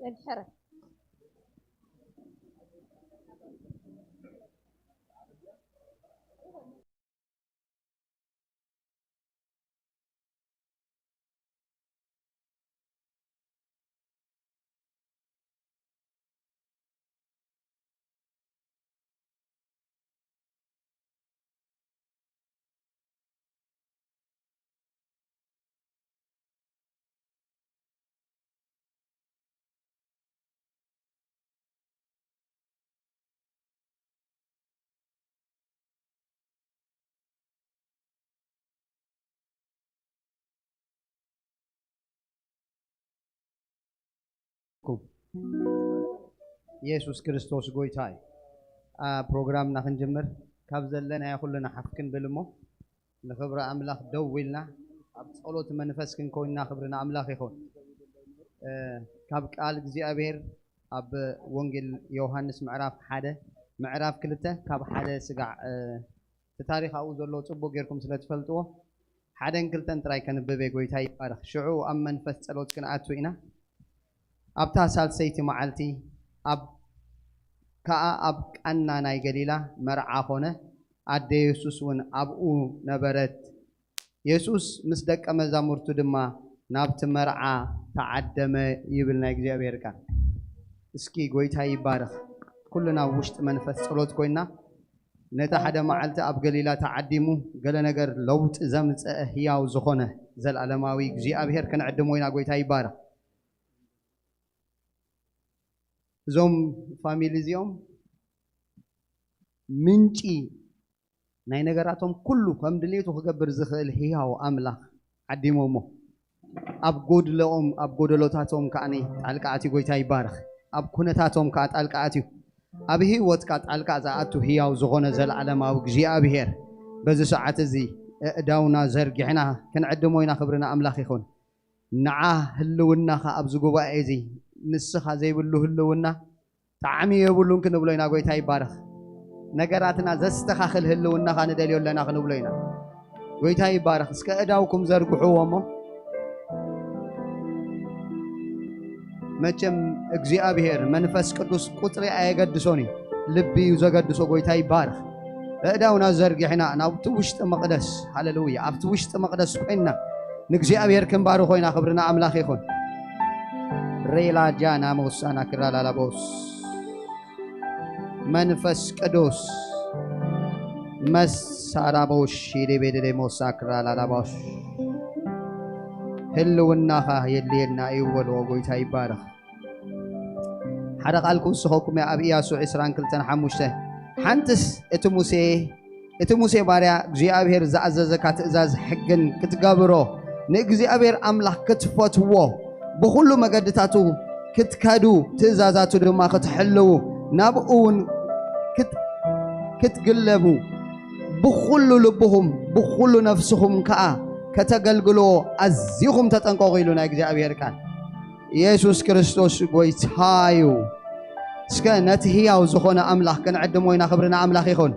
መድሕረት። ኢየሱስ ክርስቶስ ጎይታ እዩ። ፕሮግራምና ክንጅምር ካብ ዘለናዮ ኩልና ሓፍ ክንብል እሞ ንኽብሪ ኣምላኽ ደው ኢልና ኣብ ጸሎት መንፈስ ክንኮንና ክብሪ ንኣምላኽ ይኹን። ካብ ቃል እግዚኣብሔር ኣብ ወንጌል ዮሃንስ ምዕራፍ ሓደ ምዕራፍ ክልተ ካብ ሓደ ስጋዕ እቲ ታሪኽ ኣብኡ ዘሎ ጽቡቕ ጌርኩም ስለ ትፈልጥዎ ሓደን ክልተን ጥራይ ከንብብ እየ። ጎይታ ይባረኽ። ሽዑ ኣብ መንፈስ ጸሎት ክንኣቱ ኢና። ኣብታ ሳልሰይቲ መዓልቲ ኣብ ከኣ ኣብ ቃና ናይ ገሊላ መርዓ ኾነ። ኣደ የሱስ እውን ኣብኡ ነበረት። የሱስ ምስ ደቀ መዛሙርቱ ድማ ናብቲ መርዓ ተዓደመ ይብል ናይ እግዚኣብሔር ቃል። እስኪ ጎይታ ይባረኽ። ኩልና ኣብ ውሽጢ መንፈስ ጸሎት ኮይና ነቲ ሓደ መዓልቲ ኣብ ገሊላ ተዓዲሙ ገለ ነገር ለውጢ ዘምጸአ ህያው ዝኾነ ዘላለማዊ እግዚኣብሔር ክንዕድሞ ኢና። ጎይታ ይባረኽ። እዞም ፋሚሊ እዚኦም ምንጪ ናይ ነገራቶም ኩሉ ከም ድሌቱ ክገብር ዝኽእል ህያው ኣምላኽ ዓዲሞሞ። ኣብ ጎድለኦም ኣብ ጎደሎታቶም ከኣ ጣልቃ ኣትዩ። ጎይታ ይባረኽ። ኣብ ኩነታቶም ከኣ ጣልቃ ኣትዩ። ኣብ ህይወትካ ጣልቃ ዝኣቱ ህያው ዝኾነ ዘለዓለማዊ እግዚኣብሔር በዚ ሰዓት እዚ ኣእዳውና ዘርጊሕና ክንዕድሞ ኢና። ክብሪ ንኣምላኽ ይኹን። ንዓ ህልውናኻ ኣብዚ ጉባኤ እዚ ንስኻ ዘይብሉ ህልውና ጣዕሚ የብሉን ክንብሎ ኢና። ጎይታ ይባረኽ። ነገራትና ዘስተኻኽል ህልውናኻ ንደልዮ ኣለና ክንብሎ ኢና። ጎይታ ይባረኽ። እስከ እዳውኩም ዘርግሕዎ እሞ መቸም እግዚኣብሔር መንፈስ ቅዱስ ቁጽሪ ኣየገድሶን እዩ፣ ልቢ እዩ ዘገድሶ። ጎይታ ይባረኽ። እዳውና ዘርጊሕና ናብቲ ውሽጢ መቕደስ፣ ሃሌሉያ፣ ኣብቲ ውሽጢ መቕደስ ኮይንና ንእግዚኣብሔር ክንባርኾ ኢና። ክብሪ ንኣምላኽ ይኹን። ሬላ ጃና ሞሳና ክራላላቦስ መንፈስ ቅዱስ መሳራቦሽ ዴቤደደ ሞሳ ክራላላቦሽ ህልውናኻ የድልየና እዩ በልዎ። ጎይታ ይባረኽ። ሓደ ቃል ክውስኸኩም እየ። ኣብ ኢያሱ ዕስራን ክልተን ሓሙሽተ ሓንትስ እቲ ሙሴ እቲ ሙሴ ባርያ እግዚኣብሔር ዝኣዘዘካ ትእዛዝ ሕግን ክትገብሮ ንእግዚኣብሔር ኣምላኽ ክትፈትዎ ብኹሉ መገድታቱ ክትከዱ ትእዛዛቱ ድማ ክትሕልዉ ናብኡ እውን ክት- ክትግለቡ ብኹሉ ልብኹም ብኹሉ ነፍስኹም ከኣ ከተገልግልዎ ኣዚኹም ተጠንቀቑ ኢሉ ናይ እግዚኣብሔር ቃል። ኢየሱስ ክርስቶስ ጎይታ እዩ። እስከ ነቲ ህያው ዝኾነ ኣምላኽ ክንዕድሞ ኢና። ክብሪ ንኣምላኽ ይኹን።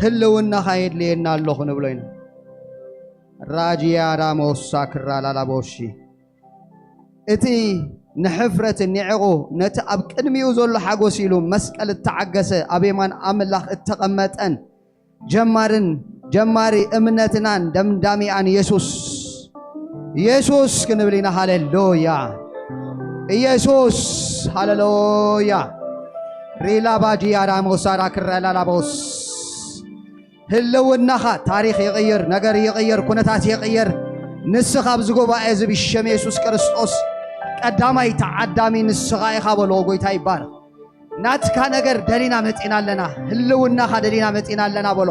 ህልውናኻ የድልየና ኣሎ ክንብሎ ኢና። ራጂያ ራሞሳ ክራላላቦሺ እቲ ንሕፍረት ኒዕቑ ነቲ ኣብ ቅድሚኡ ዘሎ ሓጎስ ኢሉ መስቀል እተዓገሰ ኣብ የማን ኣምላኽ እተቐመጠን ጀማርን ጀማሪ እምነትናን ደምዳሚኣን ኢየሱስ ኢየሱስ ክንብል ኢና። ሃሌሉያ ኢየሱስ ሃሌሉያ። ሪላ ባጂ ያራ ሞሳራ ክረላላቦስ ህልውናኻ ታሪኽ ይቕይር፣ ነገር ይቕይር፣ ኩነታት ይቕይር። ንስኻ ኣብዚ ጉባኤ እዚ ብሸም የሱስ ክርስቶስ ቀዳማይ ተዓዳሚ ንስኻ ኢኻ በሎ። ጎይታ ይባረኽ። ናትካ ነገር ደሊና መጺና ኣለና። ህልውናኻ ደሊና መጺና ኣለና በሎ።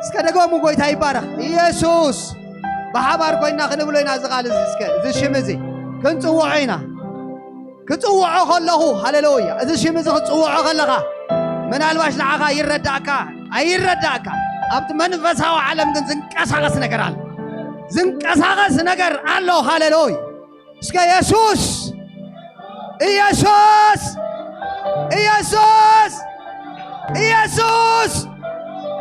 እስከ ደገሙ። ጎይታ ይባረኽ። ኢየሱስ። ብሓባር ኮይና ክንብሎ ኢና እዚ ቃል እዚ። እስከ እዚ ሽም እዚ ክንጽውዖ ኢና። ክጽውዖ ከለኹ፣ ሃሌሉያ፣ እዚ ሽም እዚ ክትጽውዖ ከለኻ፣ ምናልባሽ ንዓኻ ይረዳእካ ኣይረዳእካ፣ ኣብቲ መንፈሳዊ ዓለም ግን ዝንቀሳቐስ ነገር ኣሎ። ዝንቀሳቐስ ነገር ኣሎ። ሃሌሉያ። እስከ ኢየሱስ፣ ኢየሱስ፣ ኢየሱስ፣ ኢየሱስ።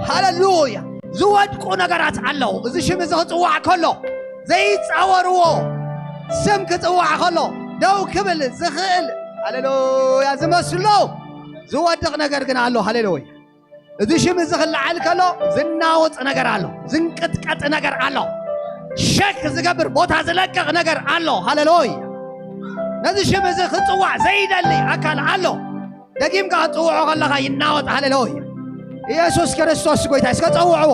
ሃሌሉያ። ዝወድቁ ነገራት ኣለዉ። እዚ ሽም እዚ ክጽዋዕ ከሎ ዘይጻወርዎ ስም ክጽዋዕ ከሎ ደው ክብል ዝኽእል፣ ሃሌሉያ፣ ዝመስሎ ዝወድቕ ነገር ግን ኣሎ። ሃሌሉያ። እዚ ሽም እዚ ክለዓል ከሎ ዝናወጽ ነገር ኣሎ። ዝንቅጥቀጥ ነገር ኣሎ። ሸክ ዝገብር ቦታ ዝለቅቕ ነገር ኣሎ። ሃሌሉያ። ነዚ ሽም እዚ ክጽዋዕ ዘይደሊ ኣካል ኣሎ። ደጊምካ ክትጽውዖ ከለኻ ይናወጥ። ሃሌሉያ። ኢየሱስ ክርስቶስ ጎይታ። እስከ ጸውዕዎ።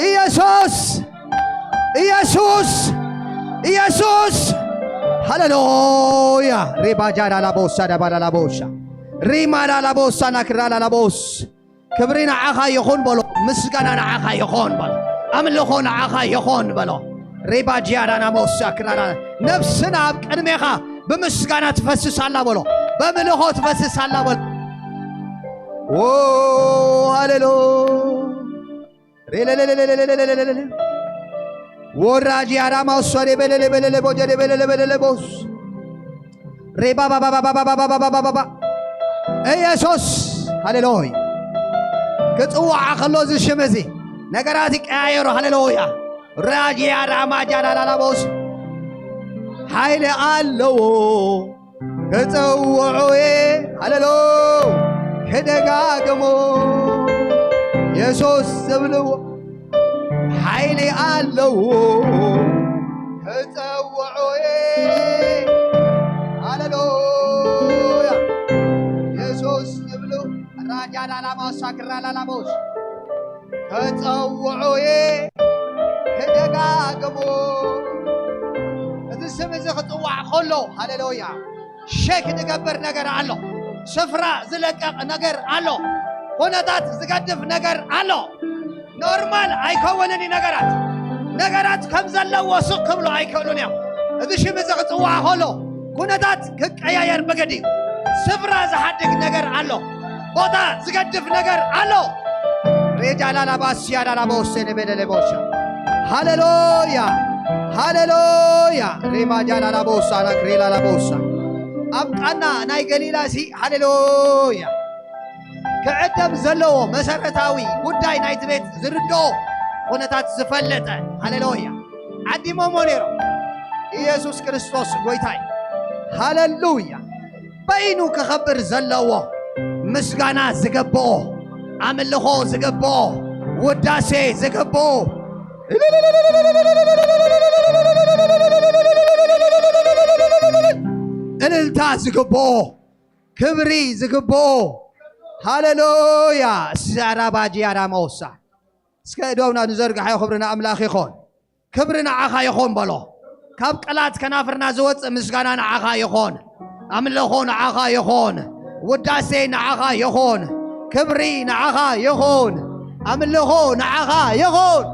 ኢየሱስ፣ ኢየሱስ፣ ኢየሱስ። ሃሌሉያ። ሪባጃ ላላቦሳ፣ ደባላ ላቦሻ፣ ሪማ ላላቦሳ፣ ናክራ ላላቦስ። ክብሪ ንዓኻ ይኹን በሎ። ምስጋና ንዓኻ ይኹን በሎ። ኣምልኾ ንዓኻ ይኹን በሎ። ሪባጂያ ዳና ሞሳ ክራራ። ነፍስና ኣብ ቅድሜኻ ብምስጋና ትፈስስ ኣላ በሎ። በምልኾ ትፈስስ ኣላ በሎ። ዎ፣ ሃሌሉያ። ሬለለለለለለለለለለ። ወራጂ አራማ ሶሬ በለለ በለለ ቦጀ በለለ በለለ ቦስ። ሬባ ባባ ባባ ባባ ባባ ባባ። ኢየሱስ፣ ሃሌሉያ። ክጽዋዕ ከሎ እዚ ሽም እዚ ነገራት ይቀያየሩ። ሃሌሉያ። ራጂ አራማ ጃላላላ ቦስ። ሓይሊ ኣለዎ። ክጽውዑ እየ፣ ሃሌሉ፣ ክደጋግሞ የሱስ ዝብልዎ ሓይሊ ኣለዎ። ክጽውዑ እየ፣ ሃሌሉያ፣ የሱስ ዝብሉ ራጃ ላላማሳ ክራ ላላቦስ ክጸውዑ እየ ክደጋግሞ። እዚ ስም እዚ ክጽዋዕ ከሎ፣ ሃሌሉያ፣ ሸክ ዝገብር ነገር ኣሎ። ስፍራ ዝለቀቕ ነገር ኣሎ። ኩነታት ዝገድፍ ነገር ኣሎ። ኖርማል ኣይከውንን እዩ ነገራት። ነገራት ከም ዘለዎ ስቕ ክብሉ ኣይክእሉን እዮም። እዚ ሽም እዚ ክጽዋዕ ከሎ ኩነታት ክቀያየር መገዲ እዩ። ስፍራ ዝሓድግ ነገር ኣሎ። ቦታ ዝገድፍ ነገር ኣሎ። ሬጃ ላላባስያ ላላቦሴ ነበለለቦሻ። ሃሌሉያ፣ ሃሌሉያ። ሬማጃ ላላቦሳ ናክሬ ላላቦሳ። ኣብ ቃና ናይ ገሊላ ሲ፣ ሃሌሉያ። ክዕደም ዘለዎ መሰረታዊ ጉዳይ ናይቲ ቤት ዝርድኦ ኩነታት ዝፈለጠ፣ ሃሌሉያ፣ ዓዲሞሞ ነይሮም። ኢየሱስ ክርስቶስ ጎይታይ፣ ሃሌሉያ። በይኑ ክኸብር ዘለዎ፣ ምስጋና ዝገብኦ፣ ኣምልኾ ዝገብኦ፣ ውዳሴ ዝገብኦ፣ እልልታ ዝገብኦ፣ ክብሪ ዝግብኦ። ሃሌሉያ። ሳራባጂ ኣራማውሳ። እስከ እዶምና ንዘርግሓዮ። ክብሪ ንኣምላኽ ይኹን። ክብሪ ንዓኻ ይኹን በሎ። ካብ ቃላት ከናፍርና ዝወጽእ ምስጋና ንዓኻ ይኹን። ኣምልኾ ንዓኻ ይኹን። ውዳሴ ንዓኻ ይኹን። ክብሪ ንዓኻ ይኹን። ኣምልኾ ንዓኻ ይኹን።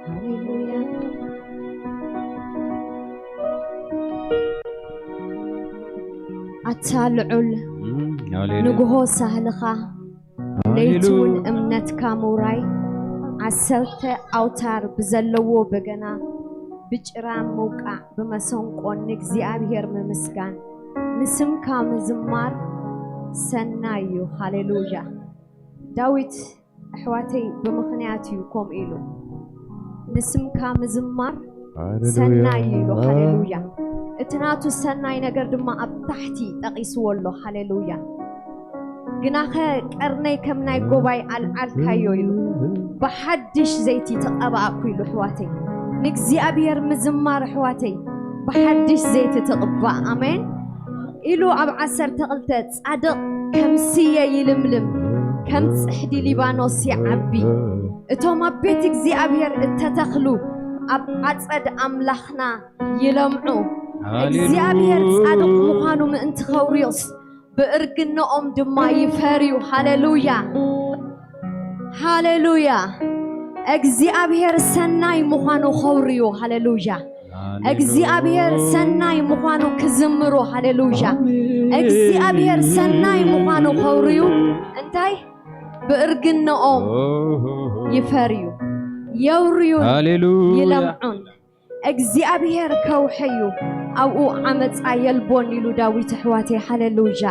ሃሌሉያ። ኣታ ልዑል፣ እም፣ ሃሌሉያ። ንግሆ ሳህልኻ፣ ሃሌሉያ። ለይትውን እምነትካ ምውራይ፣ ዓሰርተ ኣውታር ብዘለዎ በገና ብጭራ ምውቃዕ፣ ብመሰንቆን ንእግዚኣብሔር ምምስጋን፣ ንስምካ ምዝማር ሰናይ እዩ። ሃሌሉያ። ዳዊት ኣሕዋተይ ብምኽንያት እዩ ከምኡ ኢሉ። ንስምካ ምዝማር ሃሌሉያ። ሰናይ እዩ ኢሉ። ሃሌሉያ። እቲ ናቱ ሰናይ ነገር ድማ ኣብ ታሕቲ ጠቒስዎ ኣሎ። ሃሌሉያ። ግናኸ ቀርነይ ከም ናይ ጎባይ ኣልዓልካዮ ኢሉ። ብሓድሽ ዘይቲ ተቐባእኩ ኢሉ ኣሕዋተይ። ንእግዚኣብሔር ምዝማር ኣሕዋተይ ብሓድሽ ዘይቲ ትቕባእ። ኣሜን። ኢሉ ኣብ ዓሰርተ ክልተ፣ ጻድቕ ከም ስየ ይልምልም፣ ከም ጽሕዲ ሊባኖስ ይዓቢ። እቶም ኣብ ቤት እግዚኣብሔር እተተኽሉ፣ ኣብ ዓጸድ ኣምላኽና ይለምዑ። ሃሌሉያ። እግዚኣብሔር ጻድቕ ምዃኑ ምእንቲ ኸውርዮስ፣ ብእርግንኦም ድማ ይፈርዩ። ሃሌሉያ፣ ሃሌሉያ። እግዚኣብሔር ሰናይ ምዃኑ ኸውርዩ። ሃሌሉያ። እግዚኣብሔር ሰናይ ምዃኑ ክዝምሩ። ሃሌሉያ። እግዚኣብሔር ሰናይ ምዃኑ ኸውርዩ። እንታይ? ብእርግንኦም ይፈርዩ፣ የውርዩ፣ ሃሌሉያ። ይለምዑን። እግዚኣብሔር ከውሒ እዩ፣ ኣብኡ ዓመፃ የልቦን ኢሉ ዳዊት። ኣሕዋተይ፣ ሃሌሉያ።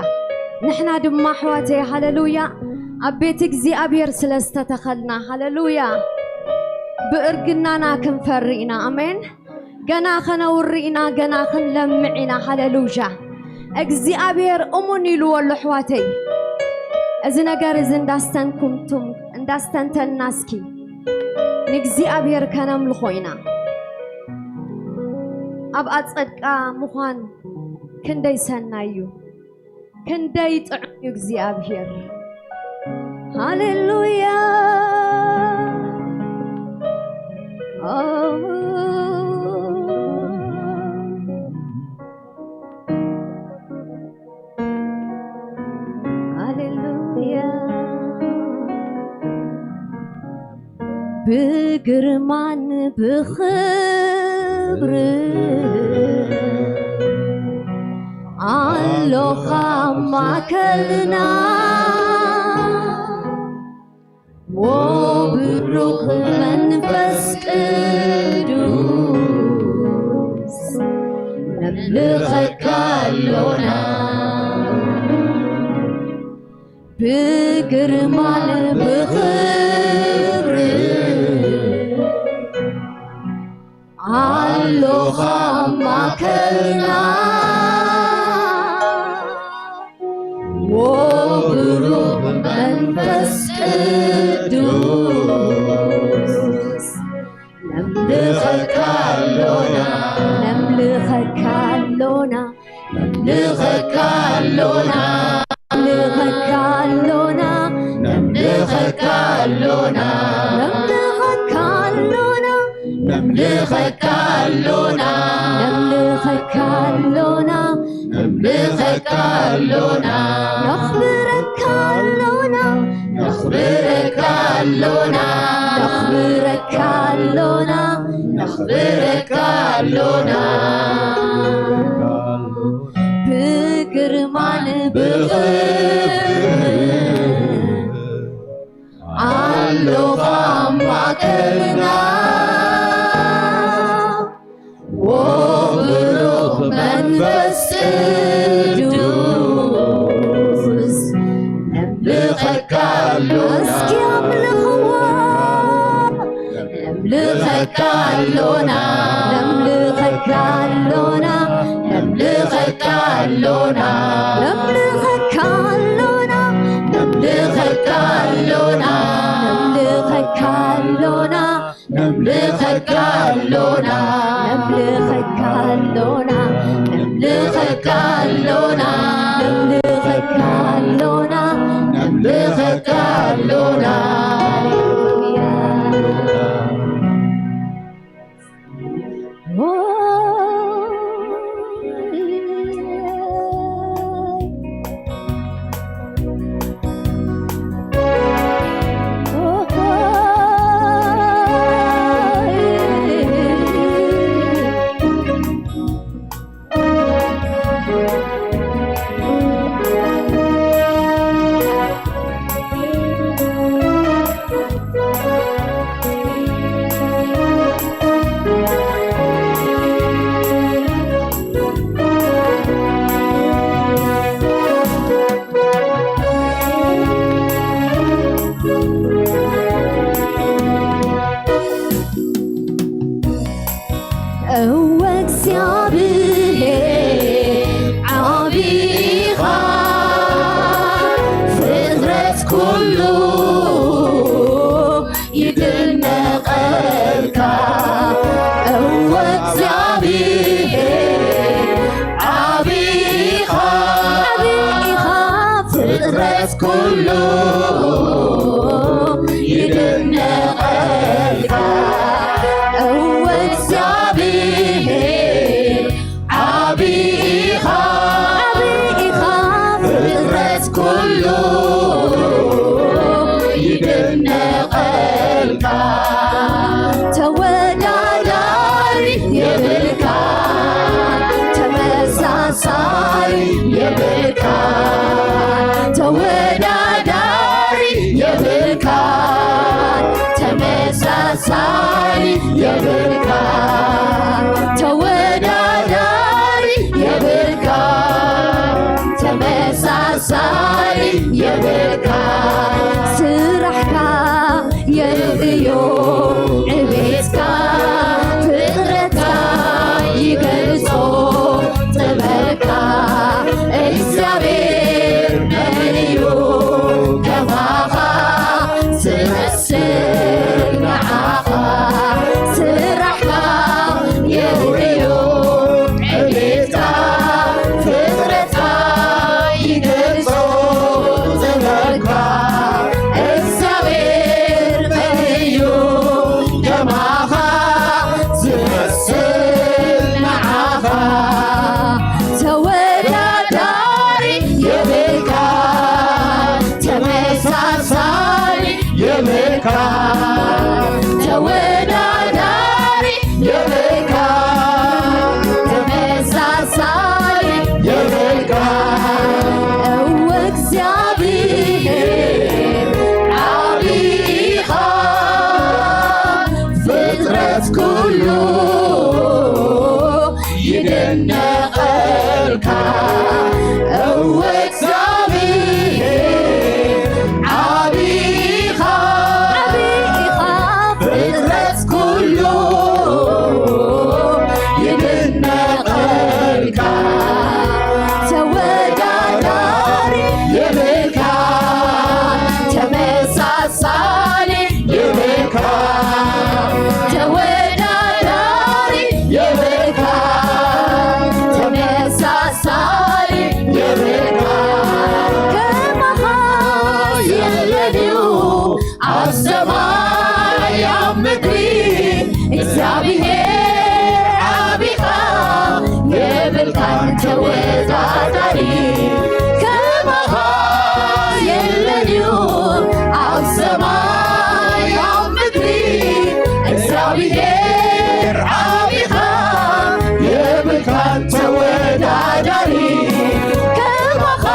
ንሕና ድማ ኣሕዋተይ፣ ሃሌሉያ፣ ኣብ ቤት እግዚኣብሔር ስለ ዝተተኸልና፣ ሃሌሉያ፣ ብእርግናና ክንፈሪ ኢና። ኣሜን። ገና ከነውሪ ኢና፣ ገና ክንለምዕ ኢና። ሃሌሉያ። እግዚኣብሔር እሙን ኢልዎ ኣሎ፣ ኣሕዋተይ። እዚ ነገር እዚ እንዳስተንኩምቱም፣ እንዳስተንተንና እስኪ ንእግዚኣብሔር ከነምልኾ ኢና። ኣብ ኣጸድቃ ምዃን ክንደይ ሰናይ እዩ፣ ክንደይ ጥዑም እዩ እግዚኣብሔር። ሃሌሉያ። ሃሌሉያ። ብግርማን ብኽብር ኣሎኻ ኣብ ማእከልና። ዎ ብሩኽ መንፈስ ቅዱስ ነምልኸካ ኣሎና። ብግርማን ብኽብር ኣሎኻ ኣብ ማእከልና። ዎ ብሩኽ መንፈስ ቅዱስ ነምልኸካ ኣሎና። ነምልኸካ ኣሎና። ነምልኸካ ኣሎና። ነምልኸካ ኣሎና። ነምልኸካ ኣሎና። ነምልኸካ ኣሎና። ነምልኸካ ኣሎና። ነምልኸካ ኣሎና። ነምልኸካ ኣሎና። ነኽብረካ ኣሎና። ነኽብረካ ኣሎና። ነኽብረካ ኣሎና። ነኽብረካ ኣሎና። ብግርማን ብኽብር ኣሎኻ ኣብ ማእከልና። ዎ ብሩኽ መንፈስ ቅዱስ ነምልኸካ ኣሎና። እስኪ ኣምልኽዎ። ነምልኸካ ኣሎና። ነምልኸካ ኣሎና። ነምልኸካ ኣሎና። ነምልኸካ ኣሎና። ነምልኸካ ኣሎና። ነምልኸካ ኣሎና። ነምልኸካ ኣሎና። ነምልኸካ ኣሎና። ነምልኸካ ኣሎና። ነምልኸካ ኣሎና። ነምልኸካ ኣሎና። ሃሌሉያ። ፍጥረት ኩሉ ይድነቐልካ። እወ እግዚኣብሔር ዓቢ ኢኻ፣ ዓቢ ኢኻ። ፍጥረት ኩሉ ይድነቐልካ። ተወዳዳሪ የብልካ፣ ተመሳሳሊ የብልካ። ተወዳዳሪ የብልካ፣ ተመሳሳሊ የብልካ። ተወዳዳሪ የብልካ፣ ተመሳሳሊ የብልካ። ስራሕካ የርእዮ ዕቤትካ፣ ፍጥረትካ ይገልጾ ጥበብካ። እግዚኣብሔር መን እዩ ከማኻ ዝመስል ንዓኻ? ስራሕካ የርእዮ ዕቤትካ፣ ፍጥረትካ ይገልጾ ጥበብካ። እግዚኣብሔር መን እዩ ከማኻ ዝመስል ንዓኻ? ተወዳዳሪ የብልካ፣ ተመሳሳሊ የብልካ። ተወዳዳሪ የብልካ፣ ተመሳሳሊ የብልካ። እወ እግዚኣብሔር ዓቢ ኢኻ፣ ፍጥረት ኩሉ ይድነቐልካ። እወ እግዚኣብሔር ዓቢ ኢኻ፣ ዓቢ ኢኻ። ፍጥረት ኩሉ ይድነቐልካ። ተወዳዳሪ የብልካ፣ ተመሳሳሊ የብልካ። ተወዳዳሪ የብልካ፣ ተመሳሳሊ የብልካ። ከማኻ የለን እዩ ኣብ ሰማይ ኣብ ምድሪ። እግዚኣብሔር ዓቢኻ የብልካን ተወዳዳሪ። ከማኻ የለን እዩ ኣብ ሰማይ ኣብ ምድሪ። እግዚኣብሔር ዓቢኻ የብልካን ተወዳዳሪ። ከማኻ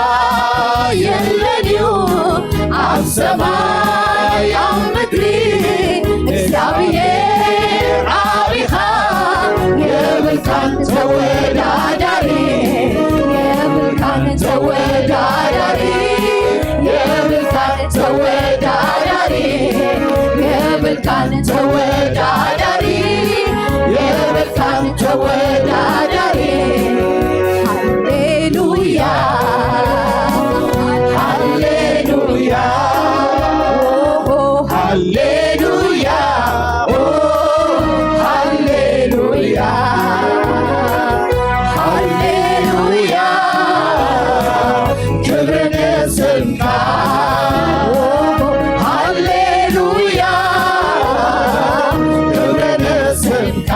የለን እዩ ኣብ ሰማይ ኣብ ምድሪ። እግዚኣብሔር ዓቢኻ የብልካን ተወዳዳሪ። የብልካን ተወዳዳሪ። የብልካን ተወዳዳሪ። የብልካን ተወዳዳሪ። የብልካን ተወዳዳሪ። ሃሌሉያ፣ ሃሌሉያ፣ ሃሌሉያ፣ ኦ፣ ሃሌሉያ፣ ሃሌሉያ። ክብሪ ንስምካ። ሃሌሉያ፣ ክብሪ ንስምካ።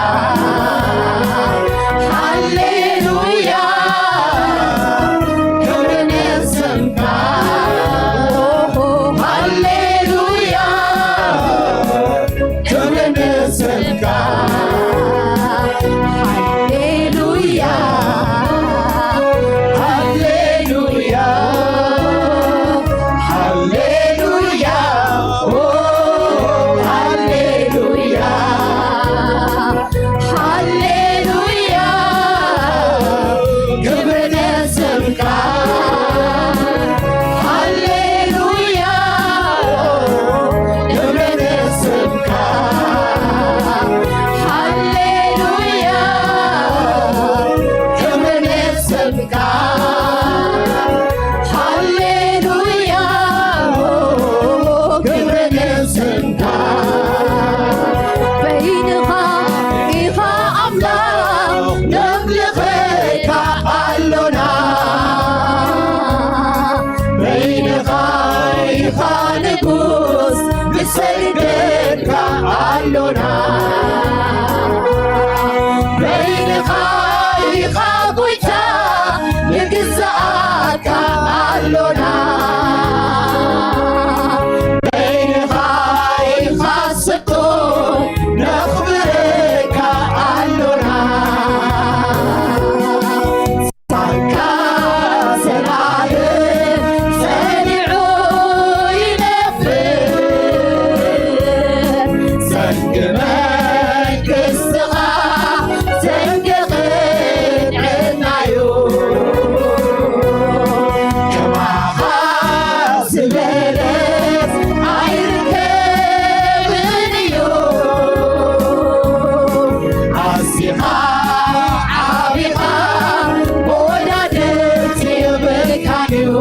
በይንኻ ኢኻ ጎይታ፣ ንግዛኣካ ኣሎና። በይንኻ ኢኻ ስጡም፣ ነኽብረካ ኣሎና። ጻድቃ ዘላለም ጸኒዑ ይነፍር፣ ዘንጊ መንግስትኻ ዘንጊ ቅንዕናዩ። ከማኻ ዝበለስ ኣይርከብን እዩ። ኣዚኻ ዓቢኻ መወዳድርቲ የብልካን እዩ።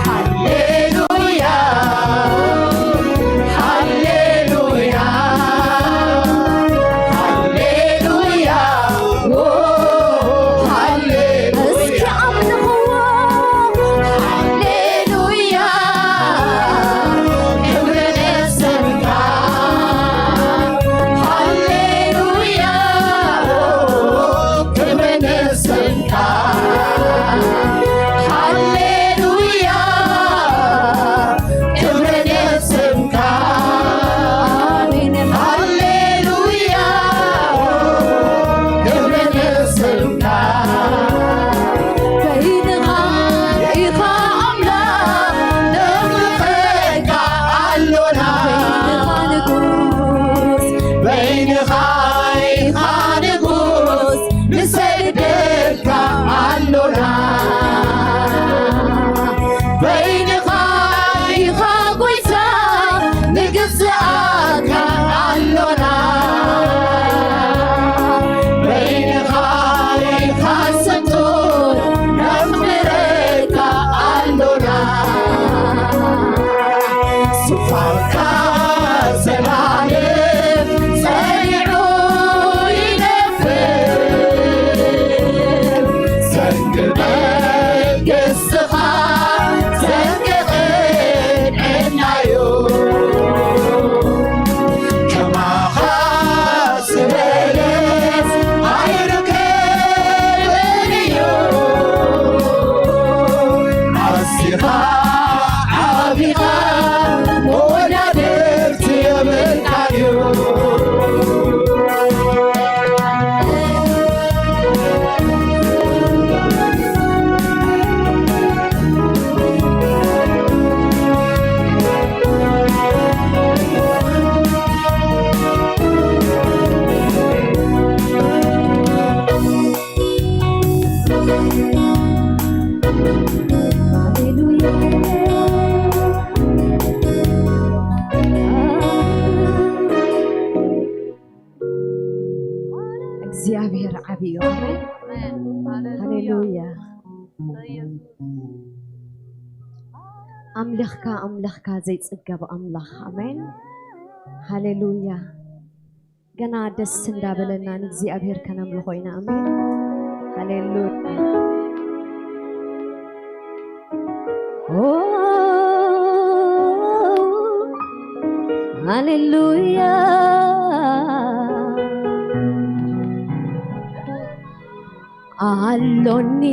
ሃሌሉያ፣ ሃሌሉያ፣ ሃሌሉያ፣ ኦ፣ ሃሌሉያ። እስኪ ኣምልኽዎ። ሃሌሉያ፣ ክብሪ ንስምካ። ሃሌሉያ፣ ክብሪ ንስምካ። ሃሌሉያ፣ ክብሪ ንስምካ። ኣሜን። ሃሌሉያ፣ ክብሪ ንስምካ። በይንኻ ኢኻ ኣምላኽ፣ ነኽብረካ ኣሎና። በይንኻ ንጉስ፣ በይንኻ ኢኻ ንጉስ፣ ንሰግደልካ ኣሎና። በይንኻ ኢኻ ጎይታ፣ ንግዝኣካ ኣሎና። በይንኻ ኢኻ ስጡም፣ ነኽብረካ ኣሎና። ዙፋንካ ዘላለም ጸኒዑ ይነፍር፣ ዘንጊ መንግስትኻ ዘንጊ ቅንዕናዩ። ከማኻ ዝበለስ ኣይርከብን እዩ። ኣዚኻ ዓቢኻ መወዳድርቲ የብልካን እዩ። እግዚኣብሔር ዓብዪ እዩ። ኣሜን። ኣሜን። ሃሌሉያ። ሃሌሉያ። ኣምልኽካ ኣምልኽካ ዘይጽገብ ኣምላኽ። ኣሜን። ሃሌሉያ። ገና ደስ እንዳበለና ንእግዚኣብሔር ከነምልኾ ኢና። ኣሜን። ሃሌሉያ። ኦ፣ ሃሌሉያ። ኣሎኒ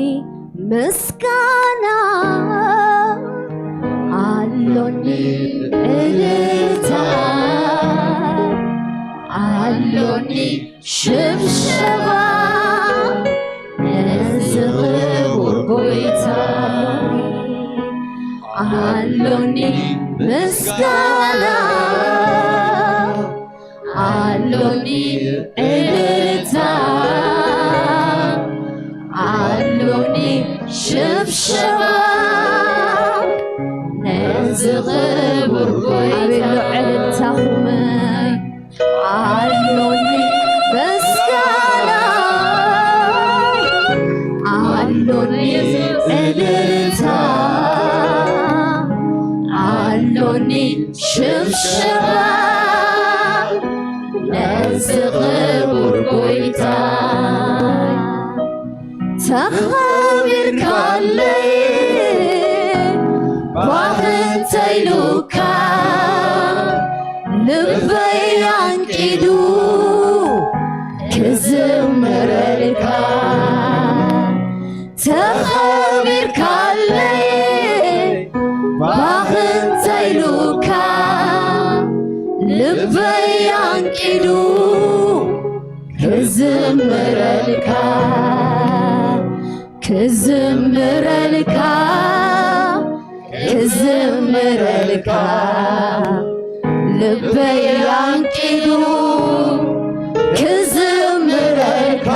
ምስጋና፣ ኣሎኒ እልልታ፣ ኣሎኒ ሽብሸባ፣ ነዚ ክቡር ጎይታ ኣሎኒ ምስጋና፣ ኣሎኒ እልልታ፣ ኣሎኒ ሽብሸባ፣ ነዚ ክቡር ጎይታ። ኣቤት ዕልልታኹም። ኣሎኒ ምስጋና፣ ኣሎኒ እልልታ፣ ኣሎኒ ሽብሸባ፣ ነዚ ክቡር ጎይታ። ተኸቢርካለይ ባህ እንተኢሉካ፣ ልበይ ኣንቂዱ ክዝምረልካ፣ ተኸቢርካለይ ባኽ እንተኢሉካ፣ ልበይ ኣንቂዱ ክዝምረልካ፣ ክዝምረልካ፣ ክዝምረልካ፣ ልበይ ኣንቂዱ ክዝምረልካ፣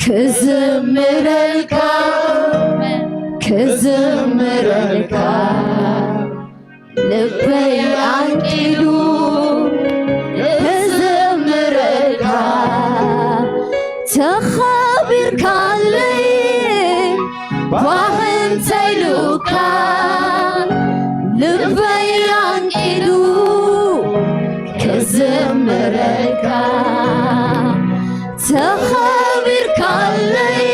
ክዝምረልካ፣ ክዝምረልካ፣ ልበይ ኣንቂዱ ክዝምረልካ፣ ተኸቢርካለይ ባህ እንተኢሉካ፣ ልበይ ኣንቂዱ ክዝምረልካ፣ ተኸቢርካለይ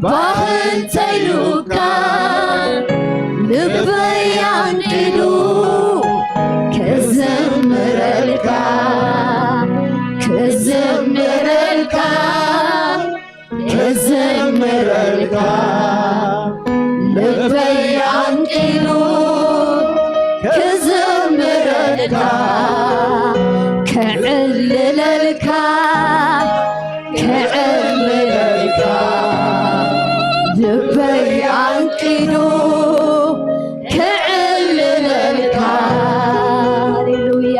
ባህ እንተኢሉካ፣ ልበይ ኣንቂዱ ክዝምረልካ፣ ክዝምረልካ፣ ክዝምረልካ፣ ልበይ ኣንቂዱ ክዝምረልካ፣ ክዕልለልካ፣ ክዕልለልካ፣ ልበይ ኣንቂዱ ክዕልለልካ። ሃሌሉያ።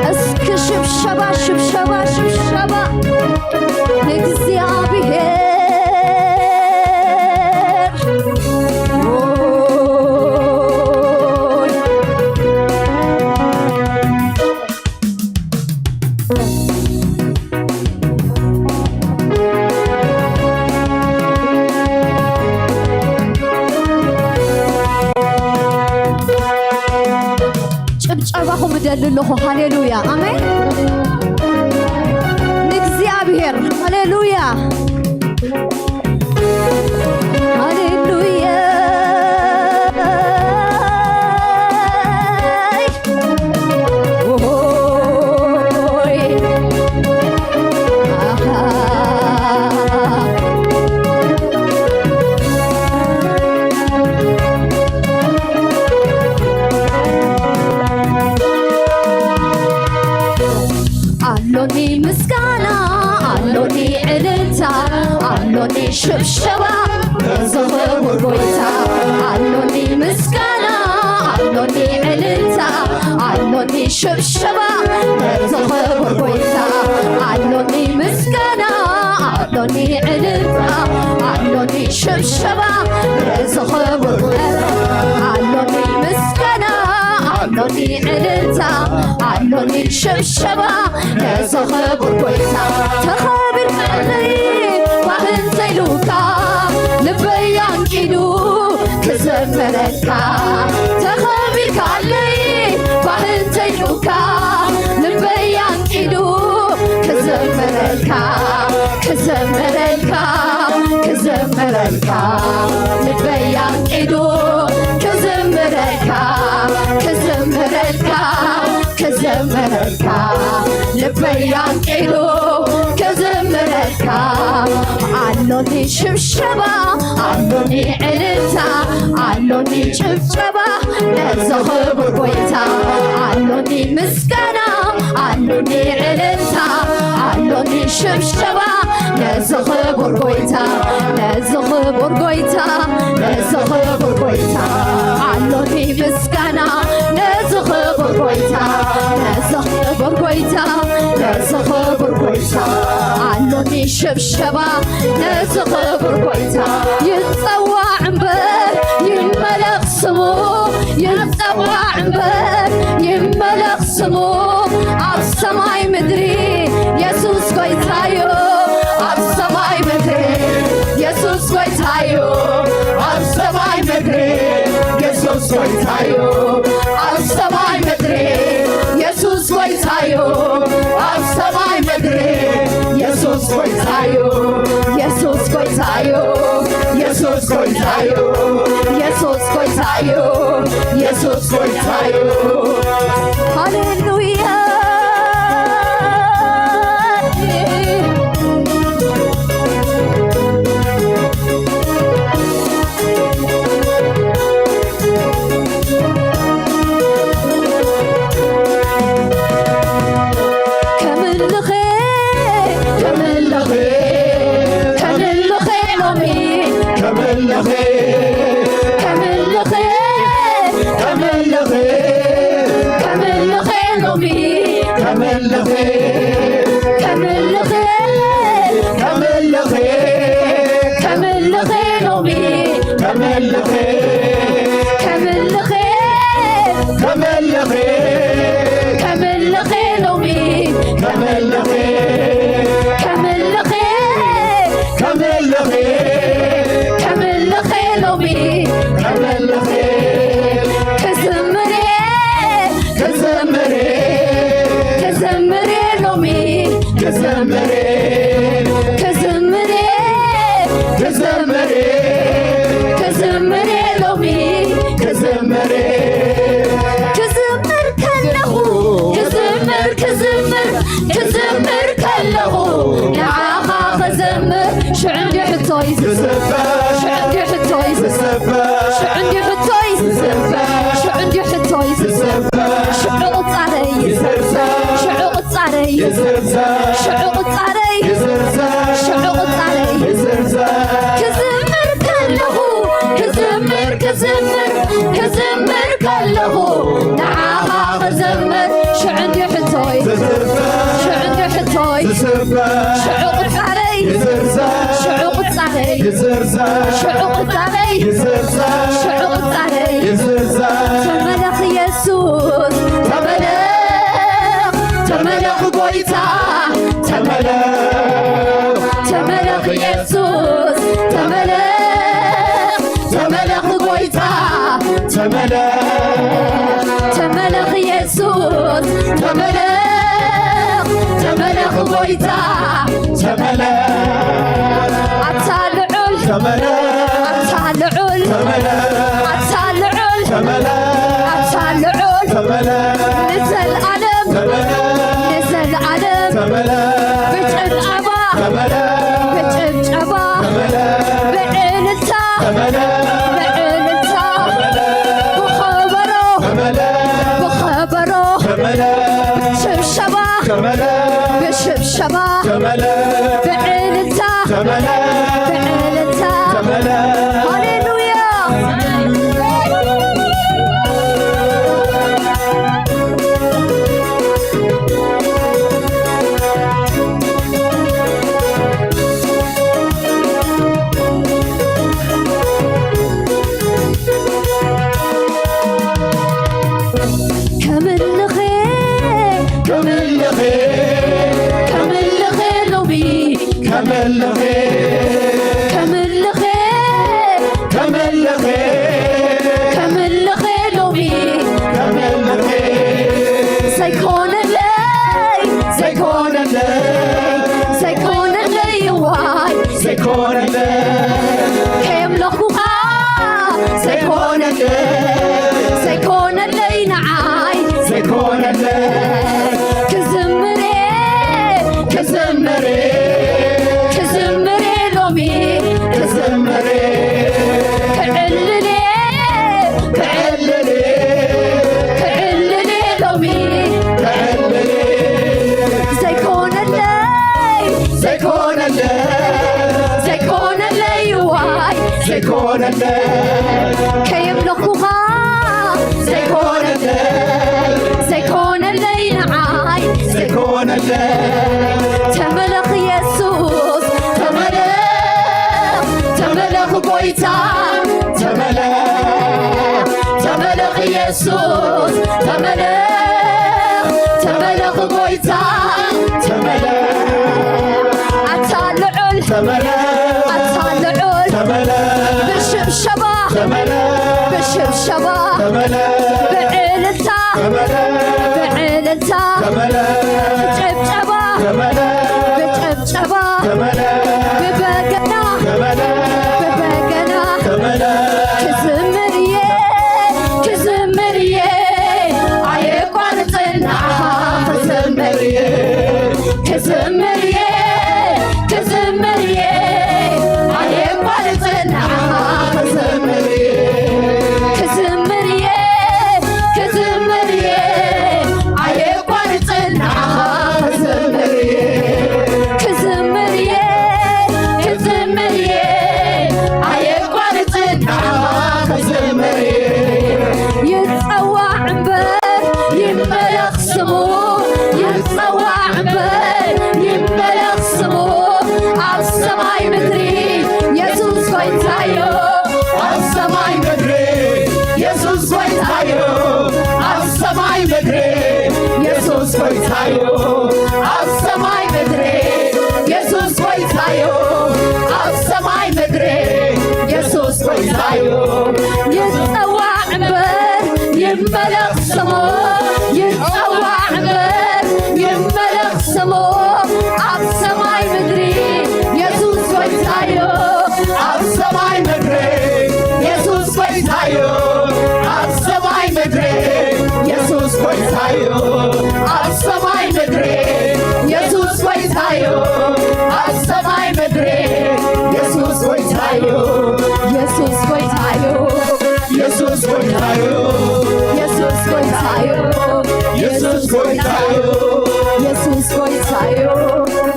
እስኪ ሽብሸባ፣ ሽብሸባ፣ ሽብሸባ ንእግዚኣብሔር። ጭብጨባኹም እደሊ ኣለኹ። ሃሌሉያ፣ ኣሜን። ንእግዚኣብሔር፣ ሃሌሉያ፣ ሃሌሉያ። ኣሎኒ ምስጋና፣ ኣሎኒ ዕልልታ፣ ኣሎኒ ሽብሸባ፣ ነዚ ክቡር ጎይታ። ኣሎኒ ምስጋና፣ ኣሎኒ ዕልልታ፣ ኣሎኒ ሽብሸባ፣ ነዚ ክቡር ጎይታ። ኣሎኒ ምስጋና፣ ኣሎኒ ዕልልታ፣ ኣሎኒ ሽብሸባ፣ ነዚ ክቡር ጎይታ። ኣሎኒ ምስጋና፣ ኣሎኒ ዕልልታ፣ ኣሎኒ ሽብሸባ፣ ነዚ ክቡር ጎይታ። ተኸቢርካለይ ባህ እንተኢሉካ፣ ልበይ ኣንቂዱ ክዘምረልካ። ተኸቢርካለይ ባህ እንተኢሉካ፣ ልበይ ኣንቂዱ ክዘምረልካ፣ ክዘምረልካ፣ ክዘምረልካ፣ ልበይ ኣንቂዱ ክዘምረልካ፣ ክዘምረልካ፣ ክዘምረልካ፣ ልበይ ኣንቂዱ ክዘምረልካ። ኣሎኒ ሽብሸባ፣ ኣሎኒ ዕልልታ፣ ኣሎኒ ጭብጨባ፣ ነዚ ክቡር ጎይታ። ኣሎኒ ምስጋና፣ ኣሎኒ ዕልልታ፣ ኣሎኒ ሽብሸባ፣ ነዚ ክቡር ጎይታ፣ ነዚ ክቡር ጎይታ፣ ነዚ ክቡር ጎይታ። ኣሎኒ ምስጋና፣ ነዚ ክቡር ጎይታ፣ ነዚ ክቡር ጎይታ፣ ነዚ ክቡር ጎይታ። ኣሎኒ ሽብሸባ ነዚ ክቡር ጎይታ ይጸዋዕ እምበር ይመለኽ ስሙ፣ ይጸዋዕ እምበር ይመለኽ ስሙ። ኣብ ሰማይ ምድሪ የሱስ ጎይታዩ፣ ኣብ ሰማይ ምድሪ የሱስ ጎይታዩ፣ ኣብ ሰማይ ምድሪ የሱስ ጎይታዩ፣ ኣብ ሰማይ ምድሪ የሱስ ጎይታዩ፣ ኣብ ሰማይ ምድሪ የሱስ ጎይታዩ፣ የሱስ ጎይታዩ፣ የሱስ ጎይታዩ፣ የሱስ ጎይታዩ፣ የሱስ ጎይታዩ። ሃሌሉያ። ከምልኸ፣ ከምልኸ፣ ከምልኸ ሎሚ፣ ከምልኸ፣ ከምልኸ፣ ከምልኸ፣ ከምልኸ ሎሚ፣ ከምልኸ፣ ከምልኸ፣ ከምልኸ፣ ከምልኸ ሎሚ፣ ከምልኸ፣ ከምልኸ፣ ከምልኸ፣ ከምልኸ ሎሚ፣ ከምልኸ፣ ከምልኸ፣ ከምልኸ፣ ከምልኸ ሎሚ፣ ከምልኸ፣ ክዝምር እየ፣ ክዝምር እየ፣ ክዝምር እየ ሎሚ፣ ክዝምር እየ፣ ክዝምር እየ፣ ክዝምር እየ፣ ክዝምር እየ ሎሚ፣ ክዝምር እየ። ክዝምር ከለኹ፣ ክዝምር፣ ክዝምር፣ ክዝምር ከለኹ፣ ንዓኻ ክዝምር፣ ሽዑ እንዲ ሕቶይ ዝስበር፣ ሽዑ እንዲ ሕቶይ ዝስበር፣ ሽዑ እንዲ ሕቶይ ዝስበር፣ ሽዑ እንዲ ሕቶይ ዝስበር፣ ሽዑ ቁጻረይ ይስበር፣ ሽዑ ቁጻረይ ይስበር፣ ሽዑ ቁጻረይ ይስበር፣ ሽዑ ቁጻረይ ይስበር። ክዝምር ከለኹ፣ ክዝምር፣ ክዝምር፣ ክዝምር ከለኹ፣ ንዓኻ ክዝምር፣ ሽዑ እንዲ ሕቶይ፣ ዝስበር፣ ሽዑ እንዲ ሕቶይ፣ ዝስበር፣ ሽዑ ቁጻረይ፣ ይስበር፣ ሽዑ ቁጻረይ፣ ይስበር፣ ሽዑ ቁጻረይ፣ ይስበር፣ ሽዑ ቁጻረይ፣ ይስበር። ተመለኽ የሱስ፣ ተመለኽ፣ ተመለኽ ጎይታ፣ ተመለኽ፣ ተመለኽ የሱስ፣ ተመለኽ፣ ተመለኽ ጎይታ፣ ተመለኽ፣ ተመለኽ የሱስ፣ ተመለኽ፣ ተመለኽ ጎይታ፣ ተመለኽ። ኣታ ልዑል፣ ተመለኽ። ኣታ ልዑል፣ ተመለኽ። ኣታ ልዑል፣ ተመለኽ። ኣታ ልዑል፣ ተመለኽ። ንዘለኣለም፣ ተመለኽ። ንዘለኣለም፣ ተመለኽ። ብጭብጨባ፣ ተመለኽ። ብጭብጨባ፣ ተመለኽ። ብዕልልታ፣ ተመለኽ። ብዕልልታ፣ ተመለኽ። ብኸበሮ፣ ተመለኽ። ብኸበሮ፣ ተመለኽ። ሽብሸባ፣ ተመለኽ። ብሽብሸባ፣ ተመለኽ። ብዕልልታ፣ ተመለኽ። ብዕልልታ። ተመለኽ። ሃሌሉያ። ከምልኸ፣ ከምልኸ፣ ከምልኸ ሎሚ፣ ከምልኸ፣ ከምልኸ፣ ከምልኸ፣ ከምልኸ ሎሚ፣ ከምልኸ። ዘይኮነለይ፣ ዘይኮነለይ፣ ዘይኮነለይ ዋይ፣ ዘይኮነለይ። ከየምለኹኻ ዘይኮነለይ፣ ዘይኮነለይ ንዓይ፣ ዘይኮነለይ። ክዝምር እየ፣ ክዝምር እየ፣ ክዝምር ኢየሱስ ተመለኽ፣ ተመለኽ ጎይታ፣ ተመለኽ። ኣታ ልዑል፣ ተመለኽ፣ ኣታ ልዑል፣ ተመለኽ፣ ብሽብሸባ፣ ተመለኽ፣ ብሽብሸባ፣ ተመለኽ፣ ብዕልልታ፣ ተመለኽ፣ ብዕልልታ፣ ተመለኽ፣ ብጭብጨባ፣ ተመለኽ፣ ብጭብጨባ፣ ተመለኽ፣ ብበገና፣ ተመለኽ፣ ብበገና፣ ተመለኽ፣ ክዝምር እየ፣ ክዝምር እየ፣ ኣየቋርጽን ንዓኻ ክዝምር እየ፣ ክዝምር እየ፣ ክዝምር እየ፣ ኣየቋርጽን ንዓኻ ክዝምር እየ፣ ክዝምር እየ፣ ክዝምር እየ፣ ኣየቋርጽን ንዓኻ ክዝምር እየ፣ ክዝምር እየ፣ ክዝምር እየ፣ ኣየቋርጽን ንዓኻ ክዝምር እየ። ይጸዋዕ እምበር ይመለኽ ስሙ፣ ይጸዋዕ እምበር ይመለኽ ስሙ፣ ኣብ ሰማይ ምድሪ የሱስ ጎይታዮ። ኣብ ሰማይ ምድሪ የሱስ ጎይታዮ። ኣብ ሰማይ ምድሪ የሱስ ጎይታዮ። ኣብ ሰማይ ምድሪ የሱስ ጎይታዮ። ኣብ ሰማይ ምድሪ የሱስ ጎይታዮ። ይጸዋዕ እምበር ይመለኽ ስሙ፣ ይጸዋዕ እምበር ይመለኽ ስሙ፣ ኣብ ሰማይ ምድሪ የሱስ ጎይታዮ። ኣብ ሰማይ ምድሪ የሱስ ጎይታዮ። ኣብ ሰማይ ምድሪ የሱስ ጎይታዮ። ኣብ ሰማይ ምድሪ የሱስ ጎይታዮ። ኣብ ሰማይ ምድሪ የሱስ ጎይታዮ። የሱስ ጎይታዮ። የሱስ ጎይታዮ። የሱስ ጎይታዮ። የሱስ ጎይታዮ። የሱስ ጎይታዮ።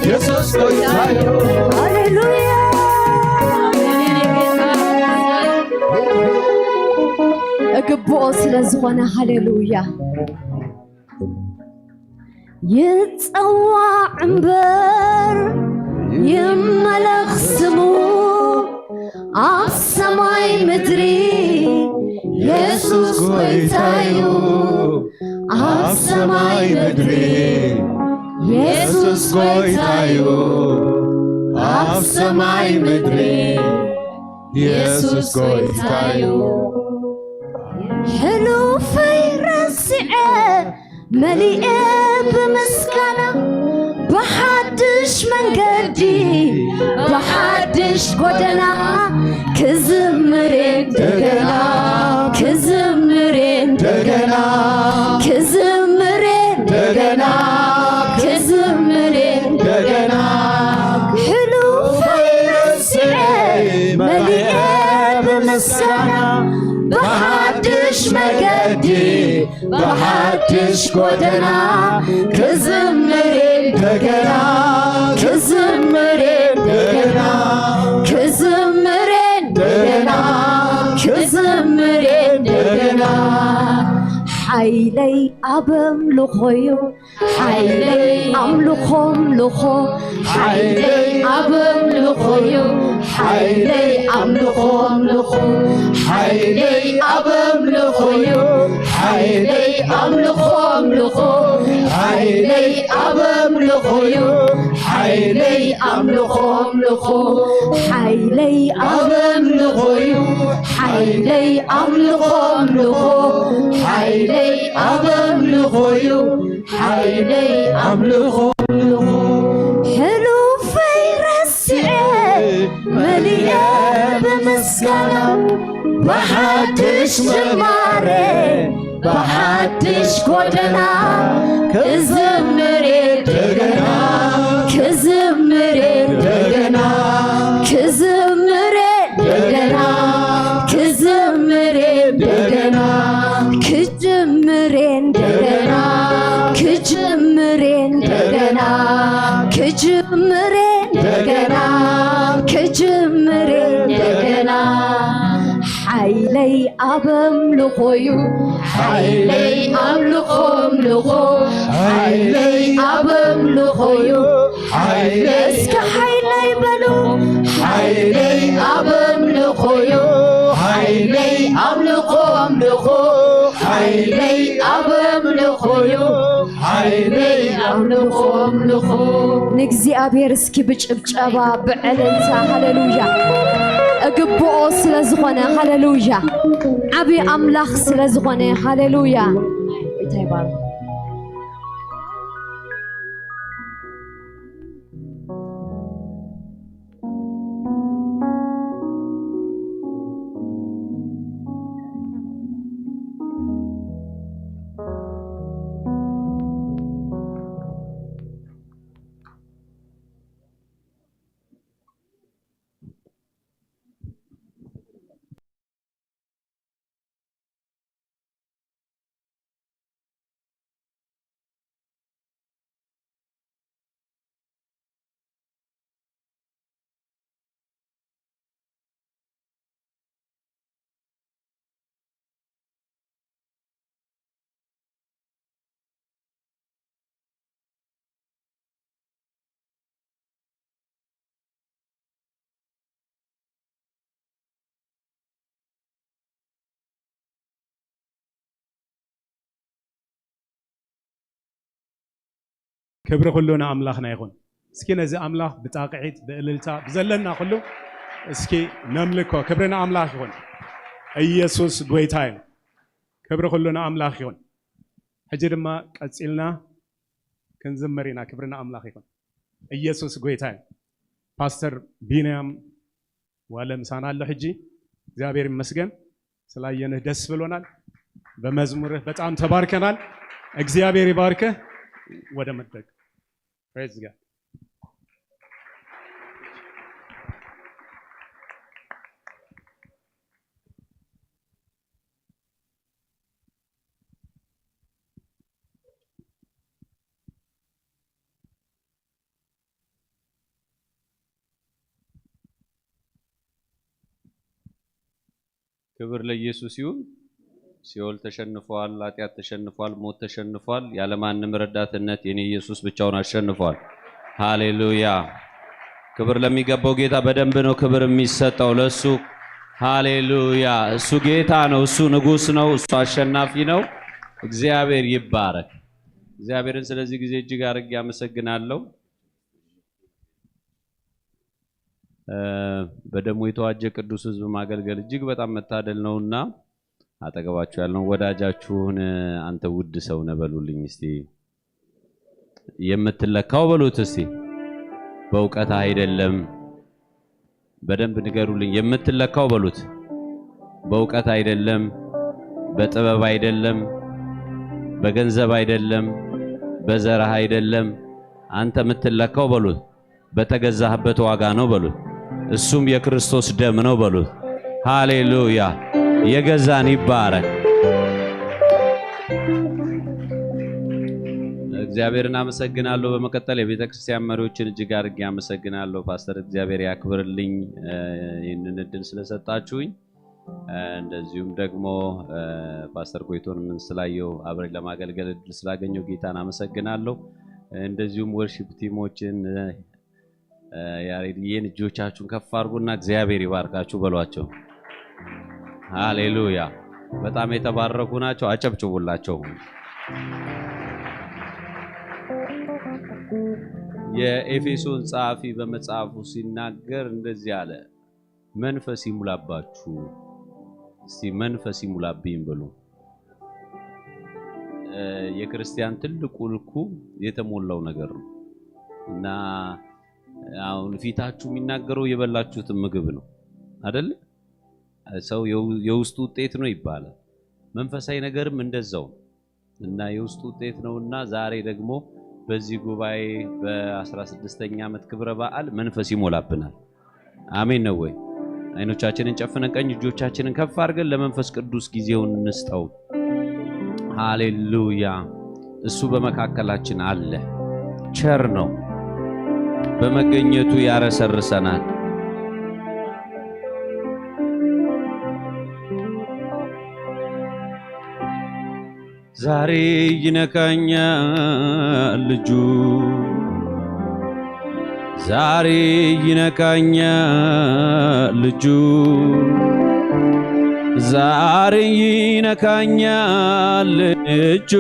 የሱስ ጎይታዮ። ሃሌሉያ። እግብኦ ስለ ዝኾነ ሃሌሉያ። ይጸዋዕ እምበር ይመለኽ ስሙ፣ ኣብ ሰማይ ምድሪ የሱስ ጎይታዩ። ኣብ ሰማይ ምድሪ የሱስ ጎይታዩ። ኣብ ሰማይ ምድሪ የሱስ ጎይታዩ። ሕሉፈይ ረሲዐ መሊኤ ብምስጋና፣ ብሓድሽ መንገዲ፣ ብሓድሽ ጎደና፣ ክዝምር እንደገና፣ ክዝምር እንደገና፣ ክዝምር እንደገና፣ ክዝምር እንደገና። ሕሉፈይ ረሲዐ መሊኤ ብምስጋና፣ ብሓድሽ መገዲ፣ ብሓድሽ ጎደና፣ ክዝምር እንደገና፣ ክዝምር እንደገና፣ ክዝምር እንደገና፣ ክዝምር እንደገና። ሓይለይ ኣብ ኣምልኾዩ፣ ሓይለይ ኣምልኾ ኣምልኾ፣ ሓይለይ ኣብ ኣምልኾዩ፣ ሓይለይ ኣምልኾ ኣምልኾ፣ ሓይለይ ኣብ ኣምልኾዩ፣ ሓይለይ ኣምልኾ ኣምልኾ፣ ሓይለይ ኣብ ኣምልኾዩ፣ ሓይለይ ኣምልኾ ኣምልኾ፣ ሓይለይ ኣብ ኣምልኾዩ፣ ሓይለይ ኣምልኾ ኣምልኾ፣ ሓይለይ ኣብ ኣምልኾዩ፣ ሓይለይ ኣምልኾ ኣምልኾ። ሕሉፈይ ረሲዐ መሊኤ ብምስጋና፣ ብሓድሽ ዝማሬ፣ ብሓድሽ ጎደና፣ ክዝምር እንደገና፣ ክዝምር እንደገና፣ ክዝምር እንደገና፣ ክዝምር እንደገና፣ ክዝምር እንደገና፣ ክዝምር እንደገና፣ ክዝምር እንደገና፣ ክዝምር እንደገና። ሓይለይ ኣብ ኣምልኾዩ፣ ሓይለይ ኣምልኾ ኣምልኾ፣ ሓይለይ ኣብ ኣምልኾዩ፣ ሓይለይ እስከ ሓይለይ በሉ። ሓይለይ ኣብ ኣምልኾዩ፣ ሓይለይ ኣምልኾ ኣምልኾ፣ ሓይለይ ኣብ ኣምልኾ እዩ፣ ሓይለይ ኣምልኾ፣ ኣምልኾ። ንእግዚኣብሔር እስኪ ብጭብጨባ ብዕልልታ ሃሌሉያ እግብኦ ስለ ዝኾነ፣ ሃሌሉያ ዓቢ ኣምላኽ ስለ ዝኾነ፣ ሃሌሉያ። ጎይታ ይባርክ። ክብሪ ኩሉ ንኣምላኽና ይኹን። እስኪ ነዚ ኣምላኽ ብጣቕዒት፣ ብእልልታ፣ ብዘለና ኩሉ እስኪ ነምልኮ። ክብሪ ንኣምላኽ ይኹን። ኢየሱስ ጎይታ እዩ። ክብሪ ኩሉ ንኣምላኽ ይኹን። ሕጂ ድማ ቀጺልና ክንዝምር ኢና። ክብሪ ንኣምላኽ ይኹን። ኢየሱስ ጎይታ እዩ። ፓስተር ቢንያም ዋለ ምሳና ኣሎ ሕጂ። እግዚኣብሔር ይመስገን። ስላየንህ ደስ ብሎናል። በመዝሙርህ በጣም ተባርከናል። እግዚአብሔር ይባርክህ። ወደ መድረክ። Praise God። ክብር ለኢየሱስ ይሁን። ሲኦል ተሸንፏል፣ ኃጢአት ተሸንፏል፣ ሞት ተሸንፏል። ያለማንም ረዳትነት የኔ ኢየሱስ ብቻውን አሸንፏል። ሃሌሉያ! ክብር ለሚገባው ጌታ በደንብ ነው ክብር የሚሰጠው ለሱ። ሃሌሉያ! እሱ ጌታ ነው፣ እሱ ንጉሥ ነው፣ እሱ አሸናፊ ነው። እግዚአብሔር ይባረክ። እግዚአብሔርን ስለዚህ ጊዜ እጅግ አድርጌ አመሰግናለሁ። እ፣ በደሙ የተዋጀ ቅዱስ ሕዝብ ማገልገል እጅግ በጣም መታደል ነውና አጠገባችሁ ያለውን ወዳጃችሁን «አንተ ውድ ሰው ነህ» በሉልኝ እስቲ። የምትለካው በሉት እስቲ። በእውቀት አይደለም። በደንብ ንገሩልኝ። የምትለካው በሉት። በእውቀት አይደለም፣ በጥበብ አይደለም፣ በገንዘብ አይደለም፣ በዘርህ አይደለም። አንተ የምትለካው በሉት። በተገዛህበት ዋጋ ነው በሉት። እሱም የክርስቶስ ደም ነው በሉት። ሃሌሉያ! የገዛን ይባረክ። እግዚአብሔርን አመሰግናለሁ። በመቀጠል የቤተ ክርስቲያን መሪዎችን እጅግ አድርጌ አመሰግናለሁ። ፓስተር፣ እግዚአብሔር ያክብርልኝ፣ እ፣ ይህንን እድል ስለሰጣችሁኝ። እ፣ እንደዚሁም ደግሞ፣ እ፣ ፓስተር ጎይቶን ምን ስላየው አብረኝ ለማገልገል እድል ስላገኘው ጌታን አመሰግናለሁ። እ፣ እንደዚሁም ወርሺፕ ቲሞችን፣ እ፣ እ፣ ያሬድዬን እጆቻችሁን ከፍ አድርጉና «እግዚአብሔር ይባርካችሁ» በሏቸው። ሃሌሉያ! በጣም የተባረኩ ናቸው። አጨብጭቡላቸው። የኤፌሶን ጸሐፊ በመጽሐፉ ሲናገር እንደዚህ አለ፣ «መንፈስ ይሙላባችሁ።» እስቲ «መንፈስ ይሙላብኝ» በሉ። እ፣ የክርስቲያን ትልቁ ልኩ የተሞላው ነገር ነው። እና አሁን ፊታችሁ የሚናገረው የበላችሁትን ምግብ ነው አይደል? ሰው የው-፣ የውስጡ ውጤት ነው ይባላል። መንፈሳዊ ነገርም እንደዛው ነው። እና የውስጥ ውጤት ነውና ዛሬ ደግሞ በዚህ ጉባኤ በአስራ ስድስተኛ ዓመት ክብረ በዓል መንፈስ ይሞላብናል። አሜን ነው ወይ? አይኖቻችንን ጨፍነን ቀኝ እጆቻችንን ከፍ አድርገን ለመንፈስ ቅዱስ ጊዜውን እንስጠው። ሃሌሉያ! እሱ በመካከላችን አለ። ቸር ነው። በመገኘቱ ያረሰርሰናል። ዛሬ ይነካኛል እጁ፣ ዛሬ ይነካኛል እጁ፣ ዛሬ ይነካኛል፣ እጁ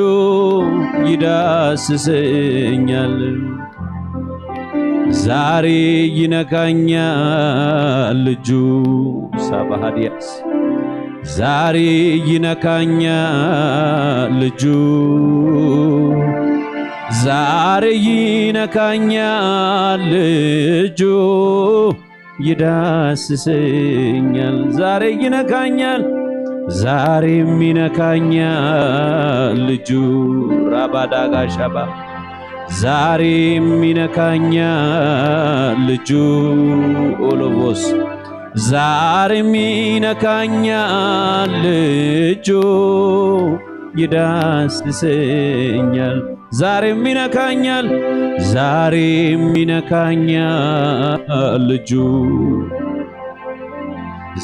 ይዳስሰኛል። ዛሬ ይነካኛል እጁ። ሳባሃዲያስ ዛሬ ይነካኛል እጁ። ዛሬ ይነካኛል እጁ፣ ይዳስሰኛል። ዛሬ ይነካኛል፣ ዛሬም ይነካኛል እጁ። ራባዳጋ ሻባ ዛሬም ይነካኛል እጁ። ኦሎቦስ ዛሬም ይነካኛል እጁ፣ ይዳስሰኛል። ዛሬም ይነካኛል፣ ዛሬም ይነካኛል እጁ።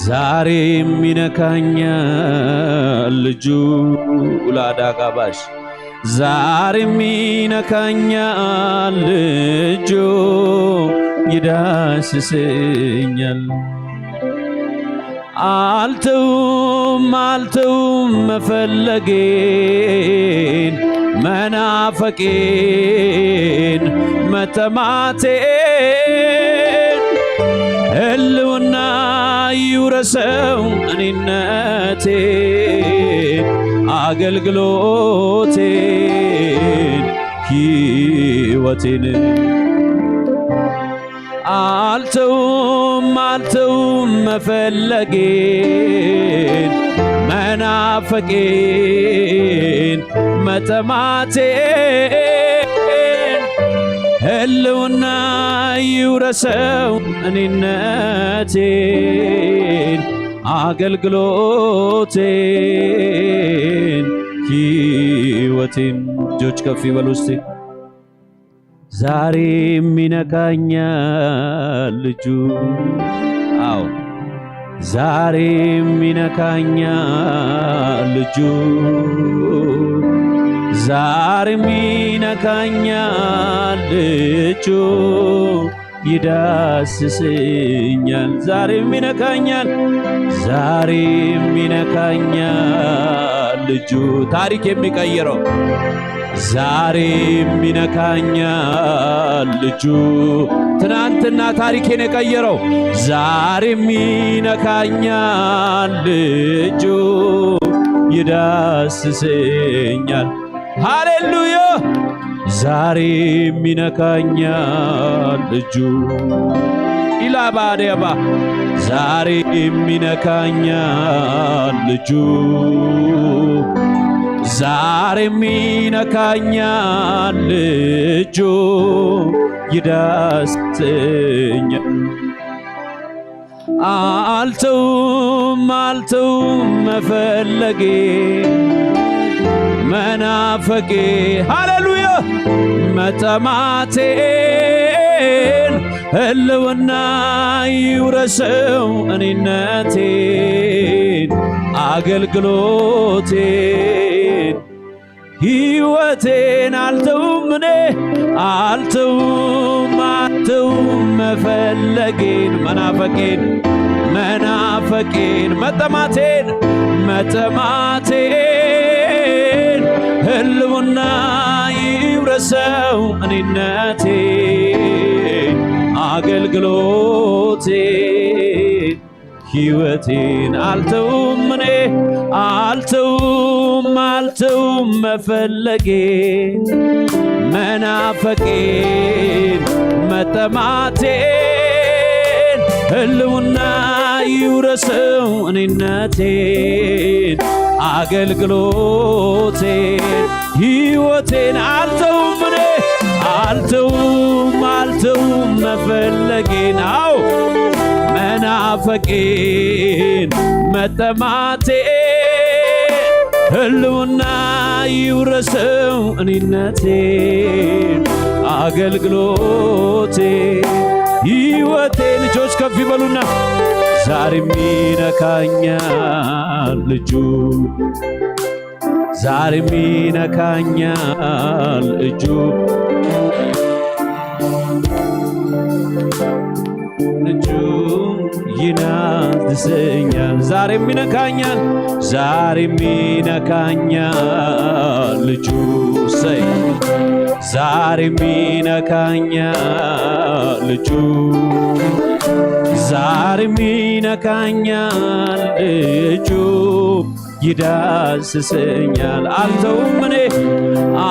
ዛሬም ይነካኛል እጁ። ኡላዳ ጋባሽ ዛሬም ይነካኛል እጁ፣ ይዳስሰኛል። አልተውም አልተውም መፈለጌን፣ መናፈቄን፣ መጠማቴን፣ ህልውና ይውረሰው እኔነቴን፣ አገልግሎቴን፣ ሕይወቴን። አልተውም አልተውም መፈለጌን፣ መናፈቄን፣ መጠማቴን፣ ህልውና ይውረሰው እኔነቴን፣ አገልግሎቴን፣ ሕይወቴን። እጆች ከፍ ይበሉ እስቲ። ዛሬም ይነካኛል እጁ። አዎ ዛሬም ይነካኛል እጁ። ዛሬም ይነካኛል እጁ፣ ይዳስሰኛል። ዛሬም ይነካኛል፣ ዛሬም ይነካኛል እጁ። ታሪክ የሚቀይረው ዛሬም ይነካኛል እጁ። ትናንትና ታሪኬን የቀየረው ዛሬም ይነካኛል እጁ፣ ይዳስሰኛል። ሃሌሉያ! ዛሬም ይነካኛል እጁ። ኢላባዴባ ዛሬም ይነካኛል እጁ፣ ዛሬም ይነካኛል እጁ፣ ይዳስሰኛል። አልተውም አልተውም መፈለጌ መናፈቄ፣ ሃሌሉያ፣ መጠማቴን ህልውና ይውረሰው እኔነቴን አገልግሎቴን ሕይወቴን አልተውም እኔ አልተውም አልተውም መፈለጌን መናፈቄን መናፈቄን መጠማቴን መጠማቴን ህልውና ይውረሰው እኔነቴን አገልግሎቴን ሕይወቴን አልተውም እኔ አልተውም አልተውም መፈለጌን መናፈቄን መጠማቴን ህልውና ይውረሰው እኔነቴን አገልግሎቴን ሕይወቴን አልተውም እኔ አልተውም አልተውም መፈለጌን አው መናፈቄን መጠማቴን ህልውና ይውረሰው እኔነቴን አገልግሎቴን ሕይወቴን። እጆች ከፍ ይበሉና ዛሬም ይነካኛል እጁ ዛሬም ይነካኛል እጁ እጁ ይናዝ ይዳስሰኛል፣ ዛሬም ይነካኛል፣ ዛሬም ይነካኛል እጁ። ሰይ ዛሬም ይነካኛል እጁ፣ ዛሬም ይነካኛል እጁ፣ ይዳስሰኛል። አልተውም እኔ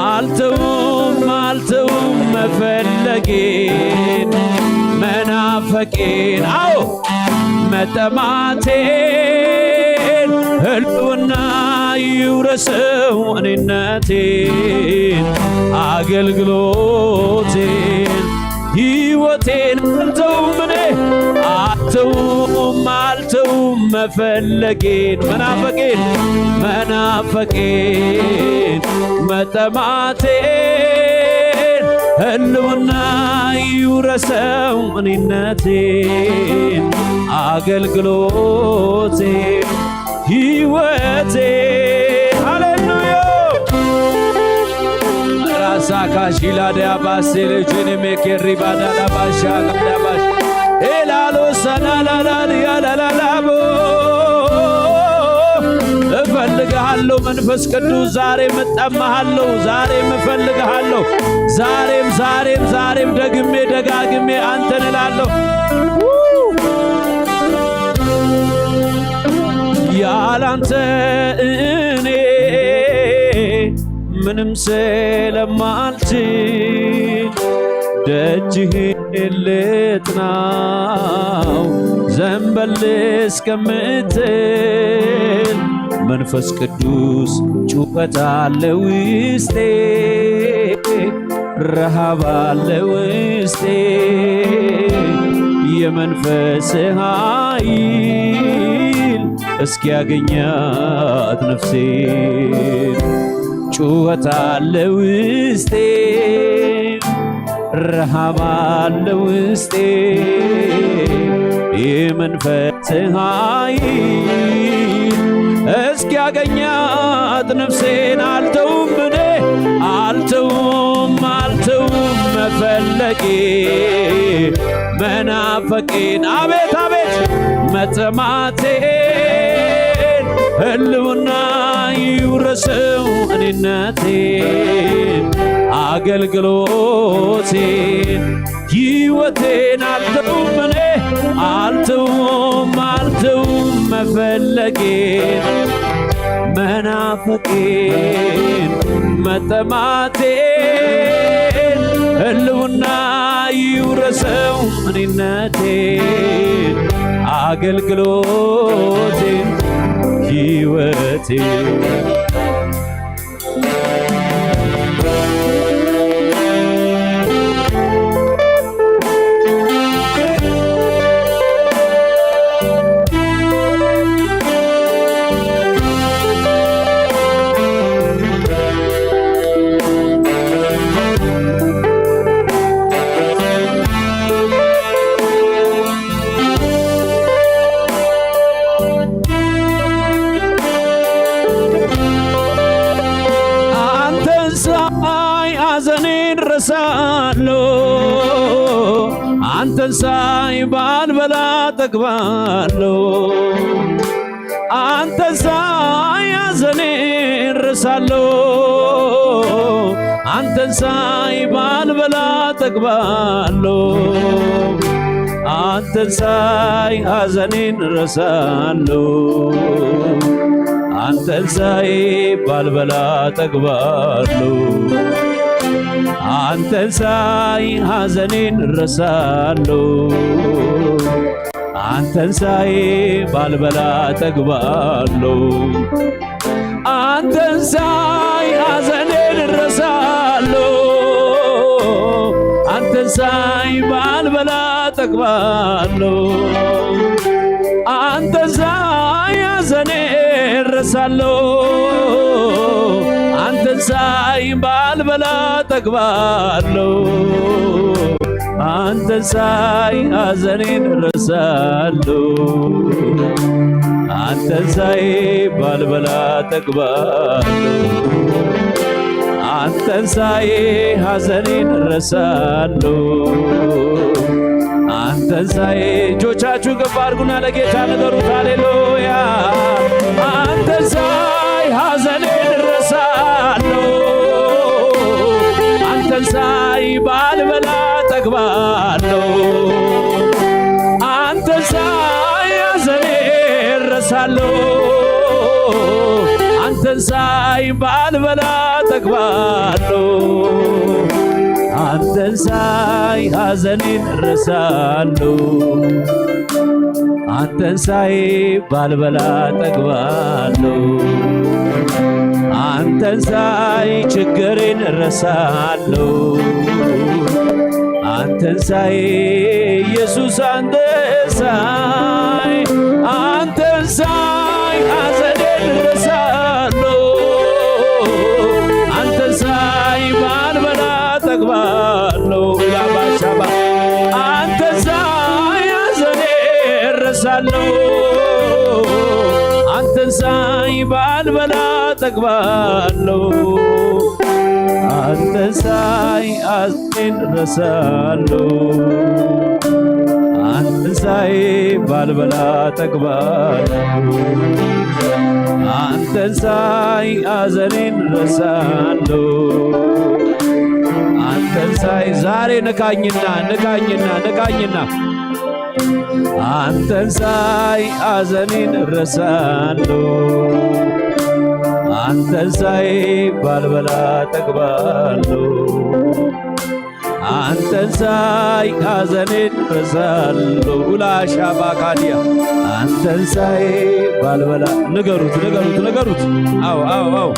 አልተውም አልተውም መፈለጌን መናፈቄን፣ አዎ መጠማቴን፣ ህልውና ይውረሰው እኔነቴን አገልግሎቴን ሕይወቴን። አልተውም እኔ አልተውም አልተውም መፈለጌን መናፈቄን መናፈቄን መጠማቴን፣ ህልውና ይውረሰው እኔነቴን አገልግሎቴን ሕይወቴ። ሃሌሉያ። ራሳ ካሺላ ዲያ ባሴ ልጅን ሜኬሪ ባዳዳ ባሻ ጋዳ ባሽ ኤላሎ ሰናላላ ዲያ ላላላቦ። እፈልግሃለሁ መንፈስ ቅዱስ፣ ዛሬም እጠማሃለሁ፣ ዛሬም እፈልግሃለሁ፣ ዛሬም ዛሬም ዛሬም ደግሜ ደጋግሜ አንተን እላለሁ። ያላንተ እኔ ምንም ስለማልችል ደጅህን ልጥናው ዘንበል እስከምትል መንፈስ ቅዱስ ጩኸት አለ ውስጤ፣ ረሃብ አለ ውስጤ፣ የመንፈስ ኃይል እስኪያገኛት ነፍሴ። ጩኸት አለ ውስጤ፣ ረሃብ አለ ውስጤ፣ የመንፈስ ኃይል እስኪያገኛት ነፍሴን። አልተውም እኔ አልተውም አልተውም መፈለጌ መናፈቄን፣ አቤት አቤት መጠማቴን፣ ህልውና ይውረሰው እኔነቴን አገልግሎቴን ሕይወቴን። አልተውም እኔ አልተውም አልተውም መፈለጌን መናፈቄን መጠማቴን፣ ህልውና ይውረሰው እኔነቴን አገልግሎቴን ሕይወቴን። አንተን ሳይ ሐዘኔን ረሳለሁ፣ አንተን ሳይ ባልበላ ጠግባለሁ። አንተን ሳይ ሐዘኔን ረሳለሁ፣ አንተን ሳይ ባልበላ ጠግባለሁ። አንተን ሳይ ሐዘኔን ረሳለሁ፣ አንተን ሳይ ባልበላ ጠግባለሁ። አንተን ሳይ ሐዘኔን ረሳለሁ፣ አንተን ሳይ ባልበላ ጠግባለሁ። አንተን ሳይ ሐዘኔን ረሳለሁ፣ አንተን ሳይ ባልበላ ጠግባለሁ። አንተን ሳይ ሐዘኔን ረሳለሁ፣ አንተን ሳይ ባልበላ ጠግባለሁ። አንተን ሳይ ሐዘኔን ረሳለሁ፣ አንተን ሳይ ባልበላ ጠግባለሁ። አንተን ሳይ ሐዘኔን ረሳለሁ፣ አንተን ሳይ እጆቻችሁ ከፍ አድርጉና ለጌታ ንገሩት። ሃሌሉያ። አንተን ሳይ ሐዘኔን እረሳለሁ። አንተን ሳይ ባልበላ ጠግባለሁ። አንተን ሳይ ሐዘኔን እረሳለሁ። አንተን ሳይ ባልበላ ጠግባለሁ። አንተን ሳይ ሐዘኔን እረሳለሁ። አንተን ሳይ ባልበላ ጠግባለሁ። አንተን ሳይ ችግሬን እረሳለሁ። አንተን ሳይ ኢየሱስ አንተን ሳይ አንተን ሳይ ሐዘኔን እረሳለሁ። አንተን ሳይ ባልበላ ጠግባለሁ። ላባሻባ አንተን ሳይ ሐዘኔን እረሳለሁ። አንተን ሳይ ባልበላ ጠግባለሁ። አንተን ሳይ ሐዘኔን እረሳለሁ። አንተን ሳይ ባልበላ ጠግባለሁ። አንተን ሳይ ሐዘኔን እረሳለሁ። አንተን ሳይ ዛሬ ንካኝና ንካኝና ንካኝና አንተን ሳይ ሐዘኔን እረሳለሁ። አንተን ሳይ ባልበላ ጠግባለሁ። አንተን ሳይ ሐዘኔን እረሳለሁ። ኡላሻ ባካዲያ አንተን ሳይ ባልበላ ንገሩት ንገሩት ንገሩት። አው አው አው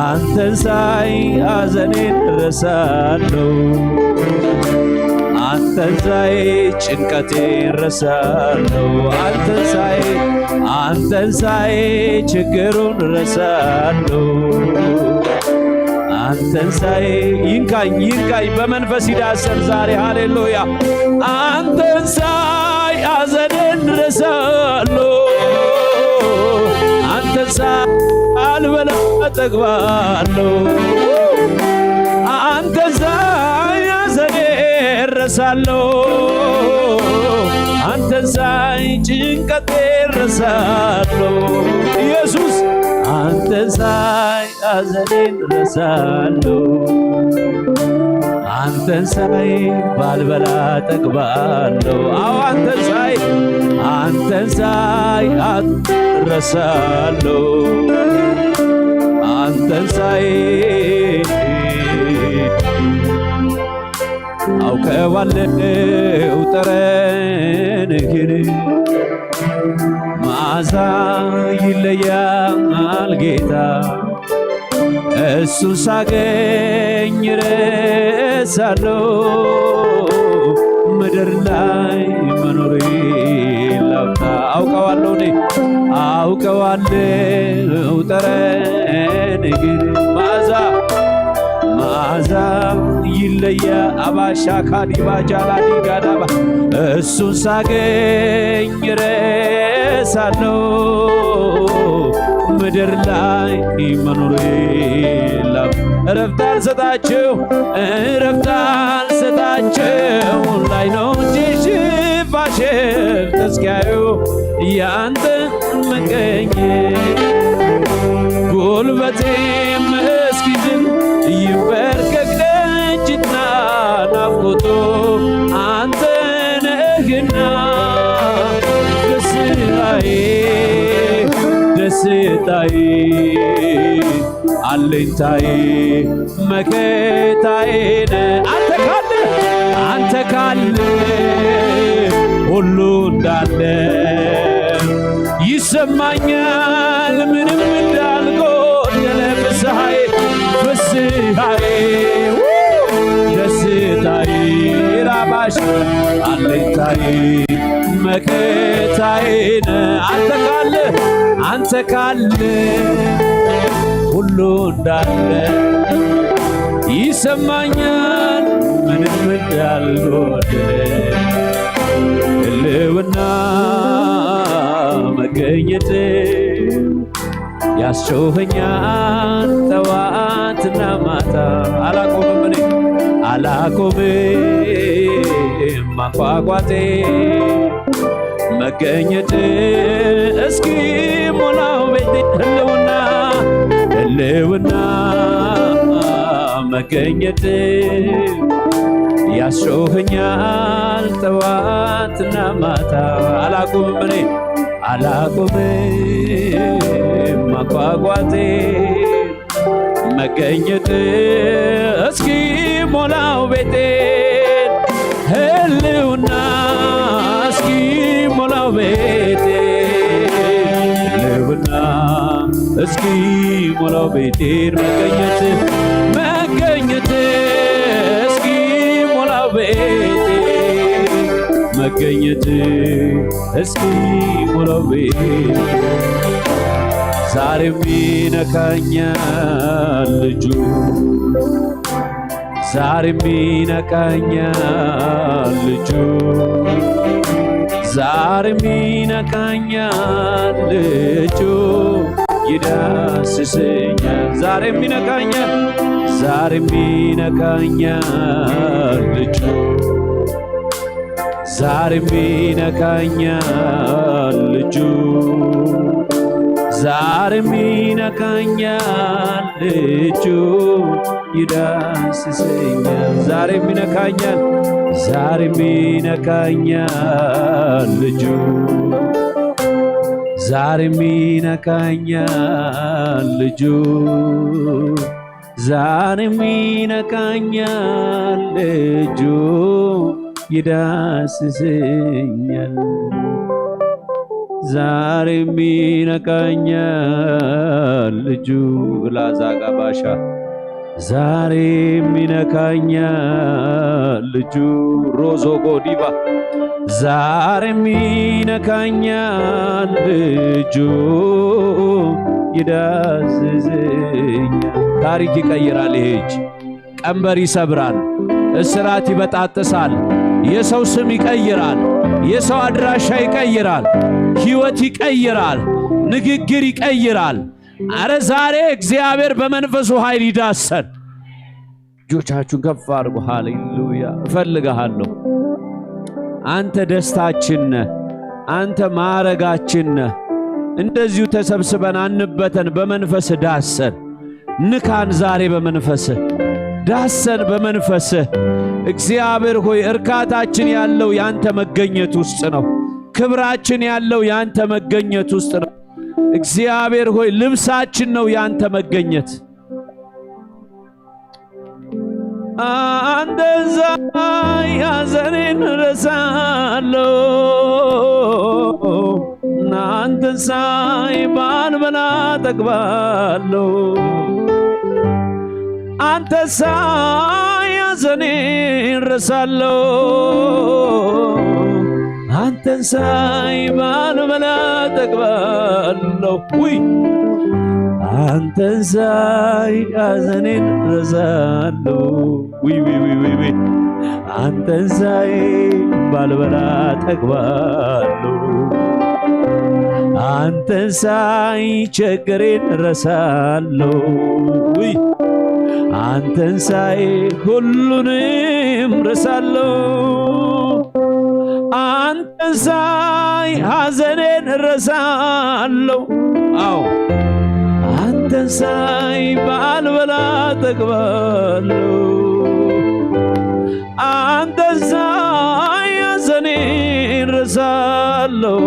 አንተን ሳይ ሐዘኔን እረሳለሁ። አንተን ሳይ ጭንቀቴን እረሳለሁ። አንተን ሳይ አንተን ሳይ ችግሩን እረሳለሁ። አንተን ሳይ ይንካኝ ይንካኝ በመንፈስ ይዳሰን ዛሬ ሃሌሉያ። አንተን ሳይ ሐዘኔን እረሳለሁ። አንተን ሳይ ባልበላ ጠግባለሁ። አንተን ሳይ ሐዘኔን እረሳለሁ። አንተን ሳይ ጭንቀቴን እረሳለሁ። ኢየሱስ አንተን ሳይ ሐዘኔን እረሳለሁ። አንተን ሳይ ባልበላ ጠግባለሁ። አዎ አንተን ሳይ አንተን ሳይ እረሳለሁ። አንተን ሳይ አውቀዋለሁ ጠረንህን መዓዛ ይለያል ጌታ። እሱን ሳገኝ እረሳለሁ ምድር ላይ መኖሬን ላፍታ። አውቀዋለሁ እኔ አውቀዋለሁ ጠረንህን መዓዛ መዓዛ ይለያ አባሻ ካዲባ ጃላዲ ጋዳባ እሱን ሳገኝ እረሳለሁ ምድር ላይ መኖሬን ላፍታ። እረፍት አልሰጣቸው እረፍት አልሰጣቸው ላይ ነው እንጂ ሽፋሽፍት እስኪያዩ ያንተ መገኘት ጉልበቴም እስኪዝል ይንበርከክ ደጅና ናፍቆቱ አንተ ነህና ደስታዬ ደስታዬ አለኝታዬ መከታዬ ነህ። አንተ ካለ አንተ ካለ ሁሉ እንዳለ ይሰማኛል ምንም እንዳልጎደለ ፍስሐዬ ፍስሐዬ ደስታዬ ራባሽ አለኝታዬ መከታዬ ነህ። አንተ ካለ አንተ ካለ ሁሉ እንዳለ ይሰማኛል ምንም እንዳልጎደለ ህልውና መገኘት ያስጮኸኛል ጠዋትና ማታ አላቆምም እኔ አላቆምም ማንቋቋቴ መገኘት እስኪ ሞላው ቤቴ። ህልውና ህልውና መገኘት ያስጮኸኛል ጠዋትና ማታ። አላቁምም እኔ አላቁምም ማንቋቋቴ መገኘት እስኪ ሞላው ቤቴን። ህልውና እስኪ ሞላው ቤቴን። ህልውና እስኪ ሞላው ቤቴን። መገኘት መገኘት እስኪ ሞላው ቤቴን። መገኘት እስኪ ሞላው ቤቴን። ዛሬም ይነካኛል እጁ፣ ዛሬም ይነካኛል እጁ፣ ዛሬም ይነካኛል እጁ፣ ይዳስሰኛል። ዛሬም ይነካኛል፣ ዛሬም ይነካኛል እጁ፣ ዛሬም ይነካኛል እጁ፣ ዛሬም ይነካኛል እጁ፣ ይዳስሰኛል። ዛሬም ይነካኛል፣ ዛሬም ይነካኛል እጁ፣ ዛሬም ይነካኛል እጁ፣ ዛሬም ይነካኛል እጁ፣ ይዳስሰኛል። ዛሬም ይነካኛል እጁ፣ ላዛጋ ባሻ፣ ዛሬም ይነካኛል እጁ፣ ሮዞ ጎዲባ፣ ዛሬም ይነካኛል እጁ፣ ይዳስሰኛል። ታሪክ ይቀይራል ይሄ እጅ። ቀንበር ይሰብራል፣ እስራት ይበጣጥሳል፣ የሰው ስም ይቀይራል፣ የሰው አድራሻ ይቀይራል፣ ሕይወት ይቀይራል፣ ንግግር ይቀይራል። አረ ዛሬ እግዚአብሔር በመንፈሱ ኃይል ይዳሰን። እጆቻችሁን ከፍ አድርጉ። ሃሌሉያ። እፈልግሃለሁ። አንተ ደስታችን ነህ። አንተ ማረጋችን ነህ። እንደዚሁ ተሰብስበን አንበተን። በመንፈስ ዳሰን። ንካን ዛሬ በመንፈስህ። ዳሰን በመንፈስህ። እግዚአብሔር ሆይ እርካታችን ያለው ያንተ መገኘት ውስጥ ነው። ክብራችን ያለው ያንተ መገኘት ውስጥ ነው። እግዚአብሔር ሆይ ልብሳችን ነው ያንተ መገኘት። አንተን ሳይ ሐዘኔን ረሳለሁ፣ አንተን ሳይ ባልበላ ጠግባለሁ። አንተን ሳይ ሐዘኔን ረሳለሁ፣ አንተን ሳይ ባልበላ ጠግባለሁ። ውይ አንተን ሳይ ሐዘኔን ረሳለሁ። ውይ ውይ ውይ ውይ ውይ አንተን ሳይ ባልበላ ጠግባለሁ። አንተን ሳይ ችግሬን ረሳለሁ። ውይ አንተን ሳይ ሁሉንም ረሳለሁ። አንተን ሳይ ሐዘኔን ረሳለሁ። አዎ አንተን ሳይ ባልበላ ጠግባለሁ። አንተን ሳይ ሐዘኔን ረሳለሁ።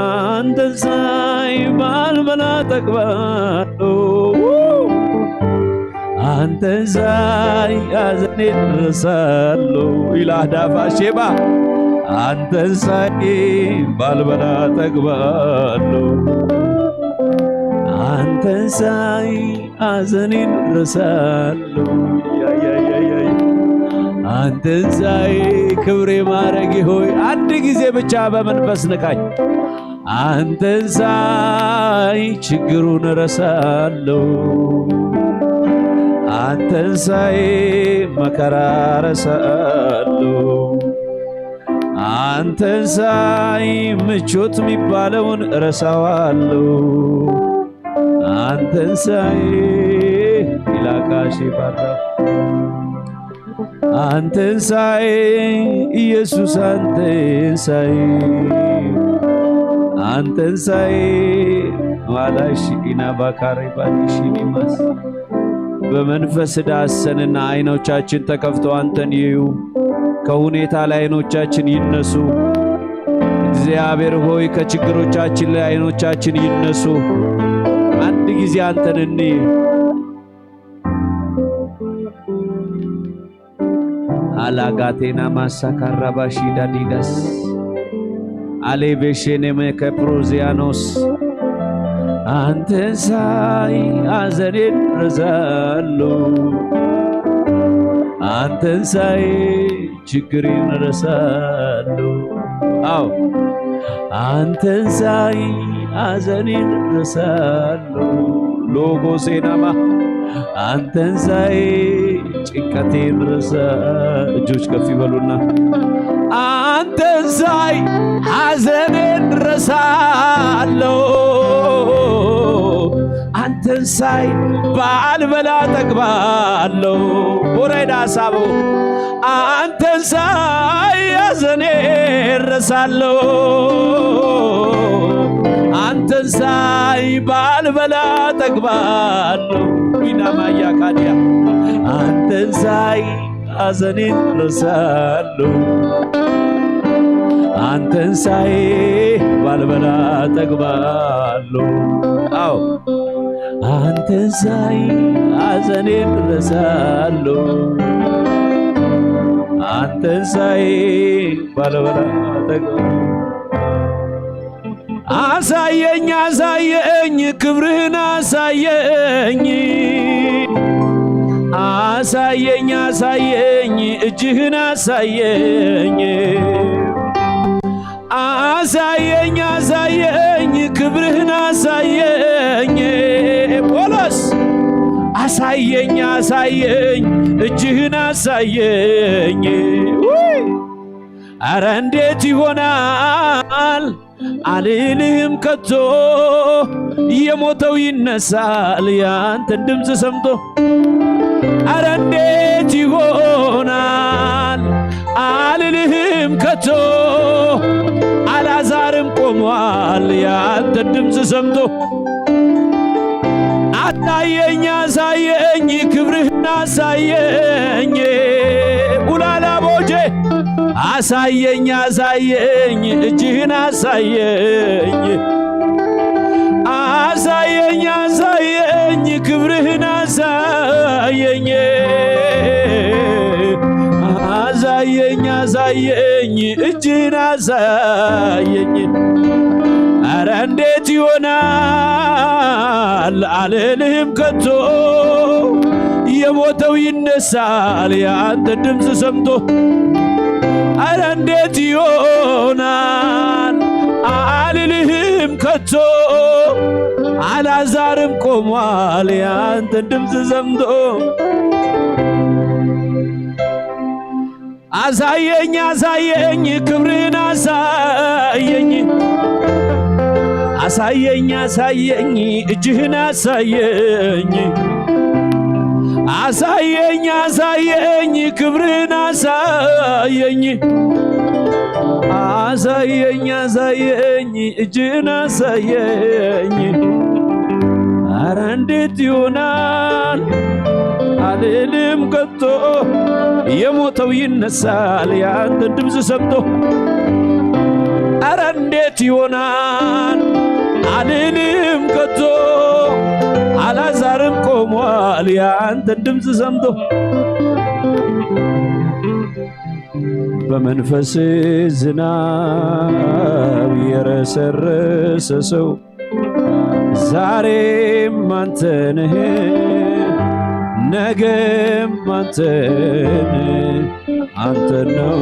አንተን ሳይ ባልበላ ጠግባለሁ። አንተን ሳይ ሐዘኔን ረሳለሁ። ኢላዳፋ ሼባ አንተን ሳይ ባልበላ ጠግባለሁ። አንተን ሳይ ሐዘኔን ረሳለሁ። ያያያያይ አንተን ሳይ ክብሬ ማረጌ ሆይ አንድ ጊዜ ብቻ በመንፈስ ንካኝ። አንተን ሳይ ችግሩን ረሳለሁ። አንተን ሳይ መከራ ረሳለሁ። አንተን ሳይ ምቾት የሚባለውን ረሳዋለሁ። አንተን ሳይ ኢላካሺ ባራ አንተን ሳይ ኢየሱስ፣ አንተን ሳይ፣ አንተን ሳይ ማላሽ ኢናባ ካሬባኒ ሺኒማስ። በመንፈስ ዳሰንና አይኖቻችን ተከፍተው አንተን ይዩ። ከሁኔታ ላይ አይኖቻችን ይነሱ። እግዚአብሔር ሆይ፣ ከችግሮቻችን ላይ አይኖቻችን ይነሱ። አንድ ጊዜ አንተን እንይ። አላጋቴና ማሳካራባሺ ዳዲዳስ አሌቤሼኔሜ ከፕሮዚያኖስ። አንተን ሳይ ሐዘኔን ረሳለሁ፣ አንተን ሳይ ችግሬን ረሳለሁ። አዎ፣ አንተን ሳይ ሐዘኔን ረሳለሁ። ሎጎሴናማ አንተን ሳይ ጭንቀቴን ረሳ። እጆች ከፍ ይበሉና አንተን ሳይ ሐዘኔን ረሳለሁ፣ አንተን ሳይ ባልበላ ጠግባለሁ። ቦሬዳ ሳቦ አንተን ሳይ ሐዘኔን ረሳለሁ፣ አንተን ሳይ ባልበላ ጠግባለሁ። ዊናማያ ካዲያ አንተን ሳይ ሐዘኔን ረሳለሁ፣ አንተን ሳይ ባልበላ ጠግባለሁ። አዎ፣ አንተን ሳይ ሐዘኔን ረሳለሁ፣ አንተን ሳይ ባልበላ ጠግባለሁ። አሳየኝ፣ አሳየኝ፣ ክብርህን አሳየኝ። አሳየኝ፣ አሳየኝ፣ እጅህን አሳየኝ። አሳየኝ፣ አሳየኝ፣ ክብርህን አሳየኝ። ፖሎስ አሳየኝ፣ አሳየኝ፣ እጅህን አሳየኝ። ውይ! ኧረ እንዴት ይሆናል አልልህም ከቶ፣ የሞተው ይነሳል ያንተን ድምፅ ሰምቶ። ኧረ እንዴት ይሆናል አልልህም ከቶ፣ አልዓዛርም ቆሟል ያንተን ድምፅ ሰምቶ። አሳየኝ፣ አሳየኝ፣ ክብርህን አሳየኝ። ኡላላ ቦጄ አሳየኝ፣ አሳየኝ፣ እጅህን አሳየኝ። አሳየኝ፣ አሳየኝ፣ ክብርህን አሳየኝ። አሳየኝ፣ አሳየኝ፣ እጅህን አሳየኝ። ኧረ እንዴት ይሆናል አልልህም ከቶ፣ የሞተው ይነሳል ያንተ ድምፅ ሰምቶ። ኧረ እንዴት ይሆናል አልልህም ከቶ፣ አልዓዛርም ቆሟል ያንተ ድምፅ ሰምቶ። አሳየኝ፣ አሳየኝ፣ ክብርህን አሳየኝ። አሳየኝ፣ አሳየኝ፣ እጅህን አሳየኝ። አሳየኝ፣ አሳየኝ፣ ክብርህን አሳየኝ። አሳየኝ፣ አሳየኝ፣ እጅህን አሳየኝ። ኧረ እንዴት ይሆናል አልልም ከቶ፣ የሞተው ይነሳል ያንተን ድምፅ ሰምቶ። ኧረ እንዴት ይሆናል አልልም ከቶ፣ አልዓዛርም ቆሟል ያንተን ድምፅ ሰምቶ። በመንፈስ ዝናብ የረሰረሰ ሰው ዛሬም አንተ ነህ፣ ነገም አንተ ነህ፣ አንተ ነው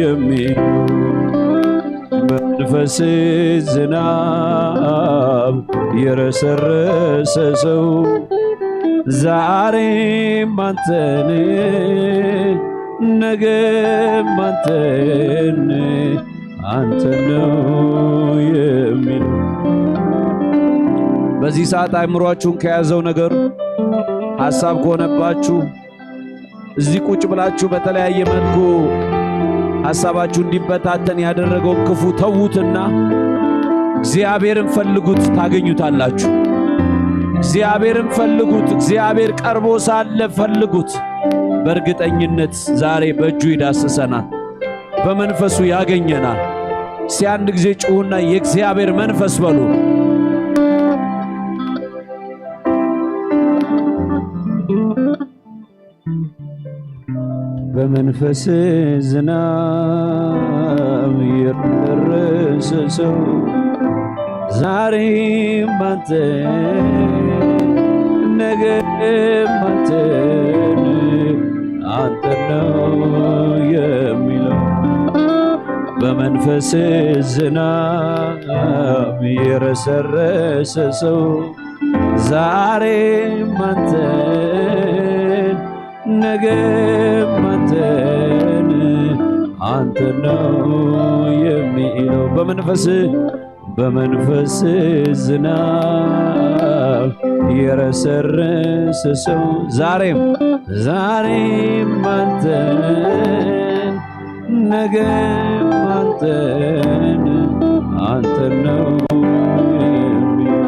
የሚል መንፈስ ዝናብ የረሰረሰ ሰው ዛሬም አንተ ነህ፣ ነገም አንተ ነህ፣ አንተ ነው የሚል። በዚህ ሰዓት አእምሯችሁን ከያዘው ነገር ሐሳብ ከሆነባችሁ እዚህ ቁጭ ብላችሁ በተለያየ መልኩ ሐሳባችሁ እንዲበታተን ያደረገው ክፉ ተዉትና እግዚአብሔርን ፈልጉት፣ ታገኙታላችሁ። እግዚአብሔርን ፈልጉት። እግዚአብሔር ቀርቦ ሳለ ፈልጉት። በእርግጠኝነት ዛሬ በእጁ ይዳስሰናል፣ በመንፈሱ ያገኘናል። እስቲ አንድ ጊዜ ጩኹና «የእግዚአብሔር መንፈስ» በሉ። በመንፈስ ዝናብ የደረሰ ሰው ዛሬም አንተ፣ ነገም አንተን፣ አንተን ነው የሚለው። በመንፈስ ዝናብ የረሰረሰ ሰው ዛሬም አንተን፣ ነገም አንተን፣ አንተን ነው የሚለው። በመንፈስ፣ በመንፈስ ዝናብ የረሰረሰ ሰው ዛሬም፣ ዛሬም አንተን፣ ነገም አንተን፣ አንተን ነው የሚለው።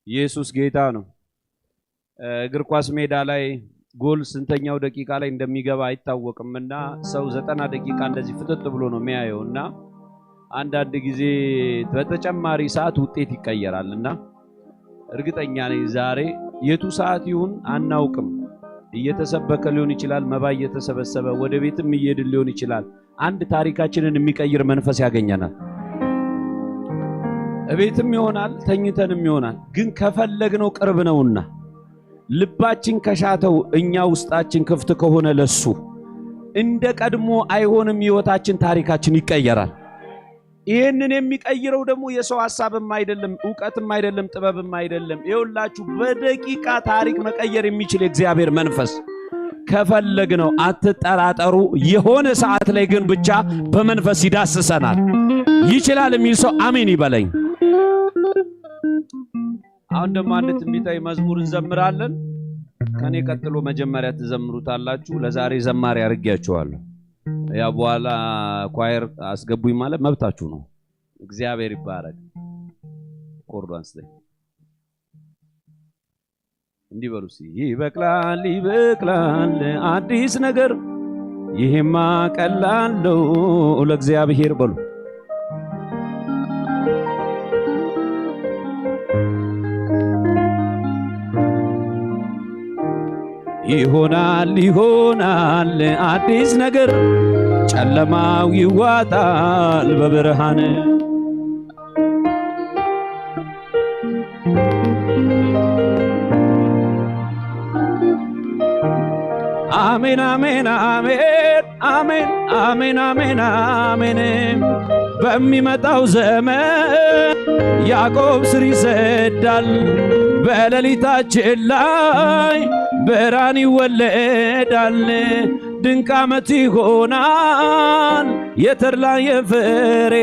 ኢየሱስ ጌታ ነው። እ፣ እግር ኳስ ሜዳ ላይ ጎል ስንተኛው ደቂቃ ላይ እንደሚገባ አይታወቅምና ሰው ዘጠና ደቂቃ እንደዚህ ፍጥጥ ብሎ ነው የሚያየው እና አንዳንድ ጊዜ በተጨማሪ ሰዓት ውጤት ይቀየራል እና እርግጠኛ ነኝ ዛሬ የቱ ሰዓት ይሁን አናውቅም። እየተሰበከ ሊሆን ይችላል፣ መባ እየተሰበሰበ ወደ ቤትም እየሄድን ሊሆን ይችላል። አንድ ታሪካችንን የሚቀይር መንፈስ ያገኘናል። እቤትም ይሆናል፣ ተኝተንም ይሆናል፣ ግን ከፈለግነው ቅርብ ነውና ልባችን ከሻተው እኛ ውስጣችን ክፍት ከሆነ ለሱ እንደ ቀድሞ አይሆንም። ሕይወታችን፣ ታሪካችን ይቀየራል። ይህንን የሚቀይረው ደግሞ የሰው ሐሳብም አይደለም፣ እውቀትም አይደለም፣ ጥበብም አይደለም። ይኸውላችሁ በደቂቃ ታሪክ መቀየር የሚችል የእግዚአብሔር መንፈስ ከፈለግነው፣ አትጠራጠሩ። የሆነ ሰዓት ላይ ግን ብቻ በመንፈስ ይዳስሰናል። ይችላል የሚል ሰው አሜን ይበለኝ። አሁን ደግሞ አንድ ትንቢታዊ መዝሙር እንዘምራለን። ከኔ ቀጥሎ መጀመሪያ ትዘምሩታላችሁ። ለዛሬ ዘማሪ አድርጌያችኋለሁ። ያ በኋላ ኳየር አስገቡኝ ማለት መብታችሁ ነው። እግዚአብሔር ይባረክ። ኮርዶ አንስተኝ እንዲህ በሉ እስኪ፣ «ይበቅላል፣ ይበቅላል አዲስ ነገር፣ ይሄማ ቀላል ነው ለእግዚአብሔር» በሉ። ይሆናል፣ ይሆናል አዲስ ነገር፣ ጨለማው ይዋጣል በብርሃን። አሜን፣ አሜን፣ አሜን፣ አሜን፣ አሜን፣ አሜን፣ አሜን። በሚመጣው ዘመን ያዕቆብ ስር ይሰዳል፣ በሌሊታችን ላይ ብርሃን ይወለዳል። ድንቅ ዓመት ይሆናል የተድላ የፍሬ፣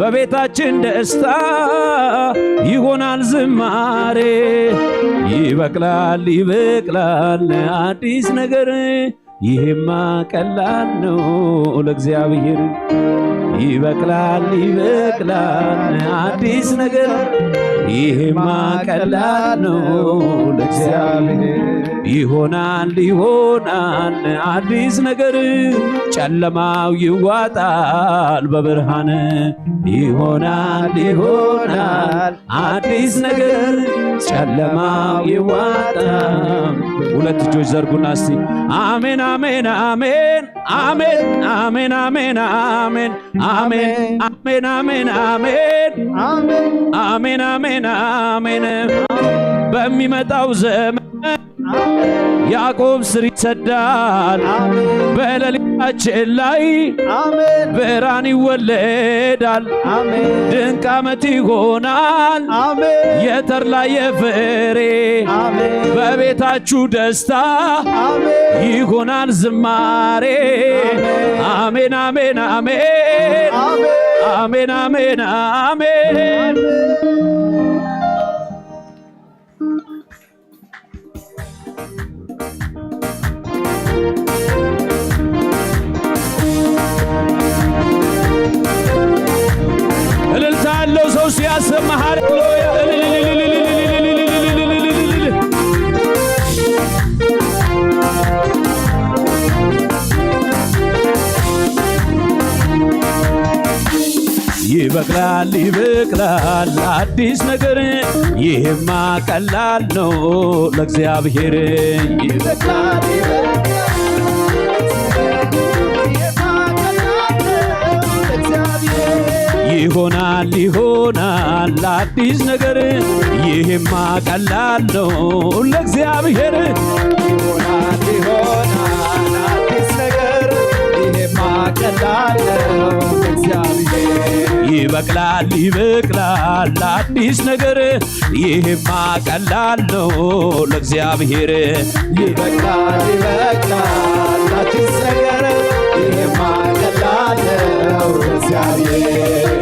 በቤታችን ደስታ ይሆናል ዝማሬ። ይበቅላል፣ ይበቅላል አዲስ ነገር፣ ይሄማ ቀላል ነው ለእግዚአብሔር። ይበቅላል፣ ይበቅላል አዲስ ነገር፣ ይሄማ ቀላል ነው ለእግዚአብሔር። ይሆናል፣ ይሆናል አዲስ ነገር፣ ጨለማው ይዋጣል በብርሃን። ይሆናል፣ ይሆናል አዲስ ነገር፣ ጨለማው ይዋጣል። ሁለት እጆች ዘርጉና እስቲ አሜን፣ አሜን፣ አሜን፣ አሜን፣ አሜን፣ አሜን፣ አሜን፣ አሜን፣ አሜን፣ አሜን፣ አሜን፣ አሜን፣ አሜን፣ አሜን። በሚመጣው ዘመን ያዕቆብ ስር ይሰዳል። በሌሊታችን ላይ ብርሃን ይወለዳል። ድንቅ ዓመት ይሆናል። የተድላ የፍሬ በቤታችሁ ደስታ ይሆናል ዝማሬ። አሜን፣ አሜን፣ አሜን። አሜን፣ አሜን፣ አሜን። እልልታ ያለው ሰው ሲያሰማ ሃሌሉያ። ይበቅላል፣ ይበቅላል አዲስ ነገር፣ ይህማ ቀላል ነው ለእግዚአብሔር። ይበቅላል፣ ይበቅላል፣ ይህማ ቀላል ነው ለእግዚአብሔር። ይሆናል፣ ይሆናል አዲስ ነገር፣ ይህማ ቀላል ነው ለእግዚአብሔር። ይሆናል፣ ይሆናል አዲስ ነገር፣ ይህማ ቀላል ነው ለእግዚአብሔር። ይበቅላል፣ ይበቅላል አዲስ ነገር፣ ይህማ ቀላል ነው ለእግዚአብሔር። ይበቅላል፣ ይበቅላል አዲስ ነገር፣ ይህማ ቀላል ነው ለእግዚአብሔር።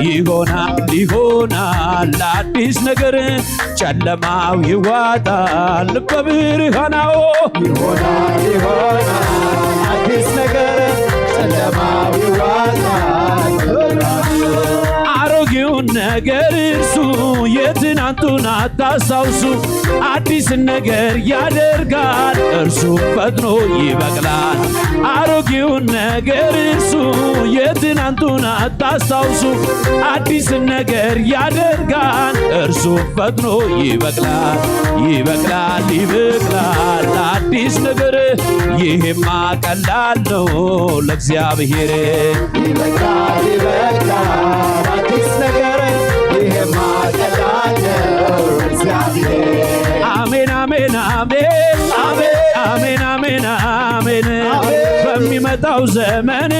ይሆናል፣ ይሆናል አዲስ ነገር፣ ጨለማው ይዋጣል በብርሃናው። ይሆናል፣ ይሆናል አዲስ ነገር፣ ጨለማው ይዋጣል። አሮጌውን ነገር እርሱ፣ የትናንቱን አታስታውሱ። አዲስን ነገር ያደርጋል፣ እርሱ ፈጥኖ ይበቅላል። አሮጌውን ነገር እርሱ፣ የትናንቱን አታስታውሱ። አዲስን ነገር ያደርጋል፣ እርሱ ፈጥኖ ይበቅላል። ይበቅላል፣ ይበቅላል አዲስ ነገር፣ ይሄማ ቀላል ነው ለእግዚአብሔር። ይበቅላል፣ ይበቅላል አዲስ ነገር፣ ይሄማ ቀላል ነው ለእግዚአብሔር። አሜን፣ አሜን፣ አሜን። አሜን። አሜን፣ አሜን፣ አሜን። አሜን። በሚመጣው ዘመን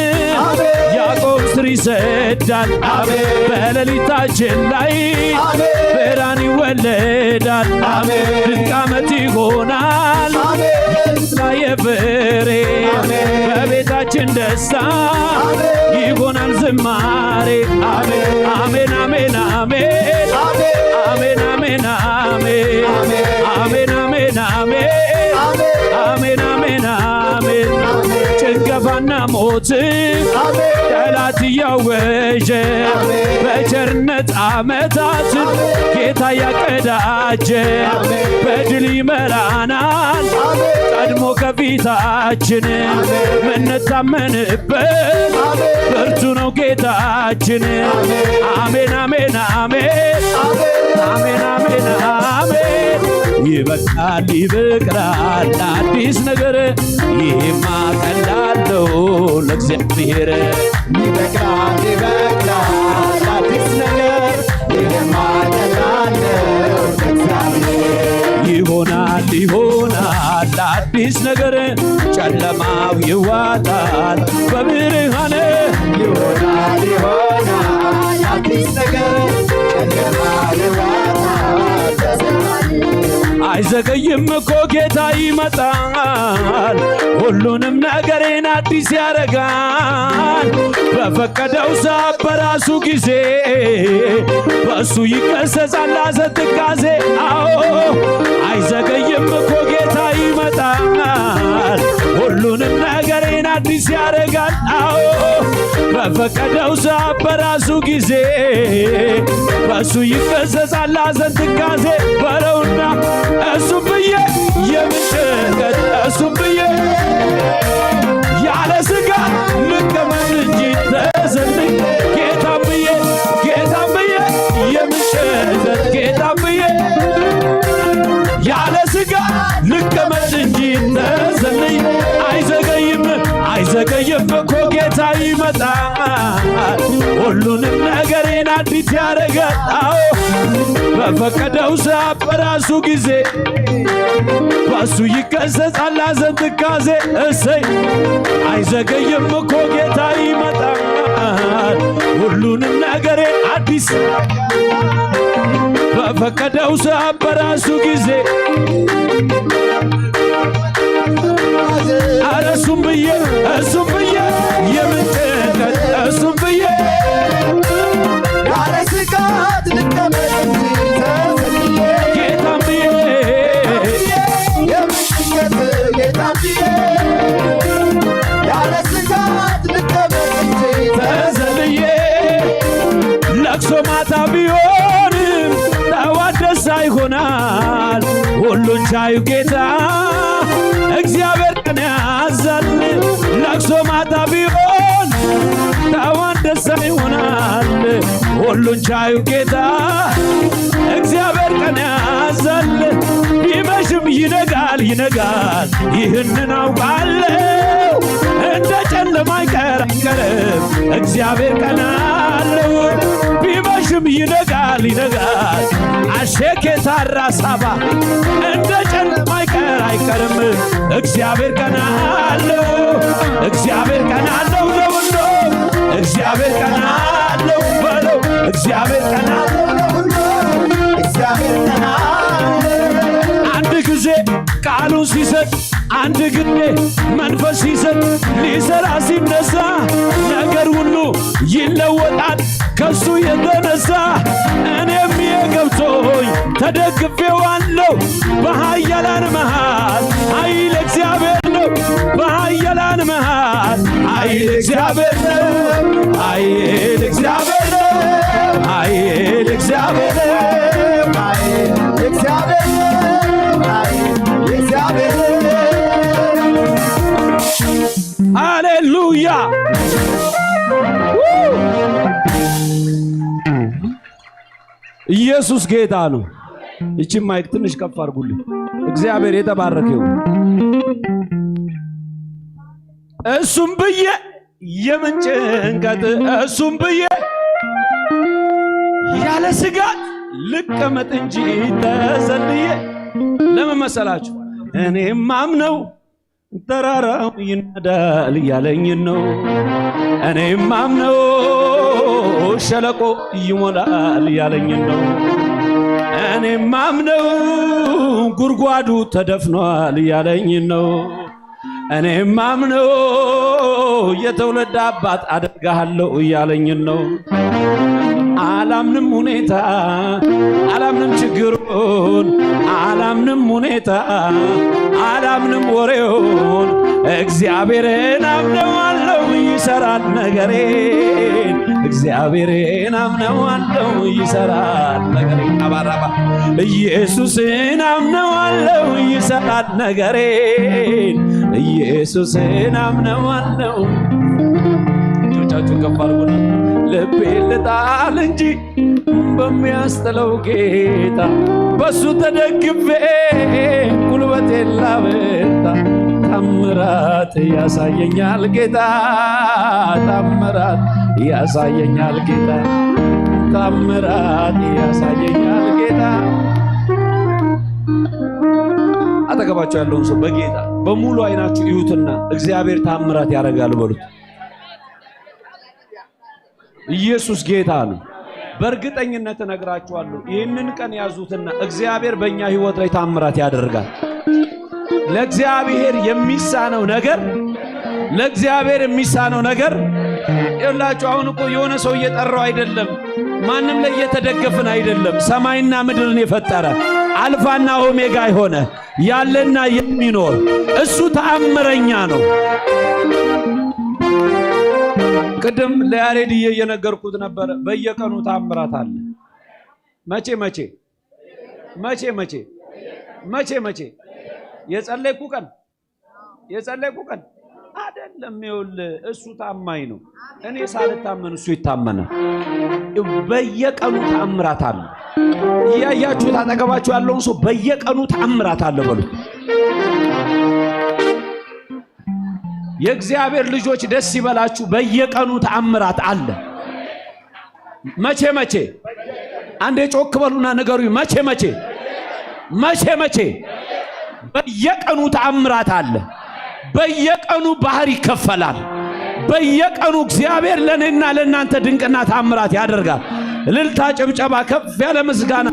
አሜን። ያዕቆብ ስር ይሰዳል። አሜን። በሌሊታችን ላይ አሜን። ብርሃን ይወለዳል። አሜን። ድንቅ ዓመት ይሆናል። አሜን። የፍሬ አሜን። በቤታችን ደስታ አሜን። ይሆናል ዝማሬ። አሜን። አሜን፣ አሜን፣ አሜን። አሜን። አሜን፣ አሜን፣ አሜን። አሜን። አሜን፣ አሜን፣ አሜን። አሜን። አሜን፣ አሜን፣ አሜን። አሜን። ጭንገፋና ሞት አሜን። ጠላት እያወጀ አሜን። በቸርነት ዓመታት አሜን። ጌታ ያቀዳጀ አሜን። በድል ይመራናል አሜን። ቀድሞ ከፊታችን አሜን። ምንታመንበት አሜን። ብርቱ ነው ጌታችን። አሜን። አሜን፣ አሜን፣ አሜን። አሜን። አሜን፣ አሜን፣ አሜን። ይበቃል፣ ይበቃል አዲስ ነገር፣ ይሄማ ቀላል ነው ለእግዚአብሔር። ይበቃል፣ ይበቃል አዲስ ነገር፣ ይሄማ ቀላል ነው ለእግዚአብሔር። ይሆናል፣ ይሆናል አዲስ ነገር፣ ጨለማው ይዋጣል በብርሃን። ይሆናል፣ ይሆናል አዲስ ነገር፣ ጨለማው ይዋጣል በብርሃን። አይዘገይም እኮ ጌታ ይመጣል፣ ሁሉንም ነገሬን አዲስ ያረጋል። በፈቀደው ሰዓት በራሱ ጊዜ በእሱ ይከሰሳል ሐዘን ትካዜ። አዎ አይዘገይም እኮ ጌታ ይመጣል፣ ሁሉንም ነገሬን አዲስ ያረጋል። አዎ በፈቀደው ሰዓት በራሱ ጊዜ በእሱ ይከሰሳል ሐዘን ትካዜ። በለውና እሱም ብዬ የምን ጭንቀት፣ እሱም ብዬ ያለ ስጋ ልቀመጥ እንጂ ተዘልዬ፣ ጌታም ብዬ፣ ጌታም ብዬ የምን ጭንቀት፣ ጌታም ብዬ ያለ ስጋ ልቀመጥ እንጂ ተዘልዬ። አይዘገይም፣ አይዘገይም እኮ ጌታ ይመጣል፣ ሁሉንም ነገሬን አዲስ ያደርጋል። አዎ፣ በፈቀደው ሰዓት በራሱ ጊዜ በሱ ይከሰታል ሐዘን ትካዜ። እሰይ፣ አይዘገይም እኮ ጌታ ይመጣል፣ ሁሉንም ነገሬን አዲስ በፈቀደው ሰዓት በራሱ ጊዜ። ኧረ እሱም ብዬ፣ እሱም ብዬ፣ የምን ጭንቀት፣ እሱም ብዬ፣ ያለ ስጋት ልቀመጥ እንጂ ተዘልዬ፣ ጌታም ብዬ፣ የምን ጭንቀት፣ ጌታም ብዬ፣ ያለ ስጋት ልቀመጥ እንጂ ተዘልዬ፣ ለቅሶ ማታ ቢሆንም ጠዋት ደስታ ይሆናል። ሁሉን ቻዩ ጌታ እግዚአብሔር ቀን ያዛል። ለቅሶ ማታ ቢሆን ጠዋት ደስታ ይሆናል። ሁሉን ቻዩ ጌታ እግዚአብሔር ቀን ያዛል። ቢመሽም ይነጋል፣ ይነጋል፣ ይህንን አውቃለሁ። እንደ ጨለማ አይቀር፣ አይቀርም፣ እግዚአብሔር ቀን አለው። ቢመሽም ይነጋል፣ ይነጋል። አሼኬ ታራ ሳባ፣ እንደ ጨለማ አይቀር፣ አይቀርም፣ እግዚአብሔር ቀን አለው። እግዚአብሔር ቀን አለው ለሁሉ፣ እግዚአብሔር ቀን አለው በለው። እግዚአብሔር ቀን አለው ለሁሉ፣ እግዚአብሔር ቀን አለው። አንድ ጊዜ ቃሉን ሲሰጥ፣ አንድ ጊዜ መንፈስ ሲሰጥ፣ ሊሰራ ሲነሳ፣ ነገር ሁሉ ይለወጣል ከሱ የተነሳ። እኔም የገብቶኝ ተደግፌዋለሁ። በኃያላን መሃል ኃይል እግዚአብሔር ነው። በኃያላን መሃል ኃይል እግዚአብሔር ነው። ኃይል እግዚአብሔር ነው። ኃይል እግዚአብሔር ነው። ኃይል እግዚአብሔር ነው። ኃይል እግዚአብሔር ነው። ሃሌሉያ! ኢየሱስ ጌታ ነው። ይቺን ማይክ ትንሽ ከፍ አድርጉልኝ። እግዚአብሔር የተባረከ ይሁን። እሱም ብዬ፣ የምን ጭንቀት፣ እሱም ብዬ ያለ ስጋት ልቀመጥ እንጂ ተዘልዬ። ለምን መሰላችሁ? እኔም ማምነው ተራራው ይናዳል ያለኝን ነው። እኔም ማምነው ሸለቆ ይሞላል ያለኝን ነው። እኔም ማምነው ጉድጓዱ ተደፍኗል ያለኝን ነው። እኔም ማምነው የትውልድ አባት አደርግሃለሁ ያለኝን ነው። አላምንም ሁኔታ፣ አላምንም ችግሩን፣ አላምንም ሁኔታ፣ አላምንም ወሬውን። እግዚአብሔርን አምነዋለሁ ይሰራል ነገሬን። እግዚአብሔርን አምነዋለሁ ይሰራል ነገሬን። አባራባ ኢየሱስን አምነዋለሁ ይሰራል ነገሬን። ኢየሱስን አምነዋለሁ። እጆቻችሁን ከፍ አድርጉና ልቤን ልጣል እንጂ በሚያስጥለው ጌታ፣ በሱ ተደግፌ ጉልበቴን ላበርታ። ታምራት ያሳየኛል ጌታ፣ ታምራት ያሳየኛል ጌታ፣ ታምራት ያሳየኛል ጌታ። አጠገባችሁ ያለውን ሰው በጌታ በሙሉ አይናችሁ እዩትና እግዚአብሔር ታምራት ያደርጋል በሉት። ኢየሱስ ጌታ ነው። በእርግጠኝነት እነግራችኋለሁ፣ ይህንን ቀን ያዙትና እግዚአብሔር በእኛ ህይወት ላይ ታምራት ያደርጋል። ለእግዚአብሔር የሚሳነው ነገር፣ ለእግዚአብሔር የሚሳነው ነገር የላችሁ። አሁን እኮ የሆነ ሰው እየጠራው አይደለም፣ ማንም ላይ እየተደገፍን አይደለም። ሰማይና ምድርን የፈጠረ አልፋና ኦሜጋ የሆነ ያለና የሚኖር እሱ ተአምረኛ ነው። ቅድም ለያሬድዬ እየነገርኩት ነበረ። በየቀኑ ተአምራት አለ። መቼ መቼ መቼ መቼ መቼ መቼ የጸለይኩ ቀን የጸለይኩ ቀን አይደለም። ይኸውልህ እሱ ታማኝ ነው። እኔ ሳልታመን እሱ ይታመናል። በየቀኑ ተአምራት አለ። እያያችሁት አጠገባችሁ ያለውን ሰው በየቀኑ ተአምራት አለ በሉት። የእግዚአብሔር ልጆች ደስ ይበላችሁ። በየቀኑ ተአምራት አለ። መቼ መቼ? አንዴ ጮክ በሉና ንገሩኝ። መቼ መቼ? መቼ መቼ? በየቀኑ ተአምራት አለ። በየቀኑ ባህር ይከፈላል። በየቀኑ እግዚአብሔር ለእኔና ለእናንተ ድንቅና ተአምራት ያደርጋል። እልልታ፣ ጭብጨባ፣ ከፍ ያለ ምስጋና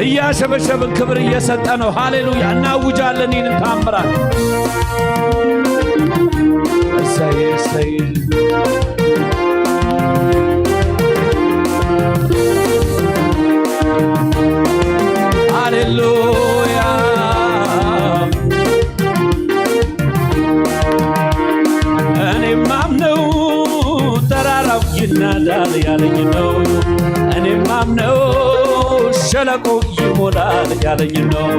እያሸበሸብን ክብር እየሰጠ ነው። ሃሌሉያ! እናውጃለን ይህንን ተአምራት። እሰይ፣ እሰይ። ሃሌሉያ! እኔ ማምነው ተራራው ይናዳል ያለኝ ነው። እኔ ማምነው ሸለቆ ይሞላል ያለኝ ነው።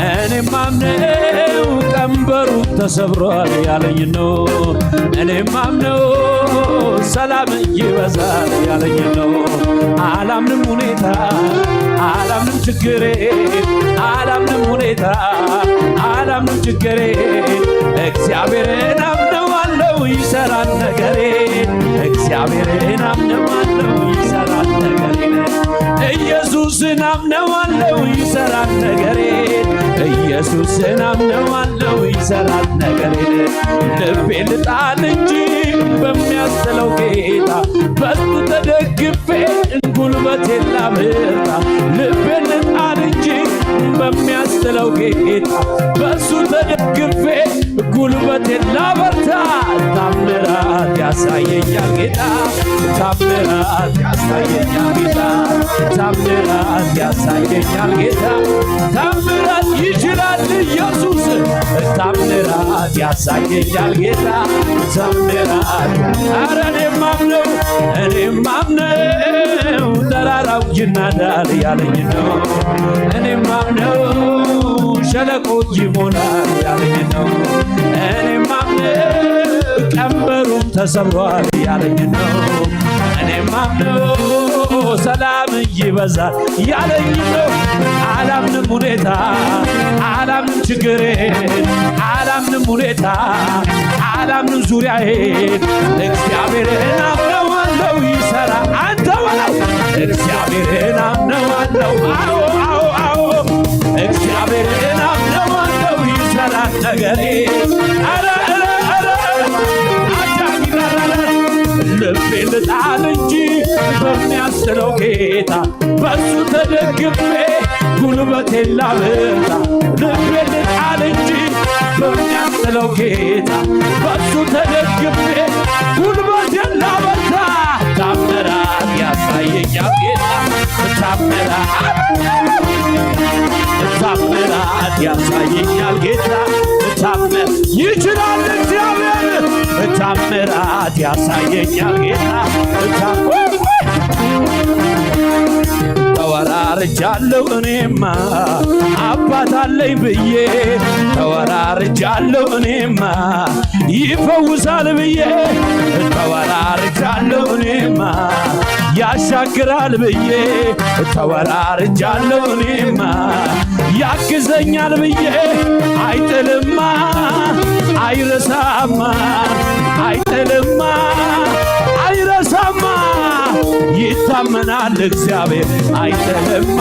እኔ ማምነው ቀንበሩ ተሰብሯል ያለኝ ነው። እኔ ማምነው ሰላም ይበዛል ያለኝ ነው። አላምንም ሁኔታ፣ አላምንም ችግሬ፣ አላምንም ሁኔታ፣ አላምንም ችግሬ። እግዚአብሔርን አምነዋለሁ ይሰራል ነገሬ። እግዚአብሔርን አምነዋለሁ ይሰራል ነገሬ። ኢየሱስን አምነዋለሁ ይሰራል ነገሬ። ኢየሱስን አምነዋለሁ ይሰራል ነገሬ። ልቤ ልጣል እንጂ በሚያስጥለው ጌታ፣ በሱ ተደግፌ ጉልበቴን ላበርታ። ልቤ ልጣል እንጂ በሚያስጥለው ጌታ፣ በሱ ተደግፌ ጉልበቴን ላበርታ። ታምራት ያሳየኛል ጌታ፣ ታምራት ያሳየኛል ጌታ፣ ታምራት ያሳየኛል ጌታ። ታምራት ይችላል ኢየሱስ፣ ታምራት ያሳየኛል ጌታ። ታምራት፣ ኧረ እኔ ማምነው፣ እኔ ማምነው ተራራው ይናዳል ያለኝ ነው። እኔ ማምነው ሸለቆ ይሞላል ያለኝ ነው። እኔ ማምነው ቀንበሩም ተሰብሯል ያለኝ ነው። እኔ ማምነው ሰላም ይበዛል ያለኝ ነው። አላምንም ሁኔታ፣ አላምንም ችግሬ፣ አላምንም ሁኔታ፣ አላምንም ዙሪያዬ። እግዚአብሔርን አምነዋለሁ ይሰራ። አንተ በለው። እግዚአብሔርን አምነዋለሁ። አዎ፣ አዎ፣ አዎ። እግዚአብሔርን አምነዋለሁ ይሰራል ነገሬ። ኧረ፣ ኧረ፣ ኧረ፣ ኧረ። አጃ ጊራራራ። ልቤ ልጣል እንጂ በሚያስጥለው ጌታ፣ በሱ ተደግፌ ጉልበቴን ላበርታ። ልቤ ልጣል እንጂ በሚያስጥለው ጌታ፣ በሱ ተደግፌ ጉልበቴን ላበርታ። ታምራት ያሳየኛል ጌታ፣ ታምራት፣ ታምራት ያሳየኛል ጌታ። ታምር ይችላል እግዚአብሔር፣ ታምራት ያሳየኛል ጌታ። ታምር ተወራርጃለሁ እኔማ አባት አለኝ ብዬ፣ ተወራርጃለሁ እኔማ ይፈውሳል ብዬ፣ ተወራርጃለሁ እኔማ ያሻግራል ብዬ፣ ተወራርጃለሁ እኔማ ያግዘኛል ብዬ። አይጥልማ፣ አይረሳማ፣ አይጥልማ፣ አይረሳማ። ይታመናል እግዚአብሔር። አይጥልማ፣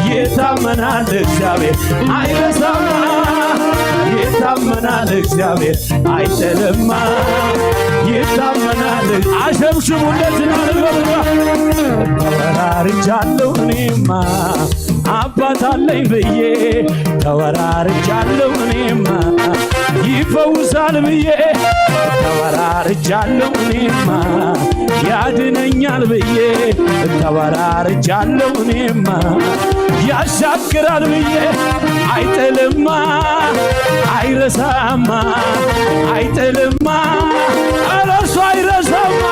ይታመናል እግዚአብሔር። አይረሳማ፣ ይታመናል እግዚአብሔር። አይጥልማ፣ ይታመናል። አሸብሽቡ እንደዚህ ነው። ተወራርጃለሁ እኔማ አባት አለኝ ብዬ፣ ተወራርጃለሁ እኔማ ይፈውሳል ብዬ፣ ተወራርጃለሁ እኔማ ያድነኛል ብዬ፣ ተወራርጃለሁ እኔማ ያሻግራል ብዬ። አይጥልማ፣ አይረሳማ፣ አይጥልማ፣ ኧረ እሱ አይረሳማ።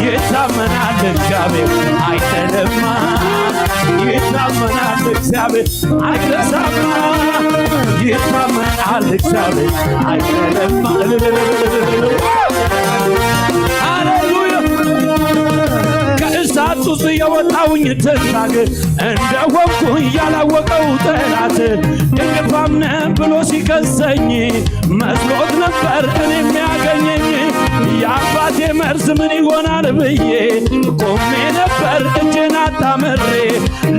ይታመናል እግዚአብሔር። አይጥልማ፣ ይታመናል እግዚአብሔር። አይረሳማ፣ ይታመናል እግዚአብሔር። አይጥልማ። ሃሌሉያ። ከእሳት ውስጥ የወጣውኝ ትንታግ እንደሆንኩኝ ያላወቀው ጠላት እንቅልፋም ነህ ብሎ ሲከሰኝ መስሎት ነበር እኔ የሚያገኘኝ። የአባቴ መርዝ ምን ይሆናል ብዬ ቆሜ ነበር እጄን አጣምሬ።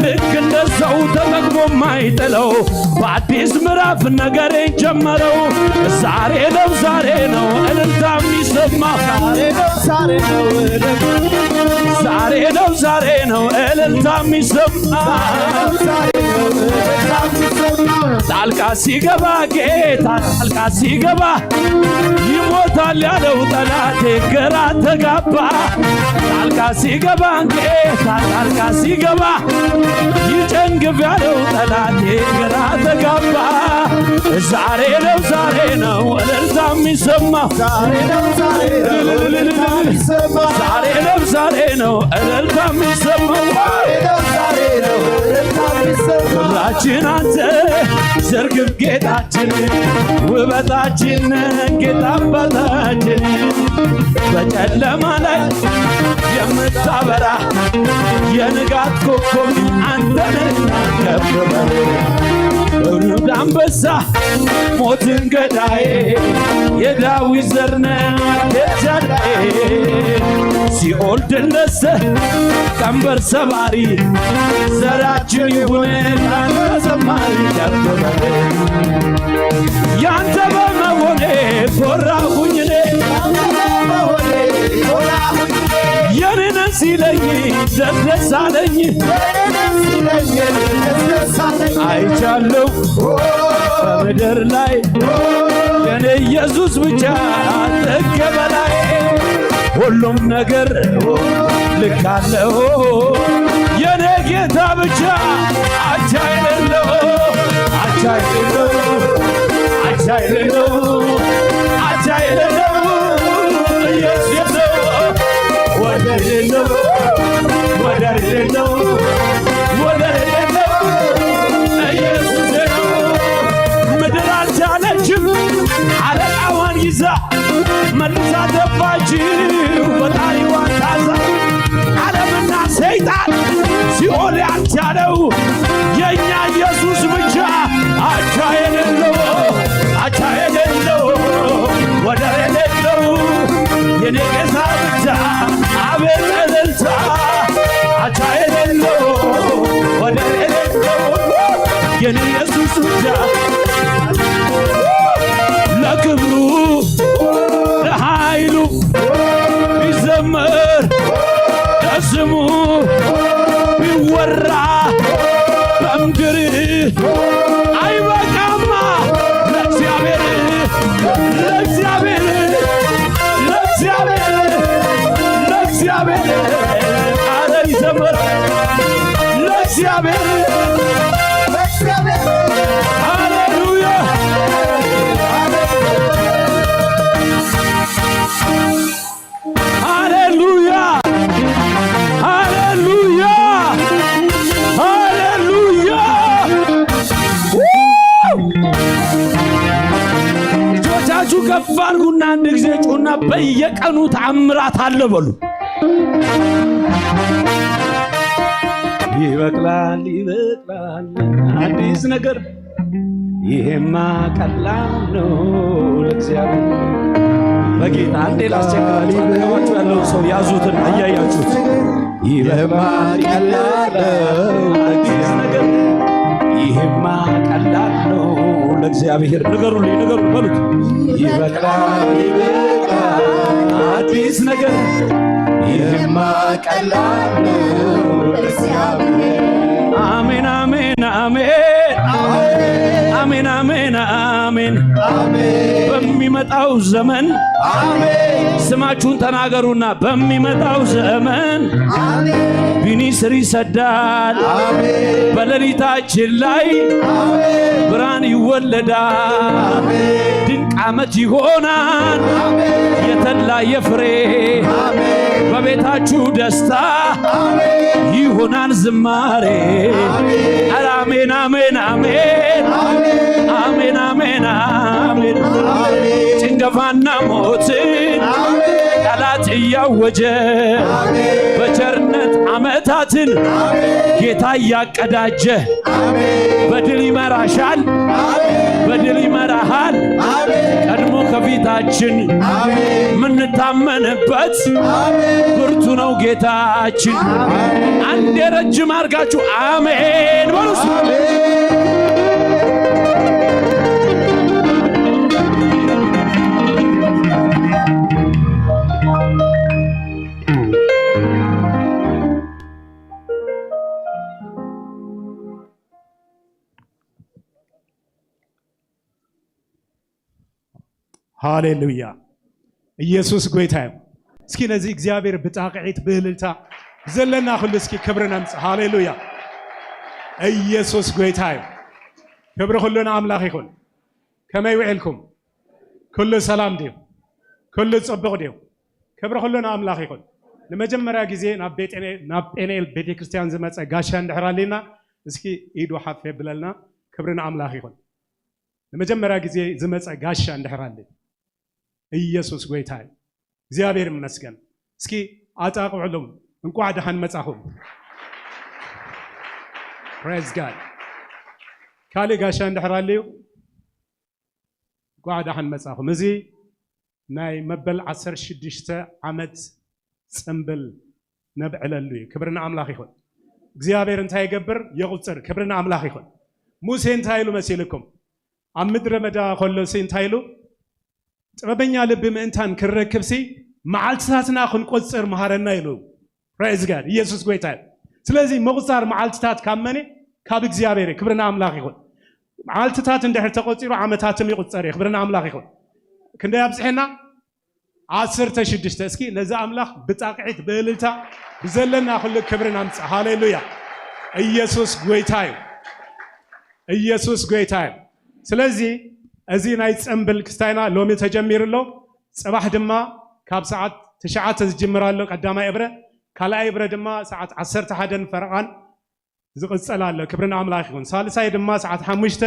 ልክ እንደ ሰው ተጠቅሞ ማይጥለው በአዲስ ምዕራፍ ነገሬን ጀመረው። ዛሬ ነው ዛሬ ነው እልልታ የሚሰማ። ዛሬ ነው ዛሬ ነው እልልታ፣ ዛሬ ነው ዛሬ ነው እልልታ የሚሰማ። ዛሬ ነው ዛሬ ነው እልልታ የሚሰማ። ጣልቃ ሲገባ ጌታ ጣልቃ ሲገባ ይሞታል ያለው ጠላቴ ግራ ተጋባ። ጣልቃ ሲገባ ጌታ ጣልቃ ሲገባ ይጨንግፍ ያለው ጠላቴ ግራ ተጋባ። ዛሬ ነው ዛሬ ነው እልልታ የሚሰማ። ዛሬ ነው ዛሬ ነው እልልታ የሚሰማ። ዛሬ ነው ዛሬ ነው እልልታ የሚሰማ። ዛሬ ነው ዛሬ ነው እልልታ የሚሰማ። ክብራችን አንተ ዘርግፍ ጌጣችን ውበታችን ጌታ አባታችን በጨለማ ላይ የምታበራ የንጋት ኮከብ አንተ ነህ። ከፍ በል እብድ አንበሳ ሞትን ገዳዬ የዳዊት ዘር ነህ ኤልሻዳይ። ሲኦል ድል ነስተህ ቀንበር ሰባሪ ዘራችን ይሁን ላንተ ዘማሪ። ከፍ በል ያንተ በመሆኔ ኮራሁኝ እኔ የኔ ነህ ሲለኝ ደስ ደስ አለኝ። አይቻለሁ በምድር ላይ የኔ ኢየሱስ ብቻ ጥግ በላይ ሁሉም ነገር ልክ አለው። የኔ ጌታ ብቻ አቻ የሌለው አቻ የሌለው አቻ የሌለው አቻ የሌለው ኢየሱስ ነው። ወደር የሌለው ወደር የሌለው ወደር የሌለው ኢየሱስ ነው። ምድር አልቻለችም አለቃዋን ይዛ መልሳ ደፋችው ፈጣሪዋን ታዛ። ዓለምና ሰይጣን ሲኦል ያልቻለው የእኛ ኢየሱስ ብቻ አቻ የሌለው አቻ የሌለው ወደር የሌለው የኔ ጌታ ብቻ አቤት እልልታ አቻ የሌለው ወደር የሌለው የኔ ኢየሱስ ብቻ ለክብሩ ለኃይሉ ቢዘመር ለስሙ ቢወራ በምድር አይበቃማ ለእግዚአብሔር ለእግዚአብሔር ለእግዚአብሔር ለእግዚአብሔር ቃለ ይዘመር ለእግዚአብሔር ሃሌሉያ ሃሌሉያ ሃሌሉያ ሃሌሉያ። እጆቻችሁ ከፍ አድርጉና አንድ ጊዜ ጩና በየቀኑ ተአምራት አለ በሉ። ይበቅላል ይበቅላል አዲስ ነገር ይሄማ ቀላል ነው ለእግዚአብሔር። በጌታ አንዴ ላስቸግራችሁ። አጠገባችሁ ያለውን ሰው ያዙትና እያያችሁት ይሄማ ቀላል ነው አዲስ ነገር ይሄማ ቀላል ነው ለእግዚአብሔር። ንገሩልኝ፣ ንገሩ በሉት። ይበቅላል ይበቅላል አዲስ ነገር ይሄማ ቀላል ነው ለእግዚአብሔር። አሜን አሜን አሜን አሜን አሜን አሜን። በሚመጣው ዘመን ስማችሁን ተናገሩና በሚመጣው ዘመን ቢኒ ስር ይሰዳል። በሌሊታችን ላይ ብርሃን ይወለዳል። ድንቅ ዓመት ይሆናል የተላ የፍሬ በቤታችሁ ደስታ ይሆናል ዝማሬ። ኧረ አሜን አሜን አሜን አሜን አሜን አሜን። ጭንገፋና ሞትን ጠላት እያወጀ በቸርነት ዓመታትን ጌታ እያቀዳጀ በድል ይመራሻል፣ በድል ይመራሃል። ቀድሞ ከፊታችን የምንታመንበት ብርቱ ነው ጌታችን። አንዴ ረጅም አርጋችሁ አሜን በሉ እስኪ። ሃሌሉያ። ኢየሱስ ጎይታ እዩ። እስኪ ነዚ እግዚኣብሔር ብጣቕዒት ብእልልታ ዘለና ኩሉ እስኪ ክብሪ ነምጽእ። ሃሌሉያ። ኢየሱስ ጎይታ እዩ። ክብሪ ኩሉ ንኣምላኽ ይኹን። ከመይ ውዒልኩም? ኩሉ ሰላም ድዩ? ኩሉ ጽቡቕ ድዩ? ክብሪ ኩሉ ንኣምላኽ ይኹን። ንመጀመርያ ግዜ ናብ ቤጤኔ-፣ ናብ ጴንኤል ቤተክርስትያን ዝመጸ ጋሻ እንድሕር ኣሊና፣ እስኪ ኢዱ ሓፍ የብለልና። ክብሪ ንኣምላኽ ይኹን። ንመጀመርያ ግዜ ዝመጸ ጋሻ እንድሕር ኣለ፣ ኢየሱስ ጎይታ እዩ። እግዚኣብሔር ይመስገን። እስኪ ኣጣቕዕሎም፣ እንቋዕ ደሓን መጻኹም። Praise God። ካልእ ጋሻ እንድሕር ኣልዩ፣ እንቋዕ ደሓን መጻኹም። እዚ ናይ መበል ዓሰርተ ሽዱሽተ ዓመት ጽምብል ነብዕለሉ እዩ። ክብሪ ንኣምላኽ ይኹን። እግዚኣብሔር እንታይ ይገብር? የቑጽር። ክብሪ ንኣምላኽ ይኹን። ሙሴ እንታይ ኢሉ መሲልኩም? ኣብ ምድረ በዳ ከሎሲ እንታይ ኢሉ? ጥበበኛ ልቢ ምእንታን ክንረክብሲ መዓልትታትና ክንቆጽር መሃረና ኢሉ። Praise God። ኢየሱስ ጎይታ እዩ። ስለዚ ምቑጻር መዓልትታት ካብ መን እዩ? ካብ እግዚኣብሔር እዩ። ክብሪ ንኣምላኽ ይኹን። መዓልትታት እንድሕር ተቖጺሩ ዓመታትም ይቑጸር እዩ። ክብሪ ንኣምላኽ ይኹን። ክንደይ ኣብጽሐና? ዓሰርተ ሽዱሽተ። እስኪ ነዚ ኣምላኽ ብጣቕዒት ብእልልታ ብዘለና ኩሉ ክብሪ ናምጽእ። ሃሌሉያ። ኢየሱስ ጎይታ እዩ። ኢየሱስ ጎይታ እዩ። ስለዚ እዚ ናይ ጽምብል ክስታይና ሎሚ ተጀሚሩ ኣሎ። ጽባሕ ድማ ካብ ሰዓት ትሽዓተ ዝጅምር ኣሎ ቀዳማይ እብረ፣ ካልኣይ እብረ ድማ ሰዓት ዓሰርተ ሓደን ፈረቓን ዝቕጸል ኣሎ። ክብሪ ንኣምላኽ ይኹን። ሳልሳይ ድማ ሰዓት ሓሙሽተ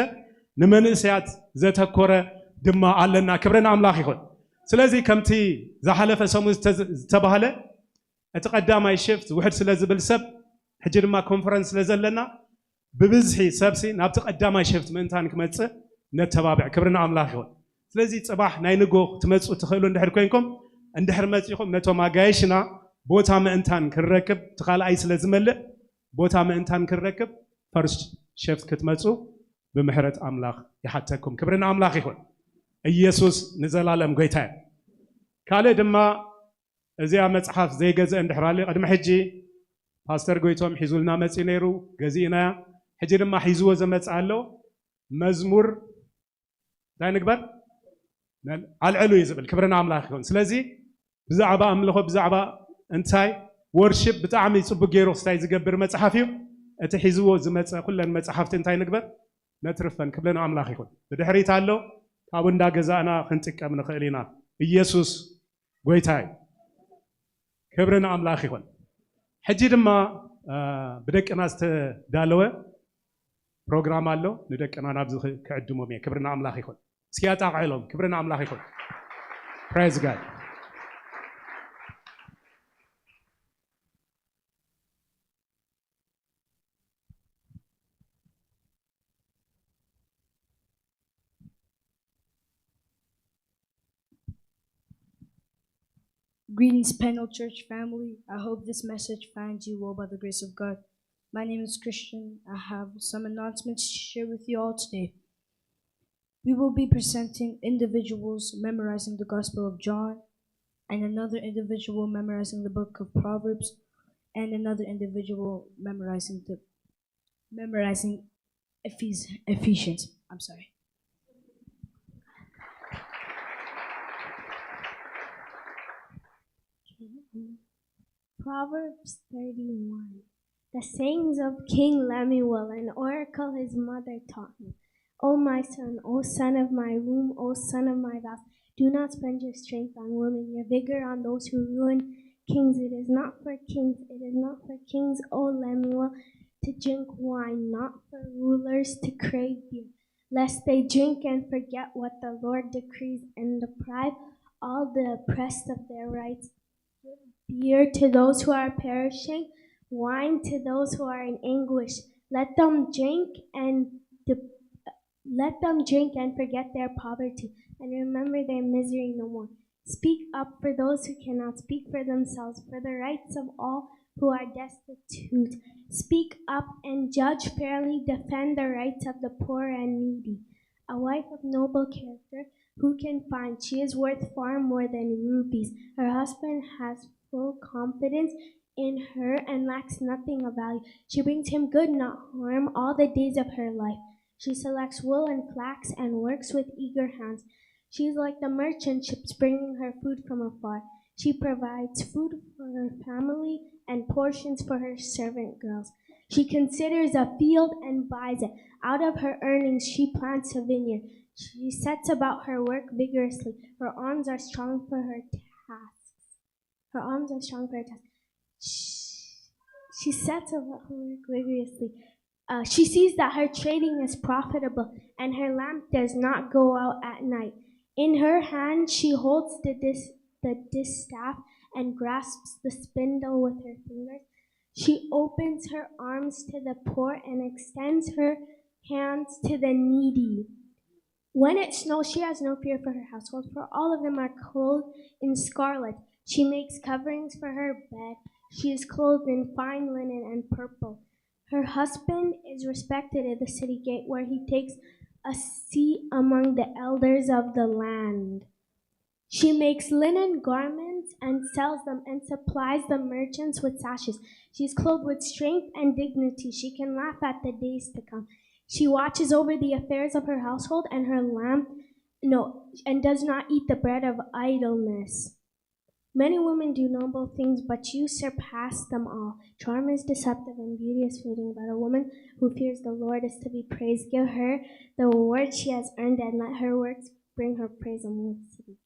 ንመንእሰያት ዘተኮረ ድማ ኣለና። ክብሪ ንኣምላኽ ይኹን። ስለዚ ከምቲ ዝሓለፈ ሰሙን ዝተ-፣ ዝተባህለ እቲ ቀዳማይ ሽፍት ውሕድ ስለ ዝብል ሰብ፣ ሕጂ ድማ ኮንፈረንስ ስለ ዘለና ብብዝሒ ሰብሲ ናብቲ ቀዳማይ ሽፍት ምእንታን ክመጽእ ነተባብዕ። ክብሪ ንኣምላኽ ይኹን። ስለዚ ጽባሕ ናይ ንጎ ክትመጹ ትኽእሉ እንድሕር ኮይንኩም፣ እንድሕር መጺኹም ነቶም ኣጋይሽና ቦታ ምእንታን ክንረክብ፣ እቲ ካልኣይ ስለ ዝመልእ ቦታ ምእንታን ክንረክብ ፈርስት ሽፍት ክትመጹ ብምሕረት ኣምላኽ ይሓተኩም። ክብሪ ንኣምላኽ ይኹን። ኢየሱስ ንዘላለም ጎይታ እዩ። ካልእ ድማ እዚኣ መጽሓፍ ዘይገዘ እንድሕር ኣለ፣ ቅድሚ ሕጂ ፓስተር ጎይቶም ሒዙልና መጺኡ ነይሩ፣ ገዚእናያ። ሕጂ ድማ ሒዝዎ ዝመጽእ ኣሎ። መዝሙር እንታይ ንግበር? ነል-፣ ኣልዕሉ እዩ ዝብል። ክብሪ ንኣምላኽ ይኹን። ስለዚ ብዛዕባ ኣምልኾ፣ ብዛዕባ እንታይ ወርሺፕ ብጣዕሚ ጽቡቅ ገይሩ ክስታይ ዝገብር መጽሓፍ እዩ። እቲ ሒዝዎ ዝመጸ ኩለን መጽሓፍቲ እንታይ ንግበር? ነትርፈን። ክብሪ ንኣምላኽ ይኹን። ብድሕሪት ኣሎ፣ ካብኡ እንዳገዛእና ክንጥቀም ንኽእል ኢና። ኢየሱስ ጎይታ እዩ። ክብሪ ንኣምላኽ ይኹን። ሕጂ ድማ፣ አ፣ ብደቅና ዝተዳለወ ፕሮግራም ኣሎ። ንደቅና ናብዚ ክ-፣ ክዕድሞም እየ። ክብሪ ንኣምላኽ ይኹን። እስኪ ኣጣቕዕሎም። ክብሪ ንኣምላኽ ይኹን። Praise God። Greetings, Panel Church family. I hope this message finds you well by the grace of God. My name is Christian. I have some announcements to share with you all today. We will be presenting individuals memorizing the Gospel of John, and another individual memorizing the book of Proverbs, and another individual memorizing the memorizing Ephes- Ephesians. I'm sorry. Proverbs thirty-one. The sayings of King Lemuel, an oracle his mother taught him. O my son, O son of my womb, O son of my vows, do not spend your strength on women, your vigor on those who ruin kings. It is not for kings, it is not for kings, O Lemuel, to drink wine, not for rulers to crave beer, lest they drink and forget what the Lord decrees and deprive all the oppressed of their rights. Give beer to those who are perishing, wine to those who are in anguish. Let them drink and de- let them drink and forget their poverty and remember their misery no more. Speak up for those who cannot speak for themselves, for the rights of all who are destitute. Speak up and judge fairly, defend the rights of the poor and needy. A wife of noble character, who can find? She is worth far more than rubies. Her husband has full confidence in her and lacks nothing of value. She brings him good, not harm, all the days of her life. She selects wool and flax and works with eager hands. She is like the merchant ships bringing her food from afar. She provides food for her family and portions for her servant girls. She considers a field and buys it. Out of her earnings, she plants a vineyard. She sets about her work vigorously. Her arms are strong for her tasks. Her arms are strong for her tasks. She, she sets about her work vigorously. Uh, she sees that her trading is profitable and her lamp does not go out at night. In her hand, she holds the, dis- the distaff and grasps the spindle with her fingers. She opens her arms to the poor and extends her hands to the needy. When it snows, she has no fear for her household, for all of them are clothed in scarlet. She makes coverings for her bed. She is clothed in fine linen and purple. Her husband is respected at the city gate, where he takes a seat among the elders of the land. She makes linen garments and sells them and supplies the merchants with sashes. She is clothed with strength and dignity. She can laugh at the days to come. She watches over the affairs of her household and her lamp, no, and does not eat the bread of idleness. Many women do noble things, but you surpass them all. Charm is deceptive and beauty is fleeting, but a woman who fears the Lord is to be praised. Give her the reward she has earned, and let her works bring her praise among the city.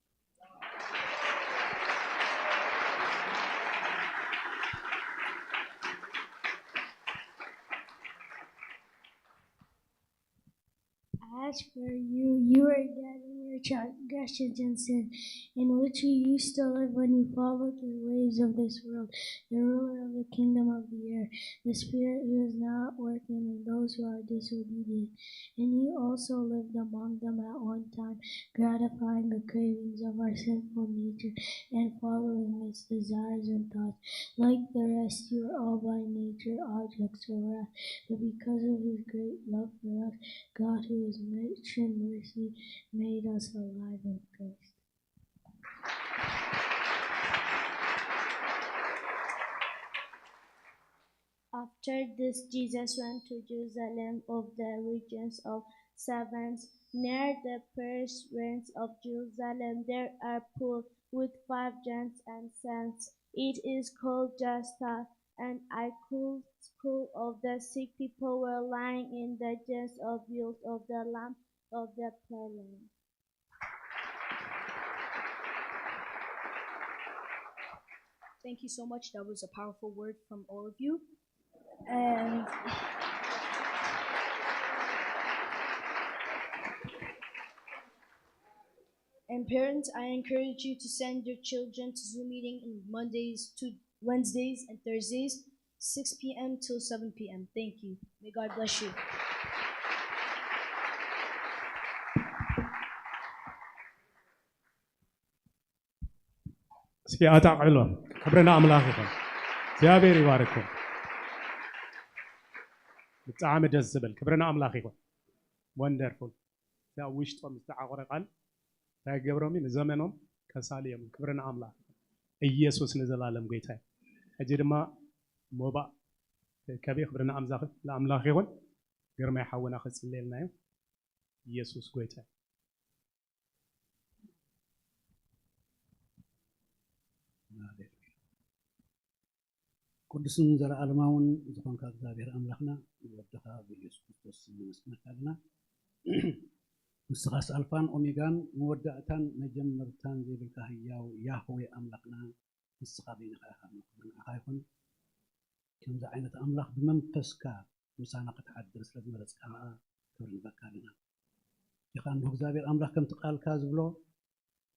As for you, you are dead in your transgressions and sin, in which you used to live when you followed the ways of this world, the ruler of the kingdom of the air, the spirit who is now at work in those who are disobedient. And you also lived among them at one time, gratifying the cravings of our sinful nature and following its desires and thoughts. Like the rest, you are all by nature objects of wrath, but because of his great love for us, God, who is rich in mercy, made us alive in Christ. After this, Jesus went to Jerusalem of the regions of servants. Near the first range of Jerusalem, there are pools with five giants and sands. It is called Bethesda, and I could school of the sick people were lying in the dens of fields of the land of the plain. Thank you so much. That was a powerful word from all of you. And and parents, I encourage you to send your children to Zoom meeting on Mondays, to Wednesdays, and Thursdays, six p.m. till seven p.m. Thank you. May God bless you. እስኪ ኣጣቕዕሎ። ክብሪ ንኣምላኽ ይኹን። እግዚኣብሔር ይባርኩም። ብጣዕሚ ደስ ዝብል። ክብሪ ንኣምላኽ ይኹን። ወንደርፉል። እቲ ኣብ ውሽጦም ዝተዓቑረ ቃል እንታይ ይገብሮም እዩ? ንዘመኖም ከሳሊ እዮም። ክብሪ ንኣምላኽ። ኢየሱስ ንዘላለም ጎይታ እዩ። ሕጂ ድማ ሞባእ ከቢ ክብሪ ንኣምላኽ ይኹን። ግርማይ ሓውና ክጽልየልና እዩ። ኢየሱስ ጎይታ እዩ። ቅዱስን ዘለኣለማውን ዝኾንካ እግዚኣብሔር ኣምላኽና ወድኻ ብኢየሱስ ክርስቶስ ስም ነመስግነካ ኣለና። ንስኻስ ኣልፋን ኦሜጋን መወዳእታን መጀመርታን ዘይብልካ ህያው ያህዌ ኣምላኽና ንስኻ በይንኻ ኢኻ። ክብሪ ንዓኻ ይኹን። ከምዚ ዓይነት ኣምላኽ ብመንፈስካ ምሳና ክትሓድር ስለ ዝመረጽካ ኸኣ ክብሪ ንበካ ኣለና። ኢኻ እንሆ እግዚኣብሔር ኣምላኽ ከምቲ ቃልካ ዝብሎ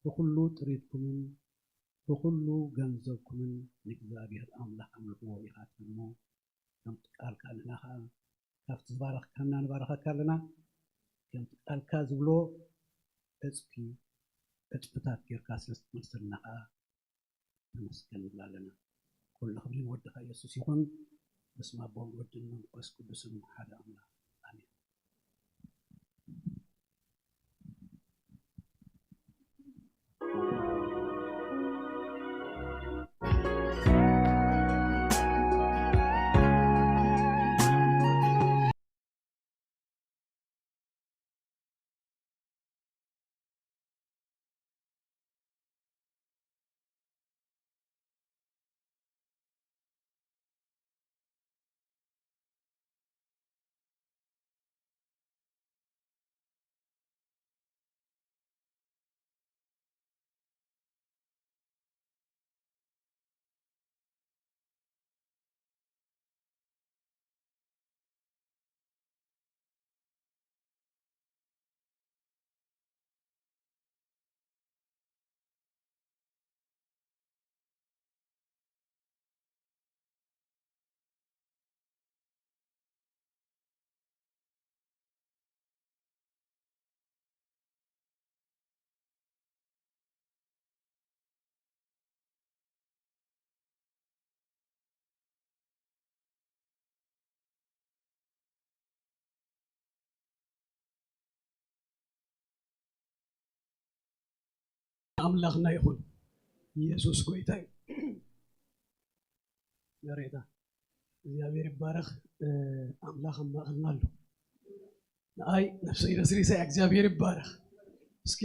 ብኹሉ ጥሪትኩምን ብኹሉ ገንዘብኩምን ንእግዚኣብሔር ኣምላኽ ኣምልኽዎ ኢኻ ትብል እሞ፣ ከምቲ ቃልካ ንሕና ኸኣ ካብቲ ዝባረኽካና ንባረኸካ ኣለና። ከምቲ ቃልካ ዝብሎ ዕጽፊ ዕጽፍታት ጌርካ ስለ እትመልሰልና ኸኣ ተመስገን ንብል ኣለና። ኩሉ ክብሪ ንወድኻ የሱስ ይኹን። በስመ ኣብ ወወልድ ወመንፈስ ቅዱስም ሓደ ኣምላኽ ኣሜን። ኣምላኽና ይኹን። ኢየሱስ ጎይታ እዩ። ያሬዳ እግዚኣብሔር ይባረኽ። ኣምላኽ ኣብ ማእኸልና ኣሎ። ንኣይ ነፍሰይ ረስሪሰ እግዚኣብሔር ይባረኽ። እስኪ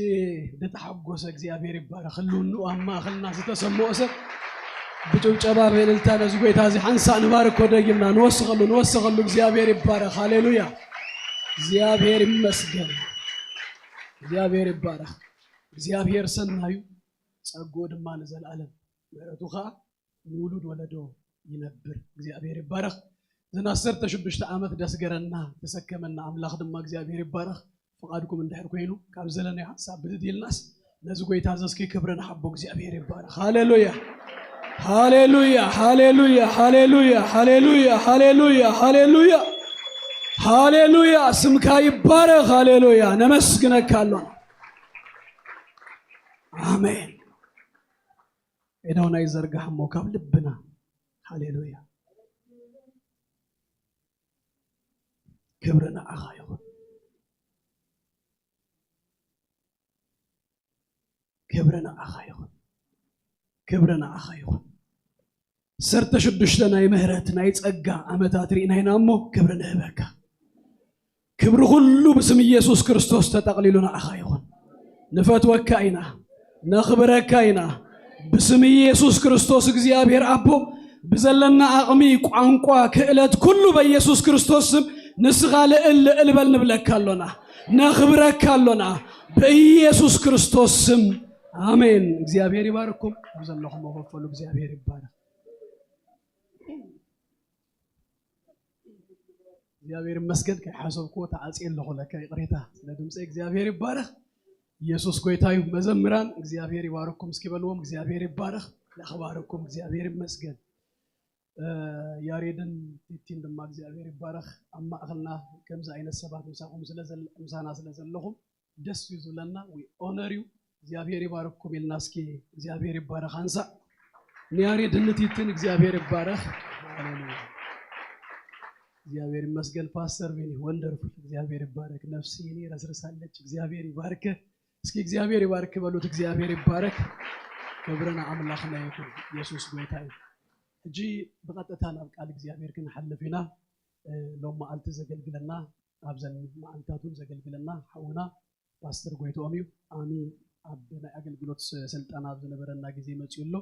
ዝተሓጎሰ እግዚኣብሔር ይባረኽ። ህልውንኡ ኣብ ማእኸልና ዝተሰምዖ ሰብ ብጭብጨባ ብእልልታ ነዚ ጎይታ እዚ ሓንሳእ ንባርኮ። ደጊምና ንወስኸሉ፣ ንወስኸሉ። እግዚኣብሔር ይባረኽ። ሃሌሉያ። እግዚኣብሔር ይመስገን። እግዚኣብሔር ይባረኽ። እግዚኣብሔር ሰናዩ፣ ጸግኡ ድማ ንዘለኣለም፣ ምሕረቱ ኸኣ ንውሉድ ወለዶ ይነብር። እግዚኣብሔር ይባረኽ። እዘን ዓሰርተ ሽዱሽተ ዓመት ደስገረና፣ ተሰከመና ኣምላኽ ድማ እግዚኣብሔር ይባረኽ። ፍቓድኩም እንድሕር ኮይኑ፣ ካብ ዘለናዮ ሓሳብ ብድድ ኢልናስ ነዚ ጎይታ እዚ እስኪ ክብሪ ንሓቦ። እግዚኣብሔር ይባረኽ። ሃሌሉያ፣ ሃሌሉያ፣ ሃሌሉያ፣ ሃሌሉያ፣ ሃሌሉያ፣ ሃሌሉያ፣ ሃሌሉያ፣ ሃሌሉያ። ስምካ ይባረኽ። ሃሌሉያ። ነመስግነካ ኣሎና። ኣሜን። ኢዶና ይዘርጋሕ እሞ ካብ ልብና። ሃሌሉያ። ክብሪ ንዓኻ ይኹን። ክብሪ ንዓኻ ይኹን። ክብሪ ንዓኻ ይኹን። ዓሰርተ ሽዱሽተ ናይ ምህረት ናይ ጸጋ ዓመታት ርኢና ኢና እሞ ክብሪ ንህበካ። ክብሪ ኩሉ ብስም ኢየሱስ ክርስቶስ ተጠቕሊሉ ንዓኻ ይኹን። ንፈትወካ ኢና፣ ነኽብረካ ኢና። ብስም ኢየሱስ ክርስቶስ እግዚኣብሔር ኣቦ ብዘለና ዓቕሚ፣ ቋንቋ፣ ክእለት ኩሉ በኢየሱስ ክርስቶስ ስም ንስኻ ልዕል ልዕል በል ንብለካ ኣሎና፣ ነኽብረካ ኣሎና ብኢየሱስ ክርስቶስ ስም ኣሜን። እግዚኣብሔር ይባርኩም። ኣብ ዘለኹም መፈፈሉ እግዚኣብሔር ይባረክ። እግዚኣብሔር ይመስገን። ከይሓሰብክዎ ተዓፅየ ኣለኹ ለካ፣ ይቕሬታ ስለ ድምፀ። እግዚኣብሔር ይባረክ። ኢየሱስ ጎይታ እዩ። መዘምራን እግዚኣብሔር ይባርኩም እስኪ በልዎም። እግዚኣብሔር ይባረክ። ለኽባርኩም እግዚኣብሔር ይመስገን። እ፣ ያሬድን ቲቲን ድማ እግዚኣብሔር ይባረክ። ኣብ ማእኸልና ከምዚ ዓይነት ሰባት ምሳኹም ስለ ዘለ-፣ ምሳና ስለ ዘለኹም ደስ እዩ ዝብለና። We honor you። እግዚኣብሔር ይባርኩም ኢልና እስኪ እግዚኣብሔር ይባረክ። ሓንሳእ ንያሬድ ንቲትን እግዚኣብሔር ይባረክ። ሃሌሉያ። እግዚኣብሔር ይመስገን። ፓስተር ቢኒ ወንደርፉል፣ እግዚኣብሔር ይባረክ። ነፍሴ እኔ ረስርሳለች። እግዚኣብሔር ይባርክ። እስኪ እግዚኣብሔር ይባርክ በሉት። እግዚኣብሔር ይባረክ። ክብሪ ንኣምላኽና ይኹን። ኢየሱስ ጎይታ እዩ። ሕጂ ብቐጥታ ናብ ቃል እግዚኣብሔር ክንሓልፍ ኢና። እ፣ ሎም መዓልቲ ዘገልግለና፣ ኣብዘን መዓልታት እውን ዘገልግለና ሓውና ፓስተር ጎይትኦም እዩ። ኣሚ ኣብ ናይ ኣገልግሎት ስ-፣ ስልጠና ኣብ ዝነበረና ግዜ መጺኡ ኣሎ።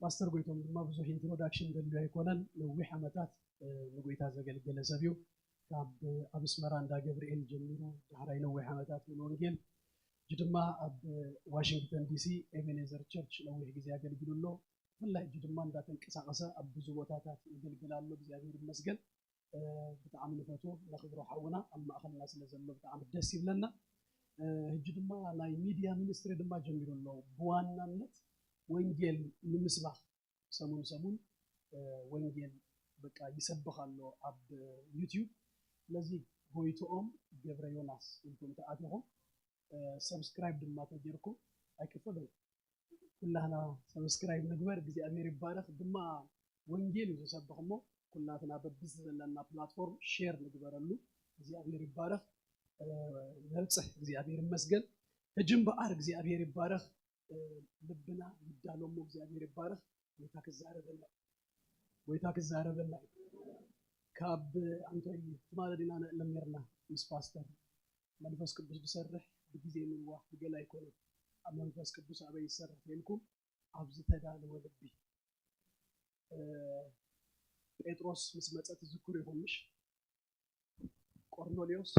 ፓስተር ጎይትኦም ድማ ብዙሕ ኢንትሮዳክሽን ዘድልዮ ኣይኮነን። ነዊሕ ዓመታት፣ እ፣ ንጎይታ ዘገልገለ ሰብ እዩ። ካብ ኣብ ኣስመራ እንዳ ገብርኤል ጀሚሩ ዳሕራይ ነዊሕ ዓመታት እውን ወንጌል፣ ሕጂ ድማ ኣብ ዋሽንግተን ዲሲ ኤቤኔዘር ቸርች ነዊሕ ግዜ ኣገልጊሉ ኣሎ። ብፍላይ ሕጂ ድማ እንዳተንቀሳቐሰ ኣብ ብዙ ቦታታት የገልግል ኣሎ። እግዚኣብሔር ይመስገን። እ፣ ብጣዕሚ ንፈትዎ፣ ነኽብሮ ሓውና ኣብ ማእኸልና ስለ ዘሎ ብጣዕሚ ደስ ይብለና። እ፣ ሕጂ ድማ ናይ ሚድያ ሚኒስትሪ ድማ ጀሚሩ ኣሎ። ብዋናነት ወንጌል ንምስባኽ ሰሙን ሰሙን ወንጌል በቃ ይሰብኽ ኣሎ ኣብ ዩቲዩብ። ስለዚ ጎይትኦም ገብረ ዮናስ ኢልኩም ተኣቲኹም፣ ሰብስክራይብ ድማ ተጌርኩም ኣይክፈልን። ኩላህና ሰብስክራይብ ንግበር። እግዚኣብሔር ይባረኽ። ድማ ወንጌል እዩ ዝሰብኽ እሞ ኩላትና በብዚ ዘለና ፕላትፎርም ሼር ንግበረሉ። እግዚኣብሔር ይባረኽ። ነብፅሕ። እግዚኣብሔር ይመስገን። ሕጂ እምበኣር እግዚኣብሔር ይባረኽ። ልብና ይዳሎ እሞ እግዚኣብሔር ይባረኽ። ጎይታ ክዛረበና፣ ጎይታ ክዛረበና እዩ። ካብ ኣንቶይ ትማሊ ዲና ነዕልም ነርና ምስ ፓስተር መንፈስ ቅዱስ ዝሰርሕ ብግዜ ምንዋሕ ብገላ ኣይኮነን። ኣብ መንፈስ ቅዱስ ኣበይ ይሰርሕ ተልኩም ኣብ ዝተዳለወ ልቢ። ጴጥሮስ ምስ መጸ ትዝክሩ ይኹን ምሽ? ቆርኔሌዎስ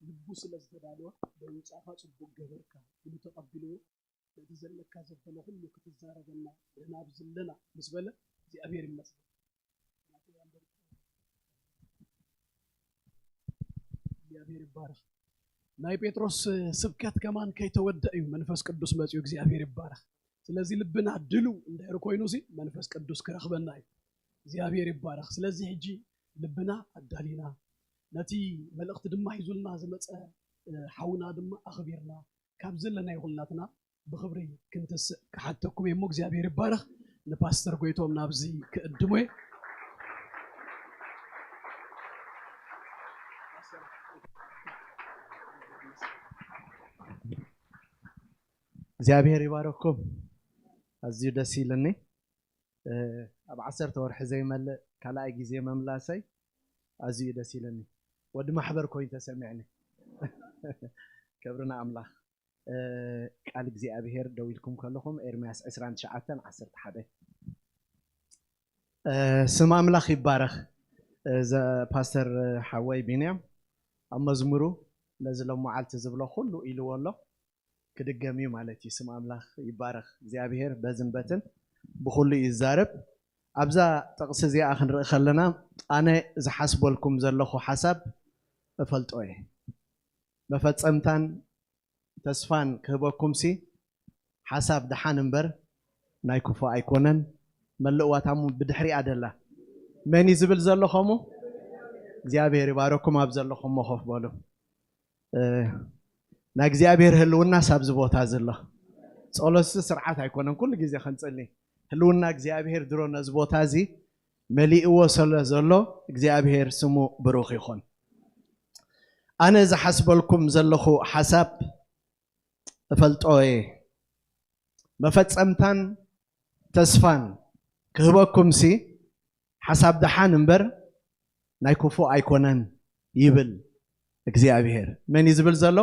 ልቡ ስለ ዝተዳለወ፣ "ብምምጻእካ ጽቡቕ ገበርካ" ኢሉ ተቐቢልዎ፣ "ነቲ ዘለካ ዘበለ ኩሉ ክትዛረበና ንሕና ኣብዚ ኣለና" ምስ በለ፣ እግዚኣብሔር ይመስገን። እግዚኣብሔር ይባረኽ። ናይ ጴጥሮስ ስብከት ከማን ከይተወደእ እዩ መንፈስ ቅዱስ መጺኡ። እግዚኣብሔር ይባረኽ። ስለዚ ልብና ድሉ እንድሕር ኮይኑ ሲ መንፈስ ቅዱስ ክረኽበና እዩ። እግዚኣብሔር ይባረኽ። ስለዚ ሕጂ ልብና ኣዳሊና ነቲ መልእኽቲ ድማ ሒዙልና ዝመጸ ሓውና ድማ ኣኽቢርና ካብ ዘለና ይኹልናትና ብኽብሪ ክንትስእ ክሓተኩም እየ እሞ እግዚኣብሔር ይባረኽ። ንፓስተር ጎይቶም ናብዚ ክእድሞ እየ። እግዚኣብሔር ይባረኩም። ኣዝዩ ደስ ኢልኒ። ኣብ ዓሰርተ ወርሒ ዘይመልእ ካልኣይ ግዜ መምላሰይ ኣዝዩ ደስ ኢልኒ። ወዲ ማሕበር ኮይኑ ተሰሚዕኒ። ክብሪ ንኣምላኽ። ቃል እግዚኣብሔር ደው ኢልኩም ከለኹም ኤርምያስ ዕስራን ትሽዓተን ዓሰርተ ሓደ። ስም ኣምላኽ ይባረኽ። ፓስተር ሓወይ ቢንያም ኣብ መዝሙሩ ነዚ ሎመዓልቲ ዝብሎ ኩሉ ኢልዎ ኣሎ። ክድገም እዩ ማለት እዩ። ስም ኣምላኽ ይባረኽ። እግዚኣብሔር በዝን በትን ብኹሉ እዩ ዝዛረብ። ኣብዛ ጥቕሲ እዚኣ ክንርኢ ከለና ኣነ ዝሓስበልኩም ዘለኹ ሓሳብ እፈልጦ እየ። መፈጸምታን ተስፋን ክህበኩምሲ ሓሳብ ደሓን እምበር ናይ ክፉ ኣይኮነን። መልእዋ ታሙ ብድሕሪኣ ደላ መን እዩ ዝብል ዘሎ ከምኡ? እግዚኣብሔር ይባረኩም። ኣብ ዘለኹም ኮፍ በሉ። ናይ እግዚኣብሔር ህልውናስ ኣብዚ ቦታ ዘሎ ጸሎትሲ ስርዓት ኣይኮነን። ኩሉ ግዜ ክንጽሊ ህልውና እግዚኣብሔር ድሮ ነዚ ቦታ እዚ መሊእዎ ስለ ዘሎ እግዚኣብሔር ስሙ ብሩኽ ይኹን። ኣነ ዝሓስበልኩም ዘለኹ ሓሳብ እፈልጦ እየ። መፈጸምታን ተስፋን ክህበኩምሲ ሓሳብ ደሓን እምበር ናይ ክፉ ኣይኮነን ይብል እግዚኣብሔር። መን እዩ ዝብል ዘሎ?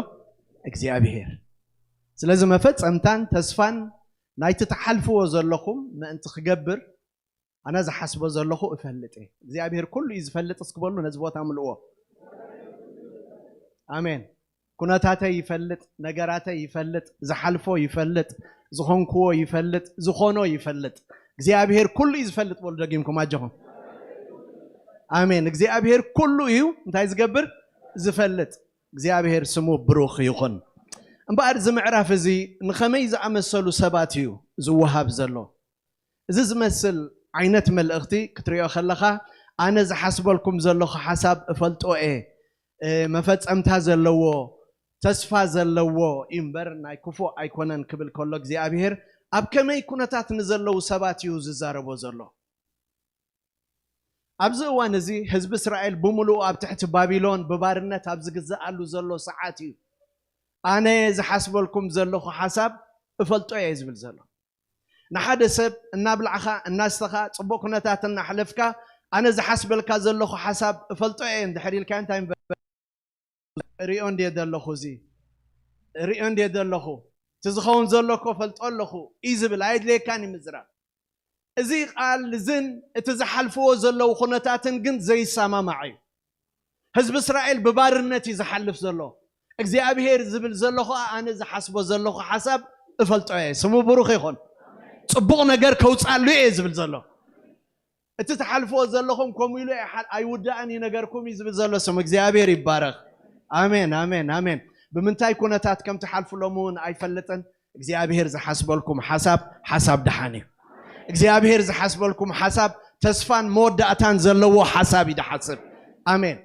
እግዚኣብሔር። ስለዚ መፈጸምታን ተስፋን ናይቲ ትሓልፍዎ ዘለኹም ምእንቲ ክገብር ኣነ ዝሓስቦ ዘለኹ እፈልጥ እየ። እግዚኣብሔር ኩሉ እዩ ዝፈልጥ እስክበሉ ነዚ ቦታ ምልእዎ። ኣሜን። ኩነታተይ ይፈልጥ፣ ነገራተይ ይፈልጥ፣ ዝሓልፎ ይፈልጥ፣ ዝኾንክዎ ይፈልጥ፣ ዝኾኖ ይፈልጥ። እግዚኣብሔር ኩሉ እዩ ዝፈልጥ በሉ ደጊምኩም ኣጆኹም። ኣሜን። እግዚኣብሔር ኩሉ እዩ እንታይ ዝገብር? ዝፈልጥ። እግዚኣብሔር ስሙ ብሩኽ ይኹን። እምበኣር እዚ ምዕራፍ እዚ ንኸመይ ዝኣመሰሉ ሰባት እዩ ዝወሃብ ዘሎ? እዚ ዝመስል ዓይነት መልእኽቲ ክትሪኦ ከለኻ ኣነ ዝሓስበልኩም ዘለኹ ሓሳብ እፈልጦ እየ። መፈጸምታ ዘለዎ ተስፋ ዘለዎ እዩ እምበር ናይ ክፉእ ኣይኮነን ክብል ከሎ እግዚኣብሔር ኣብ ከመይ ኩነታት ንዘለዉ ሰባት እዩ ዝዛረቦ ዘሎ? ኣብዚ እዋን እዚ ህዝቢ እስራኤል ብምሉኡ ኣብ ትሕቲ ባቢሎን ብባርነት ኣብ ዝግዛኣሉ ዘሎ ሰዓት እዩ። ኣነ ዝሓስበልኩም ዘለኹ ሓሳብ እፈልጦ እየ ዝብል ዘሎ። ንሓደ ሰብ እናብላዕኻ እናስተኻ ጽቡቕ ኩነታት እናሕለፍካ ኣነ ዝሓስበልካ ዘለኹ ሓሳብ እፈልጦ እየ እንድሕር ኢልካ እንታይ እምበር ሪኦ እንድየ ዘለኹ እዚ ሪኦ እንድየ ዘለኹ እቲ ዝኸውን ዘሎ እኮ ፈልጦ ኣለኹ እዩ ዝብል ኣየድልየካን እዩ ምዝራብ። እዚ ቃል እዝን እቲ ዝሓልፍዎ ዘለዉ ኩነታትን ግን ዘይሰማማዕ እዩ። ህዝቢ እስራኤል ብባርነት እዩ ዝሓልፍ ዘሎ። እግዚኣብሔር ዝብል ዘሎ ኸዓ ኣነ ዝሓስቦ ዘለኹ ሓሳብ እፈልጦ እየ። ስሙ ብሩኽ ይኹን። ጽቡቕ ነገር ከውፅኣሉ እየ ዝብል ዘሎ። እቲ ትሓልፍዎ ዘለኹም ከምኡ ኢሉ ኣይውዳእን እዩ ነገርኩም እዩ ዝብል ዘሎ። ስም እግዚኣብሔር ይባረኽ። ኣሜን ኣሜን ኣሜን። ብምንታይ ኩነታት ከም ትሓልፍሎም እውን ኣይፈልጥን። እግዚኣብሔር ዝሓስበልኩም ሓሳብ ሓሳብ ደሓን እዩ። እግዚኣብሔር ዝሓስበልኩም ሓሳብ ተስፋን መወዳእታን ዘለዎ ሓሳብ እዩ ድሓስብ። ኣሜን።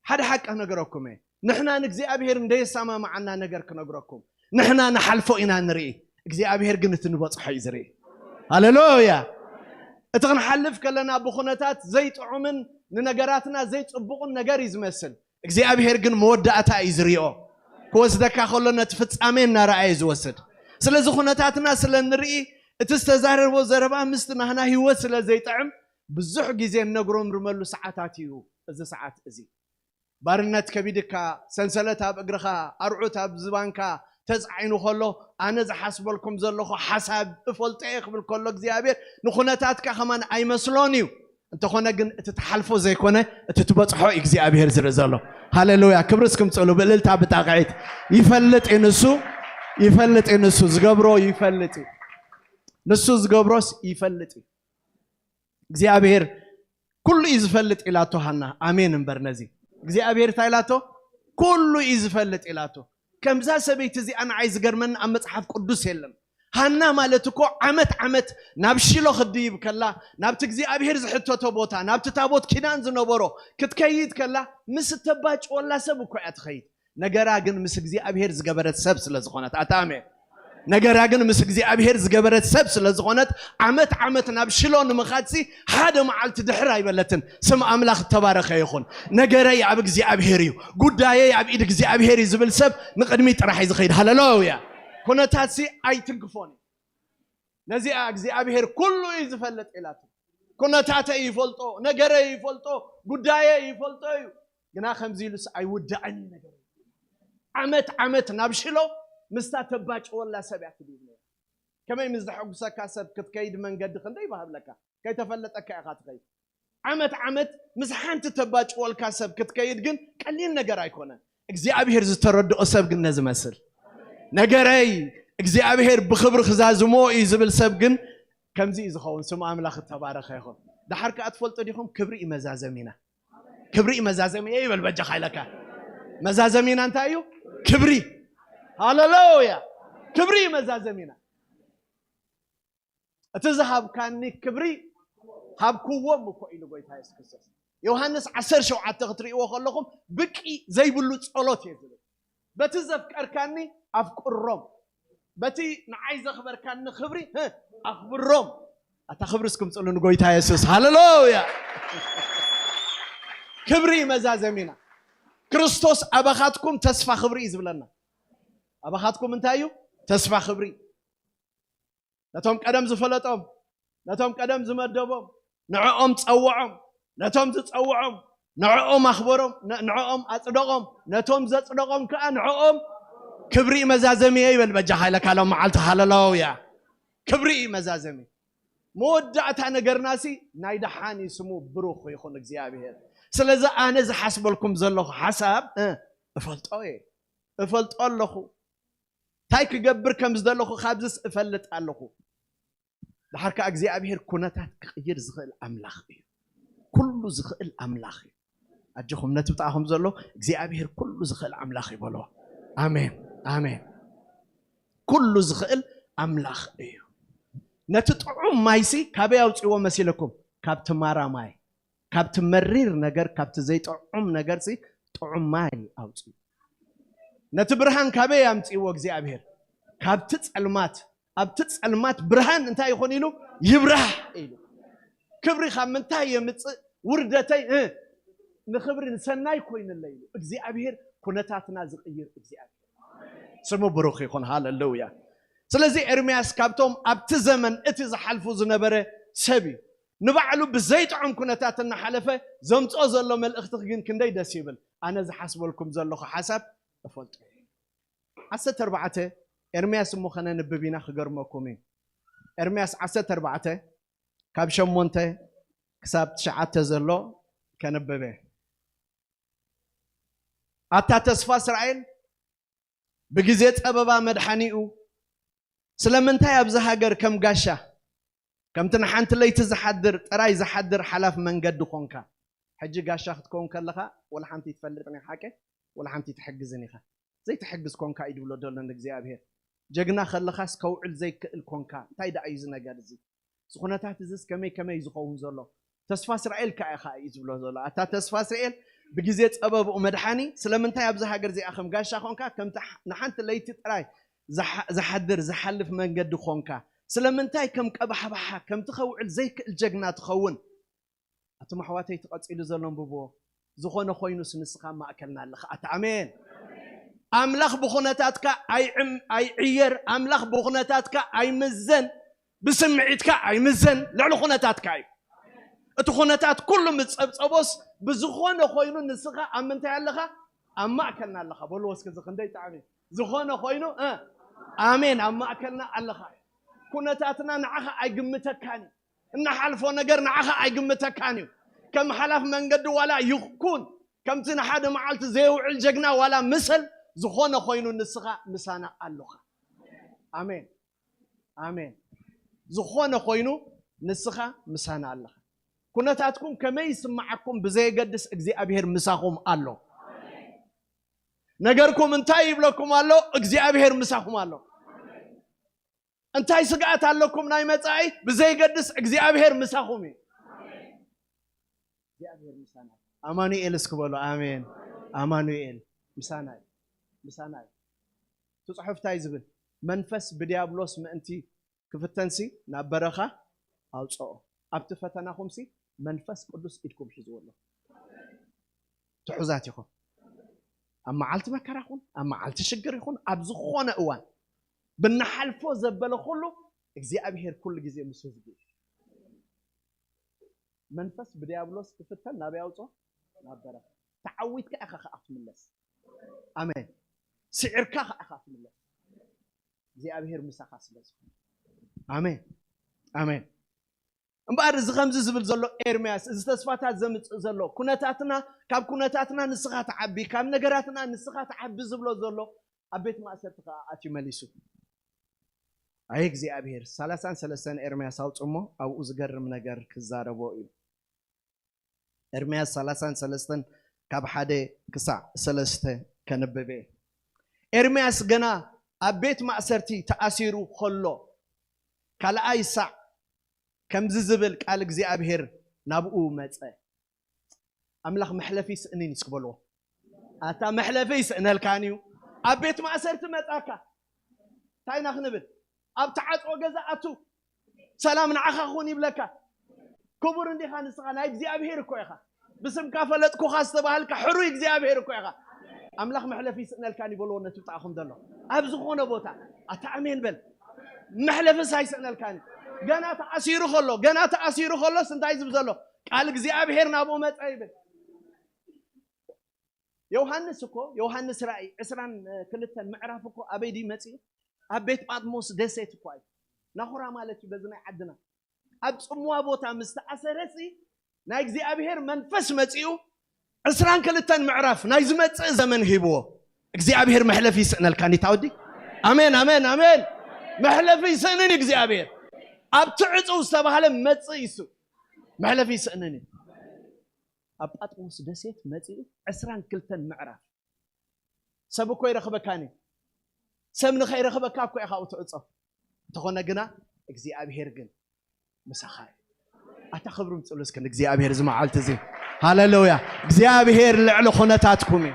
ሓደ ሓቂ ክነግረኩም እየ። ንሕና ንእግዚኣብሔር እንደየሰማማዓና ነገር ክነግረኩም። ንሕና ንሓልፎ ኢና ንርኢ፣ እግዚኣብሔር ግን እቲ ንበጽሖ እዩ ዝርኢ። ሃሌሉያ። እቲ ክንሓልፍ ከለና ብኹነታት ዘይጥዑምን ንነገራትና ዘይጽቡቕን ነገር እዩ ዝመስል። እግዚኣብሔር ግን መወዳእታ እዩ ዝሪኦ። ክወስደካ ከሎ ነቲ ፍጻሜ እናረኣየ ዝወስድ። ስለዚ ኩነታትና ስለ ንርኢ፣ እቲ ዝተዛረቦ ዘረባ ምስቲ ናህና ህይወት ስለ ዘይጥዕም፣ ብዙሕ ግዜ እነጉረምርመሉ ሰዓታት እዩ እዚ ሰዓት እዚ። ባርነት ከቢድካ፣ ሰንሰለት ኣብ እግርኻ፣ ኣርዑት ኣብ ዝባንካ ተጻዒኑ ከሎ፣ ኣነ ዝሓስበልኩም ዘለኹ ሓሳብ እፈልጦ እየ ክብል ከሎ እግዚኣብሔር ንኹነታትካ ከማን ኣይመስሎን እዩ። እንተኾነ ግን እቲ ትሓልፎ ዘይኮነ እቲ ትበጽሖ እዩ እግዚኣብሔር ዝርኢ ዘሎ። ሃሌሉያ። ክብሪ እስክምጽእሉ ብእልልታ ብጣቕዒት። ይፈልጥ እዩ ንሱ፣ ይፈልጥ እዩ ንሱ፣ ዝገብሮ ይፈልጥ እዩ። ንሱ ዝገብሮስ ይፈልጥ እዩ። እግዚኣብሔር ኩሉ እዩ ዝፈልጥ ኢላቶ ሃና። ኣሜን እምበር ነዚ እግዚኣብሔር እንታይ ኢላቶ? ኩሉ እዩ ዝፈልጥ ኢላቶ። ከምዛ ሰበይቲ እዚኣ ንዓይ ዝገርመኒ ኣብ መጽሓፍ ቅዱስ የለን። ሃና ማለት እኮ ዓመት ዓመት ናብ ሺሎ ክትድይብ ከላ፣ ናብቲ እግዚኣብሔር ዝሕተቶ ቦታ፣ ናብቲ ታቦት ኪዳን ዝነበሮ ክትከይድ ከላ፣ ምስ እተባጭወላ ሰብ እኮ እያ ትኸይድ። ነገራ ግን ምስ እግዚኣብሔር ዝገበረት ሰብ ስለ ዝኾነት፣ ኣታ ኣሜን። ነገራ ግን ምስ እግዚኣብሔር ዝገበረት ሰብ ስለ ዝኾነት፣ ዓመት ዓመት ናብ ሽሎ ንምኻድሲ ሓደ መዓልቲ ድሕር ኣይበለትን። ስም ኣምላኽ እተባረኸ ይኹን። ነገረይ ኣብ እግዚኣብሔር እዩ፣ ጉዳየይ ኣብ ኢድ እግዚኣብሔር እዩ ዝብል ሰብ ንቕድሚት ጥራሕ እዩ ዝኸይድ። ሃሌሉያ። ኩነታትሲ ኣይትንክፎን እዩ። ነዚኣ እግዚኣብሔር ኩሉ እዩ ዝፈልጥ ኢላቶ። ኩነታተይ ይፈልጦ፣ ነገረይ ይፈልጦ፣ ጉዳየይ ይፈልጦ እዩ። ግና ከምዚ ኢሉስ ኣይውዳእን እዩ ነገረይ። ዓመት ዓመት ናብ ሽሎ ምስታ ተባጭወላ ሰብ እያ ትድይብ ነይራ። ከመይ ምስ ዘሐጉሰካ ሰብ ክትከይድ መንገዲ ክንደይ ይባህብለካ፣ ከይተፈለጠካ ኢኻ ትኸይድ። ዓመት ዓመት ምስ ሓንቲ ተባጭወልካ ሰብ ክትከይድ ግን ቀሊል ነገር ኣይኮነን። እግዚኣብሔር ዝተረድኦ ሰብ ግን ነዚ መስል። ነገረይ እግዚኣብሔር ብኽብሪ ክዛዝሞ እዩ ዝብል ሰብ ግን ከምዚ እዩ ዝኸውን። ስም ኣምላኽ እተባረኸ ይኹን። ደሓር ከኣ ትፈልጡ ዲኹም? ክብሪ እዩ መዛዘሚና። ክብሪ እዩ መዛዘሚና ይበል በጃኻ ኢለካ። መዛዘሚና እንታይ እዩ? ክብሪ። ሃሌሉያ። ክብሪ እዩ መዛዘሚና። እቲ ዝሃብካኒ ክብሪ ሃብክዎም እኮ ኢሉ ጎይታ የሱስ ክርስቶስ። ዮሃንስ ዓሰርተ ሸውዓተ ክትርእይዎ ከለኹም ብቂ ዘይብሉ ጸሎት እየ ዝብል። በቲ ዘፍቀርካኒ ኣፍቅሮም፣ በቲ ንዓይ ዘኽበርካኒ ክብሪ፣ ህ፣ ኣኽብሮም። ኣታ ክብሪ እስክምጽሉ ንጎይታ የሱስ። ሃሌሉያ። ክብሪ መዛዘሚና። ክርስቶስ ኣባኻትኩም ተስፋ ክብሪ እዩ ዝብለና። ኣባኻትኩም እንታይ እዩ? ተስፋ ክብሪ። ነቶም ቀደም ዝፈለጦም፣ ነቶም ቀደም ዝመደቦም፣ ንዕኦም ጸውዖም፣ ነቶም ዝጸውዖም፣ ንዕኦም ኣኽበሮም፣ ን-፣ ንዕኦም ኣጽደቖም፣ ነቶም ዘጽደቖም ከኣ ንዕኦም ክብሪ መዛዘሚ እየ ይበል በጃኻ ኢለካ ሎም መዓልቲ። ሃሌሉያ። ክብሪ እዩ መዛዘሚ። መወዳእታ ነገርናሲ ናይ ደሓን እዩ፣ ስሙ ብሩኽ ይኹን እግዚኣብሔር። ስለዚ ኣነ ዝሓስበልኩም ዘለኹ ሓሳብ፣ እ፣ እፈልጦ እየ፣ እፈልጦ ኣለኹ። እንታይ ክገብር ከም ዝደለኹ ካብዚስ እፈልጥ ኣለኹ። ደሓር ከኣ እግዚኣብሔር ኩነታት ክቕይር ዝኽእል ኣምላኽ እዩ። ኩሉ ዝኽእል ኣምላኽ እዩ። ኣጆኹም፣ ነቲ ብጣዕኹም ዘሎ እግዚኣብሔር ኩሉ ዝኽእል ኣምላኽ እዩ በልዎ። ኣሜን፣ ኣሜን። ኩሉ ዝኽእል ኣምላኽ እዩ። ነቲ ጥዑም ማይሲ ካበይ ኣውጽእዎ መሲለኩም? ካብቲ ማራ ማይ፣ ካብቲ መሪር ነገር፣ ካብቲ ዘይጥዑም ነገርሲ ጥዑም ማይ ኣውጽኡ። ነቲ ብርሃን ካበይ ኣምጽእዎ እግዚኣብሔር? ካብቲ ጸልማት። ኣብቲ ጸልማት ብርሃን እንታይ ይኹን ኢሉ? ይብራህ ኢሉ። ክብሪ ካብ ምንታይ የምጽእ? ውርደተይ፣ እ፣ ንኽብሪ ንሰናይ ኮይንለይ ኢሉ። እግዚኣብሔር ኩነታትና ዝቕይር እግዚኣብሔር። ስሙ ብሩኽ ይኹን። ሃሌሉያ። ስለዚ ኤርምያስ ካብቶም ኣብቲ ዘመን እቲ ዝሓልፉ ዝነበረ ሰብ እዩ። ንባዕሉ ብዘይጥዑም ኩነታት እናሓለፈ ዘምጽኦ ዘሎ መልእኽቲ ግን ክንደይ ደስ ይብል። ኣነ ዝሓስበልኩም ዘለኹ ሓሳብ እፈልጦ እየ። ዓሰርተ ኣርባዕተ ኤርምያስ እሞ ከነንብብ ኢና፣ ክገርመኩም እዩ። ኤርምያስ ዓሰርተ ኣርባዕተ ካብ ሸሞንተ ክሳብ ትሽዓተ ዘሎ ከንብብ እየ። ኣታ ተስፋ እስራኤል፣ ብግዜ ጸበባ መድሓኒኡ፣ ስለምንታይ ኣብዚ ሃገር ከም ጋሻ፣ ከምቲ ንሓንቲ ለይቲ ዝሓድር ጥራይ ዝሓድር ሓላፍ መንገዲ ኾንካ? ሕጂ ጋሻ ክትከውን ከለኻ፣ ወላ ሓንቲ ትፈልጥን ኢኻ፣ ሓቂ? ወላ ሓንቲ ትሕግዝን ኢኻ። ዘይትሕግዝ ኮንካ እዩ ድብሎ ደሎ ንእግዚኣብሔር። ጀግና ከለኻስ ከውዕል ዘይክእል ኮንካ። እንታይ ደኣ እዩ እዚ ነገር እዚ? እዚ ኩነታት እዚስ ከመይ ከመይ እዩ ዝኸውን ዘሎ? ተስፋ እስራኤል ከኣ ኢኻ እዩ ዝብሎ ዘሎ። ኣታ ተስፋ እስራኤል፣ ብግዜ ጸበብኡ መድሓኒ ስለምንታይ ኣብዚ ሃገር እዚኣ ከም ጋሻ ኾንካ፣ ከምቲ ሓ-፣ ንሓንቲ ለይቲ ጥራይ ዝሓ-፣ ዝሓድር ዝሓልፍ መንገዲ ኾንካ? ስለምንታይ ከም ቀባሕባሓ፣ ከምቲ ከውዕል ዘይክእል ጀግና ትኸውን? ኣቱም ኣሕዋተይ፣ እቲ ቀጺሉ ዘሎ ኣንብብዎ። ዝኾነ ኮይኑስ ንስኻ ኣብ ማእከልና ኣለኻ። ኣታ ኣሜን። ኣምላኽ ብኹነታትካ ኣይዕም-፣ ኣይዕየር። ኣምላኽ ብኹነታትካ ኣይምዘን። ብስምዒትካ ኣይምዘን። ልዕሊ ኩነታትካ እዩ። እቲ ኩነታት ኩሉ ምስ ጸብጸቦስ፣ ብዝኾነ ኮይኑ ንስኻ ኣብ ምንታይ ኣለኻ? ኣብ ማእከልና ኣለኻ። በልዎ እስኪ፣ እዚ ክንደይ ጣዕሚ። ዝኾነ ኮይኑ፣ እ፣ ኣሜን፣ ኣብ ማእከልና ኣለኻ። ኩነታትና ንዓኻ ኣይግምተካን እዩ። እንሓልፎ ነገር ንዓኻ ኣይግምተካን እዩ። ከም ሓላፍ መንገዲ ዋላ ይኹን፣ ከምቲ ንሓደ መዓልቲ ዘይውዕል ጀግና ዋላ ምሰል፣ ዝኾነ ኮይኑ ንስኻ ምሳና ኣሎኻ። ኣሜን። ኣሜን። ዝኾነ ኮይኑ ንስኻ ምሳና ኣለኻ። ኩነታትኩም ከመይ ይስምዓኩም ብዘየገድስ እግዚኣብሔር ምሳኹም ኣሎ። ነገርኩም እንታይ ይብለኩም ኣሎ? እግዚኣብሔር ምሳኹም ኣሎ። እንታይ ስግኣት ኣለኩም ናይ መጻኢ ብዘየገድስ እግዚኣብሔር ምሳኹም እዩ። እግዚኣብሔር ምሳና። ኣማኑኤል እስኪ በሉ። ኣሜን። ኣማኑኤል ምሳና እዩ። ምሳና እዩ። እቲ ጽሑፍ እንታይ ዝብል? መንፈስ ብዲያብሎስ ምእንቲ ክፍተንሲ ናብ በረኻ ኣውጽኦ። ኣብቲ ፈተናኹምሲ መንፈስ ቅዱስ ኢድኩም ሒዝዎ ኣሎ። ትሑዛት ኢኹም። ኣብ መዓልቲ መከራ ይኹን፣ ኣብ መዓልቲ ሽግር ይኹን፣ ኣብ ዝኾነ እዋን ብንሓልፎ ዘበለ ኩሉ እግዚኣብሔር ኩሉ ግዜ ምስ ህዝቡ እዩ። መንፈስ ብዲያብሎስ ክፍተን ናበይ ኣውጽኦ? ናብ በረኻ። ተዓዊትካ ኢኻ ከኣ ትምለስ። ኣሜን። ስዒርካ ከኣ ኢኻ ትምለስ። እግዚኣብሔር ምሳኻ ስለ ዝኾነ። ኣሜን። ኣሜን። እምበኣር እዚ ከምዚ ዝብል ዘሎ ኤርምያስ፣ እዚ ተስፋታት ዘምጽእ ዘሎ ኩነታትና፣ ካብ ኩነታትና ንስኻ ትዓቢ፣ ካብ ነገራትና ንስኻ ትዓቢ ዝብሎ ዘሎ ኣብ ቤት ማእሰርቲ ከኣ ኣትዩ መሊሱ። ኣይ እግዚኣብሔር፣ ሰላሳን ሰለስተን ኤርምያስ ኣውጽእ እሞ ኣብኡ ዝገርም ነገር ክዛረቦ እዩ። ኤርምያስ ሰላሳን ሰለስተን ካብ ሓደ ክሳዕ ሰለስተ ከንብብ እየ። ኤርምያስ ገና ኣብ ቤት ማእሰርቲ ተኣሲሩ ከሎ፣ ካልኣይ ሳዕ ከምዚ ዝብል ቃል እግዚኣብሔር ናብኡ መጸ። ኣምላኽ መሕለፊ ይስእንን እዩ እስኪ በልዎ። ኣታ መሕለፊ ይስእነልካን እዩ። ኣብ ቤት ማእሰርቲ መጻካ። እንታይ ኢና ክንብል? ኣብ ተዓጽዎ ገዛ ኣቱ። ሰላም ንዓኻ ክኹን ይብለካ። ክቡር እንዲኻ ንስኻ፣ ናይ እግዚኣብሔር እኮ ኢኻ። ብስምካ ፈለጥኩኻ ዝተባህልካ ሕሩይ እግዚኣብሔር እኮ ኢኻ። ኣምላኽ መሕለፊ ይስእነልካን እዩ በልዎ ነቲ ብጣዕኹም ዘሎ። ኣብ ዝኾነ ቦታ። ኣታ ኣሜን በል። መሕለፍስ ኣይስእነልካን እዩ። ገና ተኣሲሩ ከሎ፣ ገና ተኣሲሩ ከሎስ እንታይ ዝብል ዘሎ? ቃል እግዚኣብሔር ናብኡ መጸ ይብል። ዮሃንስ እኮ፣ ዮሃንስ ራእይ ዕስራን ክልተን ምዕራፍ እኮ ኣበይ ድዩ መጺኡ? ኣብ ቤት ጳጥሞስ ደሴት እኮ እዩ። ናኹራ ማለት እዩ በዚ ናይ ዓድና። ኣብ ጽምዋ ቦታ ምስ ተኣሰረሲ ናይ እግዚኣብሔር መንፈስ መጺኡ ዕስራን ክልተን ምዕራፍ ናይ ዝመጽእ ዘመን ሂብዎ። እግዚኣብሔር መሕለፊ ይስእነልካን እዩ ታወዲ። ኣሜን፣ ኣሜን፣ ኣሜን። መሕለፊ ይስእንን እዩ እግዚኣብሔር። ኣብ ትዕጹ ዝተባህለ መጽእ ይሱ። መሕለፊ ይስእንን እዩ። ኣብ ጳጥሞስ ደሴት መጺኡ ዕስራን ክልተን ምዕራፍ። ሰብ እኮ ይረኽበካን እዩ። ሰብ ንኸይረኽበካ እኮ ኢኻ ኣብኡ ትዕጾ። እንተኾነ ግና እግዚኣብሔር ግን ምሳኻ እዩ። ኣታ ክብሪ ምጽሉ እስኪ ንእግዚኣብሔር እዚ መዓልቲ እዚ። ሃሌሉያ። እግዚኣብሔር ልዕሊ ኩነታትኩም እዩ።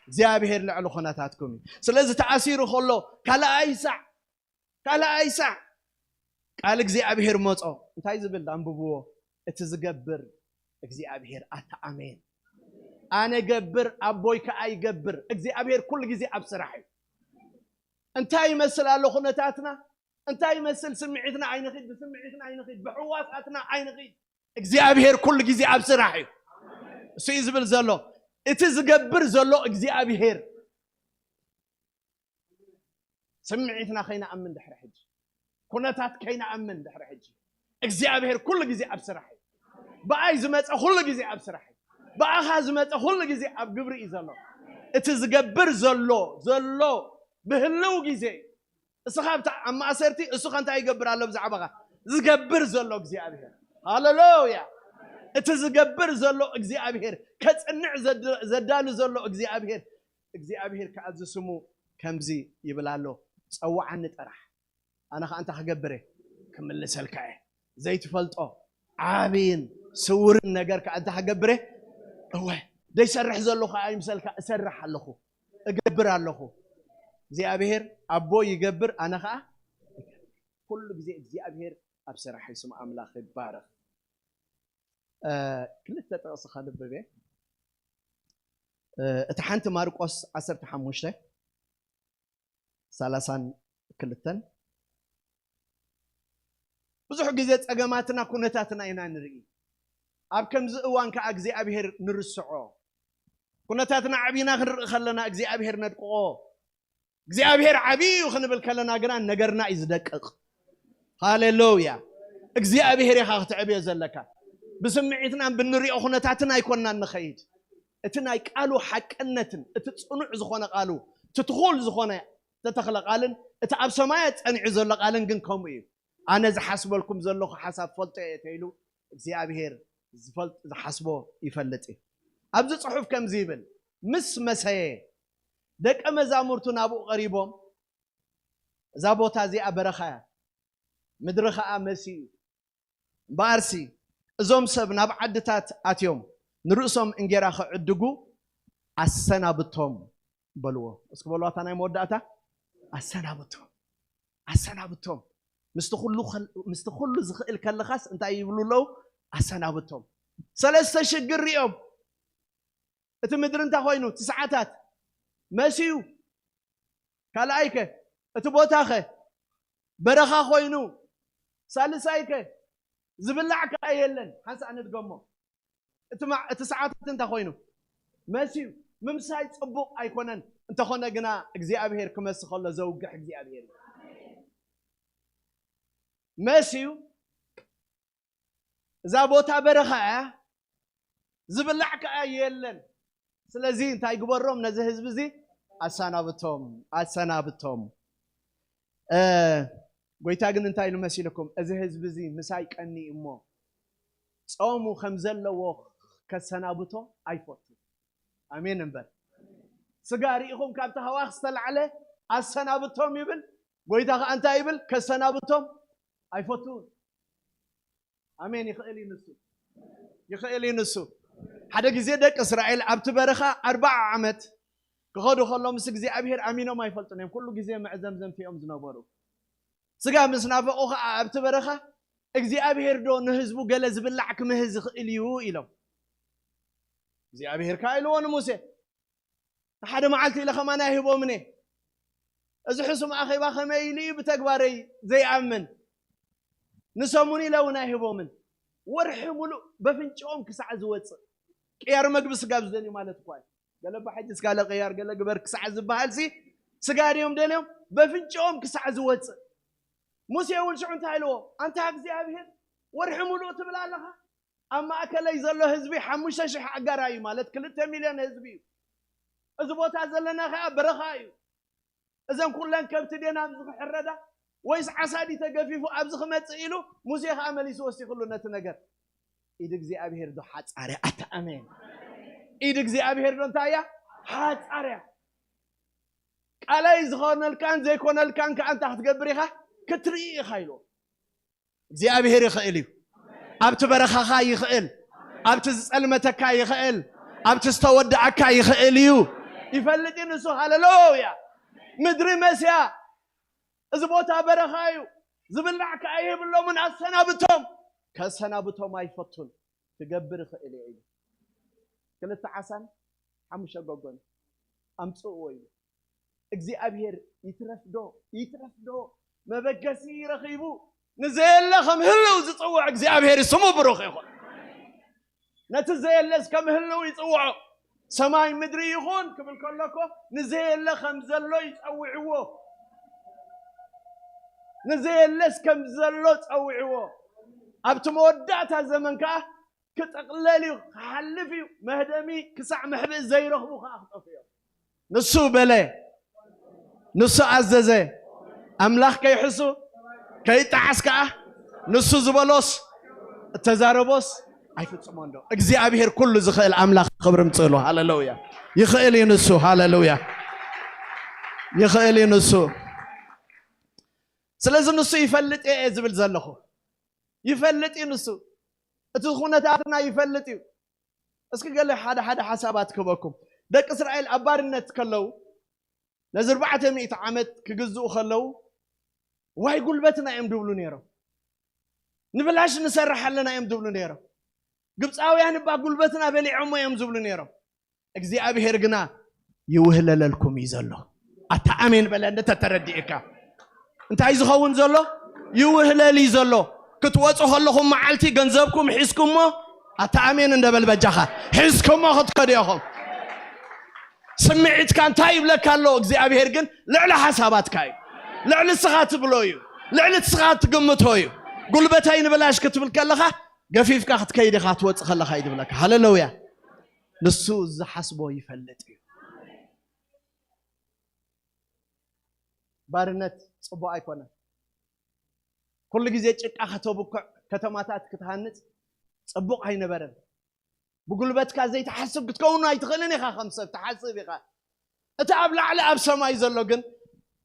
እግዚኣብሔር ልዕሊ ኩነታትኩም እዩ። ስለዚ ተኣሲሩ ከሎ ካልኣይ ሳዕ፣ ካልኣይ ሳዕ ቃል እግዚኣብሔር መጾ። እንታይ ዝብል? ኣንብብዎ። እቲ ዝገብር እግዚኣብሔር። ኣታ ኣሜን። ኣነ ገብር፣ ኣቦይ ከኣ ይገብር። እግዚኣብሔር ኩሉ ግዜ ኣብ ስራሕ እዩ። እንታይ ይመስል ኣሎ ኩነታትና? እንታይ ይመስል ስምዒትና? ኣይንኺድ፣ ብስምዒትና ኣይንኺድ፣ ብሕዋሳትና ኣይንኺድ። እግዚኣብሔር ኩሉ ግዜ ኣብ ስራሕ እዩ። እሱ እዩ ዝብል ዘሎ። እቲ ዝገብር ዘሎ እግዚኣብሔር። ስምዒትና ከይንኣምን ድሕሪ ሕጂ፣ ኩነታት ከይንኣምን ድሕሪ ሕጂ፣ እግዚኣብሔር ኩሉ ግዜ ኣብ ስራሕ እዩ። ብኣይ ዝመጸ ኩሉ ግዜ ኣብ ስራሕ እዩ። ብኣኻ ዝመጸ ኩሉ ግዜ ኣብ ግብሪ እዩ ዘሎ። እቲ ዝገብር ዘሎ፣ ዘሎ ብህልው ግዜ እዩ። እስኻ ኣብታ ኣብ ማእሰርቲ፣ እሱ ከ እንታይ ይገብር ኣሎ ብዛዕባኻ? ዝገብር ዘሎ እግዚኣብሔር። ሃሌሉያ። እቲ ዝገብር ዘሎ እግዚኣብሔር፣ ከጽንዕ ዘድ-፣ ዘዳሉ ዘሎ እግዚኣብሔር፣ እግዚኣብሔር ከኣ እዚ ስሙ ከምዚ ይብል ኣሎ፣ "ጸውዓኒ ጥራሕ፣ ኣነ ኸኣ እንታይ ክገብር እየ? ክምልሰልካ እየ። ዘይትፈልጦ ዓብይን ስውርን ነገር ከኣ እንታይ ክገብር እየ? እወ፣ ዘይሰርሕ ዘሎ ኸኣ ይምሰልካ፣ እሰርሕ ኣለኹ፣ እገብር ኣለኹ። እግዚኣብሔር ኣቦ ይገብር፣ ኣነ ኸኣ እገብር።" ኩሉ ግዜ እግዚኣብሔር ኣብ ስራሕ እዩ። ስም ኣምላኽ ይባረኽ። እ፣ ክልተ ጥቕሲ ከንብብ እየ። እ፣ እቲ ሓንቲ ማርቆስ ዓሰርተ ሓሙሽተ፣ ሰላሳን ክልተን። ብዙሕ ግዜ ጸገማትና ኩነታትና ኢና ንርኢ። ኣብ ከምዚ እዋን ከኣ እግዚኣብሔር ንርስዖ። ኩነታትና ዓቢና ክንርኢ ከለና እግዚኣብሔር ነድቅቖ። እግዚኣብሔር ዓቢ እዩ ክንብል ከለና ግና ነገርና እዩ ዝደቅቕ። ሃሌሉያ። እግዚኣብሔር ኢኻ ክትዕብዮ ዘለካ። ብስምዒትናን ብንሪኦ ኩነታትን ኣይኮንናን ንኸይድ። እቲ ናይ ቃሉ ሓቅነትን እቲ ጽኑዕ ዝኾነ ቃሉ፣ እቲ ትኹል ዝኾነ ዝተተኽለ ቃልን እቲ ኣብ ሰማያት ጸኒዑ ዘሎ ቃልን ግን ከምኡ እዩ። "ኣነ ዝሓስበልኩም ዘለኹ ሓሳብ ፈልጦ እየ" ተይሉ እግዚኣብሔር ዝፈልጥ ዝሓስቦ ይፈልጥ እዩ። ኣብዚ ጽሑፍ ከምዚ ይብል፣ ምስ መሰየ ደቀ መዛሙርቱ ናብኡ ቀሪቦም፣ "እዛ ቦታ እዚኣ በረኻ እያ፣ ምድሪ ኸኣ መሲ እዩ። እምበኣርሲ እዞም ሰብ ናብ ዓድታት ኣትዮም ንርእሶም እንጌራ ክዕድጉ ኣሰናብቶም" በልዎ። እስኪ በልዋ፣ እታ ናይ መወዳእታ፣ "ኣሰናብቶም፣ ኣሰናብቶም።" ምስቲ ኩሉ ከል-፣ ምስቲ ኩሉ ዝኽእል ከለኻስ እንታይ ይብሉ ኣለዉ? "ኣሰናብቶም።" ሰለስተ ሽግር ሪኦም። እቲ ምድሪ እንታይ ኮይኑ? ትስዓታት መስዩ። ካልኣይከ? እቲ ቦታኸ? በረኻ ኮይኑ። ሳልሳይከ? ዝብላዕ ከኣ የለን። ሓንሳእ ንድገሞ። እቲ ማ-፣ እቲ ሰዓታት እንታይ ኮይኑ? መስዩ። ምምሳይ ጽቡቕ ኣይኮነን። እንተኾነ ግና እግዚኣብሔር ክመሲ ከሎ ዘውግሕ እግዚኣብሔር እዩ። መስዩ። እዛ ቦታ በረኻ እያ፣ ዝብላዕ ከኣ የለን። ስለዚ እንታይ ግበሮም? ነዚ ህዝቢ እዚ ኣሰናብቶም፣ ኣሰናብቶም። እ፣ ጎይታ ግን እንታይ ኢሉ መሲልኩም? "እዚ ህዝቢ እዚ ምሳይ ቀኒ እሞ ጾሙ ከም ዘለዎ ከሰናብቶ ኣይፈቱ።" ኣሜን እምበር። ስጋ ርኢኹም ካብቲ ሃዋኽ ዝተላዕለ ኣሰናብቶም ይብል። ጎይታ ከኣ እንታይ ይብል? ከሰናብቶም ኣይፈቱን። ኣሜን። ይኽእል እዩ ንሱ፣ ይኽእል እዩ ንሱ። ሓደ ግዜ ደቂ እስራኤል ኣብቲ በረኻ ኣርባዓ ዓመት ክኸዱ ከሎ ምስ እግዚኣብሔር ኣሚኖም ኣይፈልጡን እዮም። ኩሉ ግዜ መዕዘምዘምቲ እዮም ዝነበሩ። ስጋ ምስ ናፈቑ ኸዓ ኣብቲ በረኻ እግዚኣብሔር ዶ ንህዝቡ ገለ ዝብላዕ ክምህዝ ይኽእል እዩ ኢሎም። እግዚኣብሔር ከኣ ኢልዎ ንሙሴ፣ "ሓደ መዓልቲ ኢለ ከማን ኣይህቦምን እየ። እዚ ሕሱም ኣኼባ ከመይ ኢሉ እዩ ብተግባረይ ዘይኣምን? ንሰሙን ኢለ እውን ኣይህቦምን። ወርሒ ሙሉእ በፍንጭኦም ክሳዕ ዝወፅእ፣ ቅያር መግቢ ስጋ ዝደልዩ ማለት እኳ እዩ። ገለ ባሕጂ ስጋ ለቅያር፣ ገለ ግበር ክሳዕ ዝበሃል ሲ ስጋ ድዮም ደልዮም? በፍንጭኦም ክሳዕ ዝወፅእ።" ሙሴ እውን ሽዑ እንታይ ኢልዎ? "ኣንታ እግዚኣብሔር፣ ወርሒ ሙሉእ ትብል ኣለኻ? ኣብ ማእከለይ ዘሎ ህዝቢ ሓሙሽተ ሽሕ ኣጋራይ እዩ፣ ማለት ክልተ ሚልዮን ህዝቢ እዩ። እዚ ቦታ ዘለና ኸዓ በረኻ እዩ። እዘን ኩለን ከብቲ ድየን ኣብዚ ክሕረዳ? ወይስ ዓሳ ድዩ ተገፊፉ ኣብዚ ክመጽእ?" ኢሉ ሙሴ ኸዓ መሊሱ ወሲኽሉ ነቲ ነገር። ኢድ እግዚኣብሔር ዶ ሓጻር እያ? ኣታ ኣሜን። ኢድ እግዚኣብሔር ዶ እንታይ እያ? ሓጻር እያ። ቃለይ ዝኾነልካን ዘይኮነልካን ከኣ እንታይ ክትገብር ኢኻ? ክትርኢ ኢኻ ኢልዎ። እግዚኣብሔር ይኽእል እዩ። ኣብቲ በረኻኻ ይኽእል፣ ኣብቲ ዝጸልመተካ ይኽእል፣ ኣብቲ ዝተወድኣካ ይኽእል እዩ። ይፈልጥ እዩ ንሱ። ሃሌሉያ። ምድሪ መስያ፣ እዚ ቦታ በረኻ እዩ፣ ዝብላዕ ከኣ የብሎምን፣ ኣሰናብቶም። ከሰናብቶም ኣይፈቱን። ክገብር ይኽእል እየ ኢሉ። ክልተ ዓሳን ሓሙሽተ ጎጎን ኣምጽእዎ ኢሉ። እግዚኣብሔር ይትረፍ ዶ? ይትረፍ ዶ? መበገሲ ረኺቡ። ንዘየለ ከም ህልው ዝጽውዕ እግዚኣብሔር ስሙ ብሩኽ ይኹን። ነቲ ዘየለስ ከም ህልው ይጽውዖ። ሰማይ ምድሪ ይኹን ክብል ከሎ እኮ ንዘየለ ከም ዘሎ ይጸውዕዎ። ንዘየለስ ከም ዘሎ ጸውዕዎ። ኣብቲ መወዳእታ ዘመን ከኣ ክጥቕለል እዩ፣ ክሓልፍ እዩ። መህደሚ ክሳዕ መሕብኢ ዘይረኽቡ ከኣ ክጠፍኡ እዮም። ንሱ በለ፣ ንሱ ኣዘዘ። ኣምላኽ ከይሕሱ፣ ከይጠዓስ ከኣ ንሱ ዝበሎስ እተዛረቦስ ኣይፍጽሞን ዶ። እግዚኣብሔር ኩሉ ዝኽእል ኣምላኽ፣ ክብሪ ምጽእሉ። ሃሌሉያ። ይኽእል እዩ ንሱ። ሃሌሉያ። ይኽእል እዩ ንሱ። ስለዚ ንሱ ይፈልጥ እየ ዝብል ዘለኹ። ይፈልጥ እዩ ንሱ። እቲ ኩነታትና ይፈልጥ እዩ። እስኪ ገለ ሓደ ሓደ ሓሳባት ክህበኩም። ደቂ እስራኤል ኣብ ባርነት ከለዉ፣ ነዚ ኣርባዕተ ሚእቲ ዓመት ክግዝኡ ከለዉ፣ "ዋይ ጉልበትና" እዮም ዝብሉ ነይሮም። "ንብላሽ ንሰርሕ ኣለና" እዮም ዝብሉ ነይሮም። "ግብፃውያን እባ ጉልበትና በሊዖሞ" እዮም ዝብሉ ነይሮም። እግዚኣብሔር ግና "ይውህለለልኩም" እዩ ዘሎ። ኣታ ኣሜን በለ እንተተረዲእካ። እንታይ ዝኸውን ዘሎ? ይውህለል እዩ ዘሎ። ክትወፁ ከለኹም መዓልቲ ገንዘብኩም ሒዝኩሞ፣ ኣታ ኣሜን እንደበል በጃኻ፣ ሒዝኩሞ ክትከዱ ኢኹም። ስምዒትካ እንታይ ይብለካ ኣሎ? እግዚኣብሔር ግን ልዕሊ ሓሳባትካ እዩ። ልዕሊ እስኻ ትብሎ እዩ። ልዕሊ እስኻ ትግምቶ እዩ። "ጉልበተይ ንብላሽ" ክትብል ከለኻ፣ ገፊፍካ ክትከይድ ኢኻ፣ ትወፅእ ከለኻ እዩ ዝብለካ። ሃሌሉያ። ንሱ ዝሓስቦ ይፈልጥ እዩ። ባርነት ጽቡቕ ኣይኮነን። ኩሉ ግዜ ጭቃ ከተብኩዕ፣ ከተማታት ክትሃንጽ ጽቡቕ ኣይነበረን። ብጉልበትካ ዘይትሓስብ ክትከውን ኣይትኽእልን ኢኻ፣ ከም ሰብ ትሓስብ ኢኻ። እቲ ኣብ ላዕሊ ኣብ ሰማይ ዘሎ ግን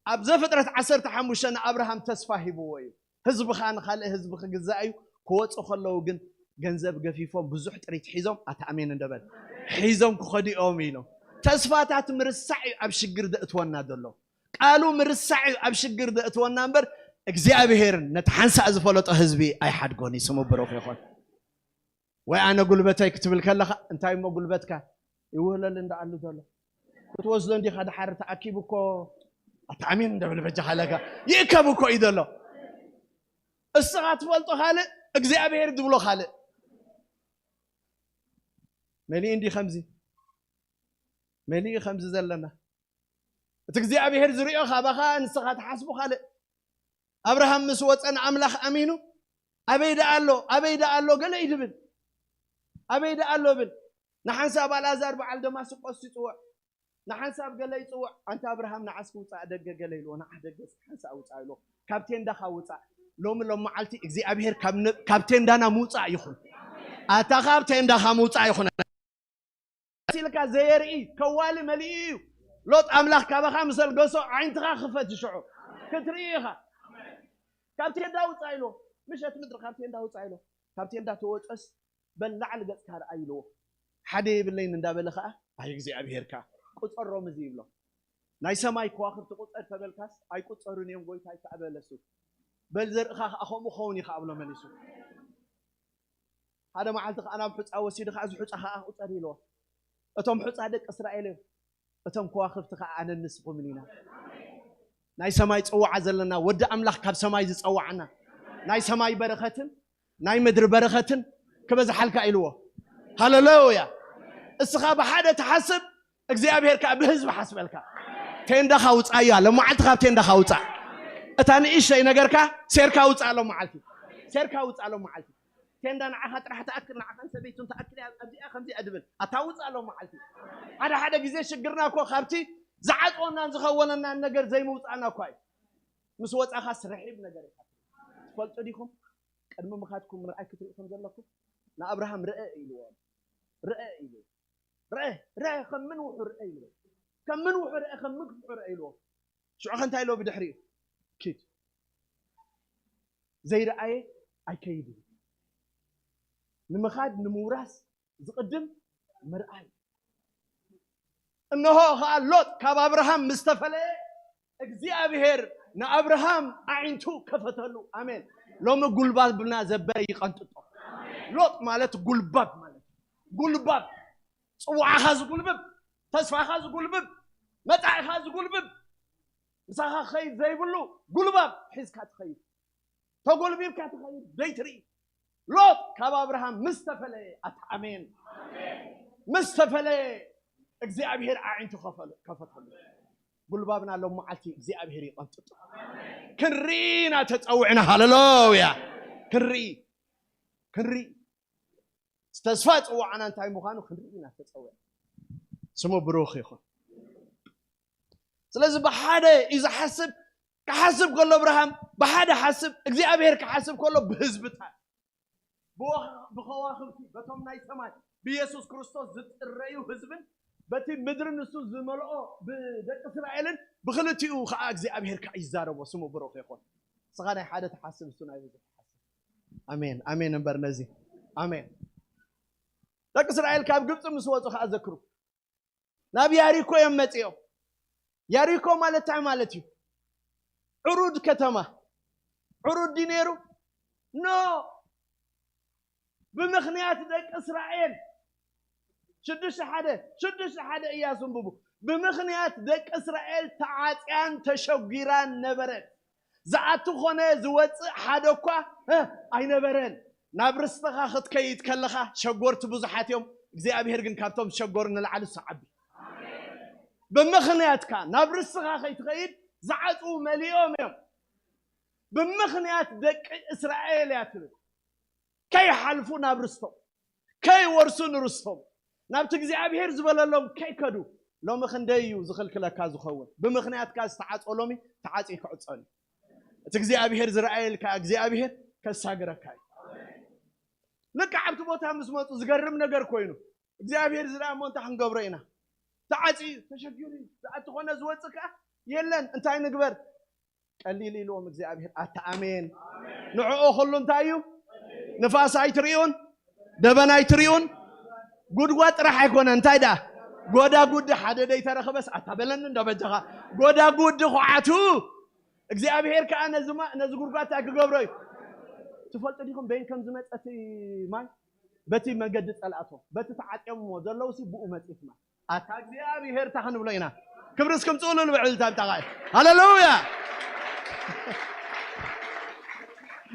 ኣብ ዘፍጥረት ዓሰርተ ሓሙሽተ ንኣብርሃም ተስፋ ሂብዎ እዩ። ህዝብኻ ንኻልእ ህዝቢ ክግዛእ እዩ። ክወፁ ከለዉ ግን ገንዘብ ገፊፎም ብዙሕ ጥሪት ሒዞም፣ ኣታ ኣሜን እንደበል፣ ሒዞም ክኸዱ እዮም ኢሎም። ተስፋታት ምርሳዕ እዩ ኣብ ሽግር ዘእትወና ዘሎ። ቃሉ ምርሳዕ እዩ ኣብ ሽግር ዘእትወና እምበር እግዚኣብሔር ነቲ ሓንሳእ ዝፈለጦ ህዝቢ ኣይሓድጎን እዩ። ስሙ ብሩኽ ይኹን። "ወይ ኣነ ጉልበተይ" ክትብል ከለኻ እንታይ እሞ ጉልበትካ ይውህለል እንዳኣሉ ዘሎ ክትወስዶ እንዲኻ። ድሓር ተኣኪቡ እኮ ኣታ ኣሜን እንደብል በጃኻ ኣለካ ይእከብ እኮ እዩ ዘሎ። እስኻ ትፈልጦ ካልእ እግዚኣብሔር ዝብሎ ካልእ። መሊኡ እንዲ ከምዚ መሊኡ ከምዚ ዘለና እቲ እግዚኣብሔር ዝሪኦ ካባኻ ንስኻ ትሓስቦ ካልእ። ኣብርሃም ምስ ወፀ ንኣምላኽ ኣሚኑ ኣበይ ደኣ ኣሎ ኣበይ ደኣ ኣሎ ገለ እዩ ድብል። ኣበይ ደኣ ኣሎ ብል። ንሓንሳብ ኣልኣዛር በዓል ደማስቆስ ይፅውዕ፣ ንሓንሳብ ገለ ይፅውዕ። ኣንታ ኣብርሃም ንዓስኪ ውፃእ ደገ ገለ ኢልዎ፣ ንዓ ደገ እስኪ ሓንሳእ ውፃእ ኢልዎ። ካብ ቴንዳኻ ውፃእ። ሎሚ ሎም መዓልቲ እግዚኣብሔር ካብ ነ- ካብ ቴንዳና ምውፃእ ይኹን። ኣታ ካብ ቴንዳኻ ምውፃእ ይኹን። ኢልካ ዘየርኢ ከዋሊ መሊኡ እዩ። ሎጥ ኣምላኽ ካባኻ ምሰል ገሶ ዓይንትኻ ክፈት ሽዑ ክትርኢ ኢኻ። ካብ ቴንዳ ውፃእ ኢልዎ። ምሸት ምድሪ ካብ ቴንዳ ውፃእ ኢልዎ። ካብ ቴንዳ ተወፀስ በል ላዕሊ ገፅካ ርኣ ኢልዎ። ሓደ የብለይን እንዳበለ ከዓ ኣይ እግዚኣብሔር ከዓ ቁፀሮም እዚ ይብሎ። ናይ ሰማይ ከዋኽብቲ ቁፀር ተበልካስ ኣይቁፀሩን እዮም ጎይታይ ከዓ በለሱ። በል ዘርእኻ ከዓ ከምኡ ክኸውን እዩ ከዓ ብሎ መሊሱ። ሓደ መዓልቲ ከዓ ናብ ሑፃ ወሲዱ ከዓ እዚ ሑፃ ከዓ ቁፀር ኢልዎ። እቶም ሑፃ ደቂ እስራኤል እዮም። እቶም ከዋኽብቲ ከዓ ኣነን ንስኹምን ኢና። ናይ ሰማይ ፅዋዓ ዘለና ወዲ ኣምላኽ ካብ ሰማይ ዝፀዋዓና ናይ ሰማይ በረኸትን ናይ ምድሪ በረኸትን ክበዝሓልካ ኢልዎ። ሃሌሉያ። እስኻ ብሓደ ትሓስብ እግዚኣብሔር ከዓ ብህዝቢ ሓስበልካ። ቴንዳኻ ውፃያ ሎመዓልቲ ካብ ቴንዳኻ ውፃእ። እታ ንእሽተይ ነገርካ ሴርካ ውፃእ ሎመዓልቲ። ሴርካ ውፃእ ሎመዓልቲ። ቴንዳ ንዓኻ ጥራሕ ትኣክል፣ ንዓኻን ሰበይቱን ትኣክል እያ፣ ኣብዚኣ ከምዚኣ ድብል ኣታ ውፃእ ሎመዓልቲ። ሓደ ሓደ ግዜ ሽግርና እኮ ካብቲ ዝዓፅወናን ዝኸወለናን ነገር ዘይምውፃእና እኳ እዩ። ምስ ወፃኻስ ርሒብ ነገር እዩ። ትፈልጡ ዲኹም? ቅድሚ ምኻድኩም ምርኣይ ክትሪኡ ከም ዘለኩም ንኣብርሃም ርአ ኢልዎ። ርአ ኢልዎ። ርአ ርአ ከም ምንውሑ ርአ ኢልዎ። ከም ምንውሑ ርአ ከም ምግፍሑ ርአ ኢልዎ። ሽዑ ከ እንታይ ኢልዎ ብድሕሪኡ? ኪድ። ዘይረኣየ ኣይከይድን። ንምኻድ ንምውራስ ዝቕድም ምርኣይ። እነሆ ኸዓ ሎጥ ካብ ኣብርሃም ምስ ተፈለየ እግዚኣብሔር ንኣብርሃም ኣዒንቱ ከፈተሉ። ኣሜን። ሎሚ ጉልባብና ዘበለ ይቐንጥጦ። ሎጥ ማለት ጉልባብ ማለት እዩ። ጉልባብ፣ ጽዋዕኻ ዝጉልብብ፣ ተስፋኻ ዝጉልብብ፣ መጻኢኻ ዝጉልብብ፣ ምሳኻ ክኸይድ ዘይብሉ ጉልባብ ሒዝካ ትኸይድ። ተጎልቢብካ ትኸይድ ዘይትርኢ። ሎጥ ካብ ኣብርሃም ምስ ተፈለየ፣ ኣታ ኣሜን። ምስ ተፈለየ እግዚኣብሔር ኣዒንቱ ከፈሉ- ከፈተሉ። ጉልባብና ሎም መዓልቲ እግዚኣብሔር ይቐንጥጦ። ክንርኢ ኢና ተጸዊዕና። ሃሌሉያ። ክንርኢ ክንርኢ ተስፋ ጽዋዕና እንታይ ምዃኑ ክንርኢ ኢና ተጸዊዕና። ስሙ ብሩኽ ይኹን። ስለዚ ብሓደ እዩ ዝሓስብ። ክሓስብ ከሎ ኣብርሃም ብሓደ ሓስብ፣ እግዚኣብሔር ክሓስብ ከሎ ብህዝብታት፣ ብወ- ብኸዋኽብቲ፣ በቶም ናይ ሰማይ ብኢየሱስ ክርስቶስ ዝጥረዩ ህዝብን በቲ ምድሪ ንሱ ዝመልኦ ብደቂ እስራኤልን ብክልቲኡ ከዓ እግዚኣብሔር ከዓ ይዛረቦ። ስሙ ብሩኽ ይኹን። ንስኻ ናይ ሓደ ትሓስብ፣ እሱ ናይ ብዙሕ ይሓስብ። ኣሜን ኣሜን እምበር ነዚ ኣሜን። ደቂ እስራኤል ካብ ግብፂ ምስ ወፁ ከዓ ዘክሩ፣ ናብ ያሪኮ እዮም መፂኦም። ያሪኮ ማለት እንታይ ማለት እዩ? ዕሩድ ከተማ። ዕሩድ ድዩ ነይሩ? ኖ። ብምኽንያት ደቂ እስራኤል ሽዱሽተ ሓደ ሽዱሽተ ሓደ እያሱ እንብቡ። ብምኽንያት ደቂ እስራኤል ተዓፅያን ተሸጒራን ነበረት። ዝኣቱ ኾነ ዝወፅእ ሓደ እኳ እ፣ ኣይነበረን። ናብ ርስትኻ ክትከይድ ከለኻ ሸጎርቲ ብዙሓት እዮም፣ እግዚኣብሔር ግን ካብቶም ሸጎር ንላዕሊ እሱ ዓቢ። ብምኽንያትካ ናብ ርስትኻ ከይትኸይድ ዝዓፅዉ መሊኦም እዮም። ብምኽንያት ደቂ እስራኤል እያ ትብል። ከይሓልፉ ናብ ርስቶም፣ ከይወርሱ ንርስቶም፣ ናብቲ እግዚኣብሔር ዝበለሎም ከይከዱ። ሎሚ ክንደይ እዩ ዝኽልክለካ ዝኸውን? ብምኽንያትካ ዝተዓፀ ሎሚ ተዓፅዩ ክዕፀን እዩ። እቲ እግዚኣብሔር ዝረኣየልካ እግዚኣብሔር ከሳግረካ እዩ። ልክዕ ኣብቲ ቦታ ምስ መፁ ዝገርም ነገር ኮይኑ እግዚኣብሔር ዝረኣ እሞ እንታይ ክንገብሮ ኢና? ተዓፅዩ ተሸጊሩ እዩ። ዝኣቲ ኾነ ዝወፅእ ከዓ የለን። እንታይ ንግበር? ቀሊል ኢልዎም እግዚኣብሔር። ኣታ ኣሜን። ንዕኡ ኩሉ እንታይ እዩ? ንፋስ ኣይትርእዩን፣ ደበና ኣይትርእዩን። ጉድጓድ ጥራሕ ኣይኮነ፣ እንታይ ደኣ? ጎዳጉዲ ሓደ ደይተረኽበስ ኣታ በለኒ እንዶ በጃኻ። ጎዳጉዲ ኹዓቱ። እግዚኣብሔር ከዓ ነዚ ማ-፣ ነዚ ጉድጓድ እንታይ ክገብሮ እዩ? ትፈልጡ ዲኹም በይን ከም ዝመፀት ማይ? በቲ መገዲ ፀላእቶም፣ በቲ ተዓጢዮምዎ ዘለውሲ ብኡ መፂት ማይ። ኣታ እግዚኣብሔር እታ ክንብሎ ኢና። ክብሪ እስክምፅኡ ልልብዕልታ ብጣቓ። ሃሌሉያ።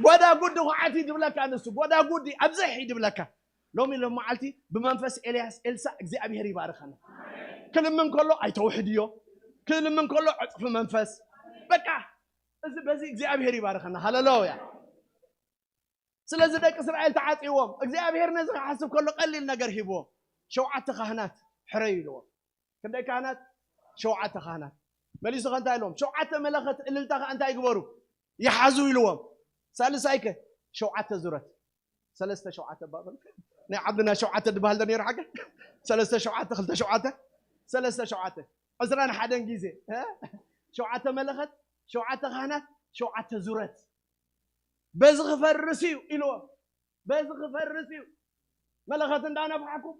ጎዳጉዲ ኹዓት እዩ ዝብለካ ንሱ። ጎዳጉዲ ኣብዝሕ እዩ ዝብለካ። ሎሚ ሎም መዓልቲ ብመንፈስ ኤልያስ ኤልሳ እግዚኣብሔር ይባርኸና። ክልምን ከሎ ኣይተውሕድዮ። ክልምን ከሎ ዕፅፊ መንፈስ። በቃ እዚ በዚ እግዚኣብሔር ይባርኸና። ሃሌሉያ። ስለዚ ደቂ እስራኤል ተዓፅይዎም እግዚኣብሔር ነዚ ክሓስብ ከሎ ቀሊል ነገር ሂብዎም። ሸውዓተ ካህናት ሕረዩ ኢልዎም። ክንደይ ካህናት? ሸውዓተ ካህናት። መሊሱ ከ እንታይ ኢልዎም? ሸውዓተ መለኸት እልልታ ከ እንታይ ይግበሩ? ይሓዙ ኢልዎም። ሳልሳይ ከ ሸውዓተ ዙረት። ሰለስተ ሸውዓተ ባብል ናይ ዓድና ሸውዓተ ድበሃል ዶ ነይሩ ሓቀ? ሰለስተ ሸውዓተ፣ ክልተ ሸውዓተ፣ ሰለስተ ሸውዓተ፣ ዕስራን ሓደን ግዜ እ? ሸውዓተ መለኸት፣ ሸውዓተ ካህናት፣ ሸውዓተ ዙረት። በዚ ክፈርስ እዩ ኢልዎም። በዚ ክፈርስ እዩ። መለኸት እንዳነፍሓኩም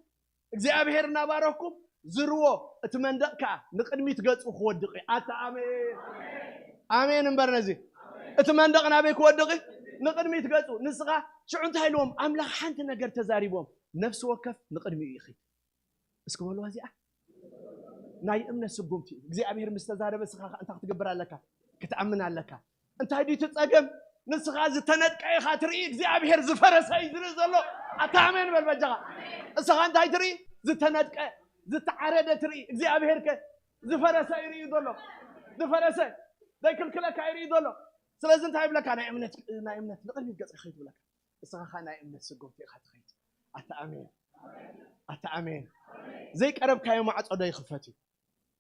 እግዚኣብሔር እናባረኩም ዝርዎ እቲ መንደቕ ከዓ ንቅድሚት ገጹ ክወድቕ እዩ። ኣታ ኣሜን ኣሜን እምበር ነዚ እቲ መንደቕ ናበይ ክወድቕ እዩ? ንቅድሚት ገጹ። ንስኻ ሽዑ እንታይ ኢልዎም? ኣምላኽ ሓንቲ ነገር ተዛሪቦም፣ ነፍሲ ወከፍ ንቅድሚኡ ይኺድ። እስኪ በልዋ እዚኣ ናይ እምነት ስጉምቲ እዩ። እግዚኣብሔር ምስ ተዛረበ ንስኻ ከ እንታይ ክትገብር ኣለካ? ክትኣምን ኣለካ። እንታይ ድዩ እቲ ጸገም? ንስኻ ዝተነጥቀ ኢኻ ትርኢ፣ እግዚኣብሔር ዝፈረሰ እዩ ዝርኢ ዘሎ። ኣታ ኣሜን በል በጃኻ። ንስኻ እንታይ ትርኢ? ዝተነጥቀ፣ ዝተዓረደ ትርኢ። እግዚኣብሔር ከ ዝፈረሰ ይርኢ ዘሎ። ዝፈረሰ ዘይክልክለካ ይርኢ ዘሎ። ስለዚ እንታይ ይብለካ? ናይ እምነት፣ ናይ እምነት ንቕድሚት ገጽ ይኸይድ ይብለካ። ንስኻ ከ ናይ እምነት ስጉምቲ ኢኻ ትኸይድ። ኣታ ኣሜን። ኣታ ኣሜን። ዘይቀረብካዮ ማዕጾ ዶ ይኽፈት እዩ?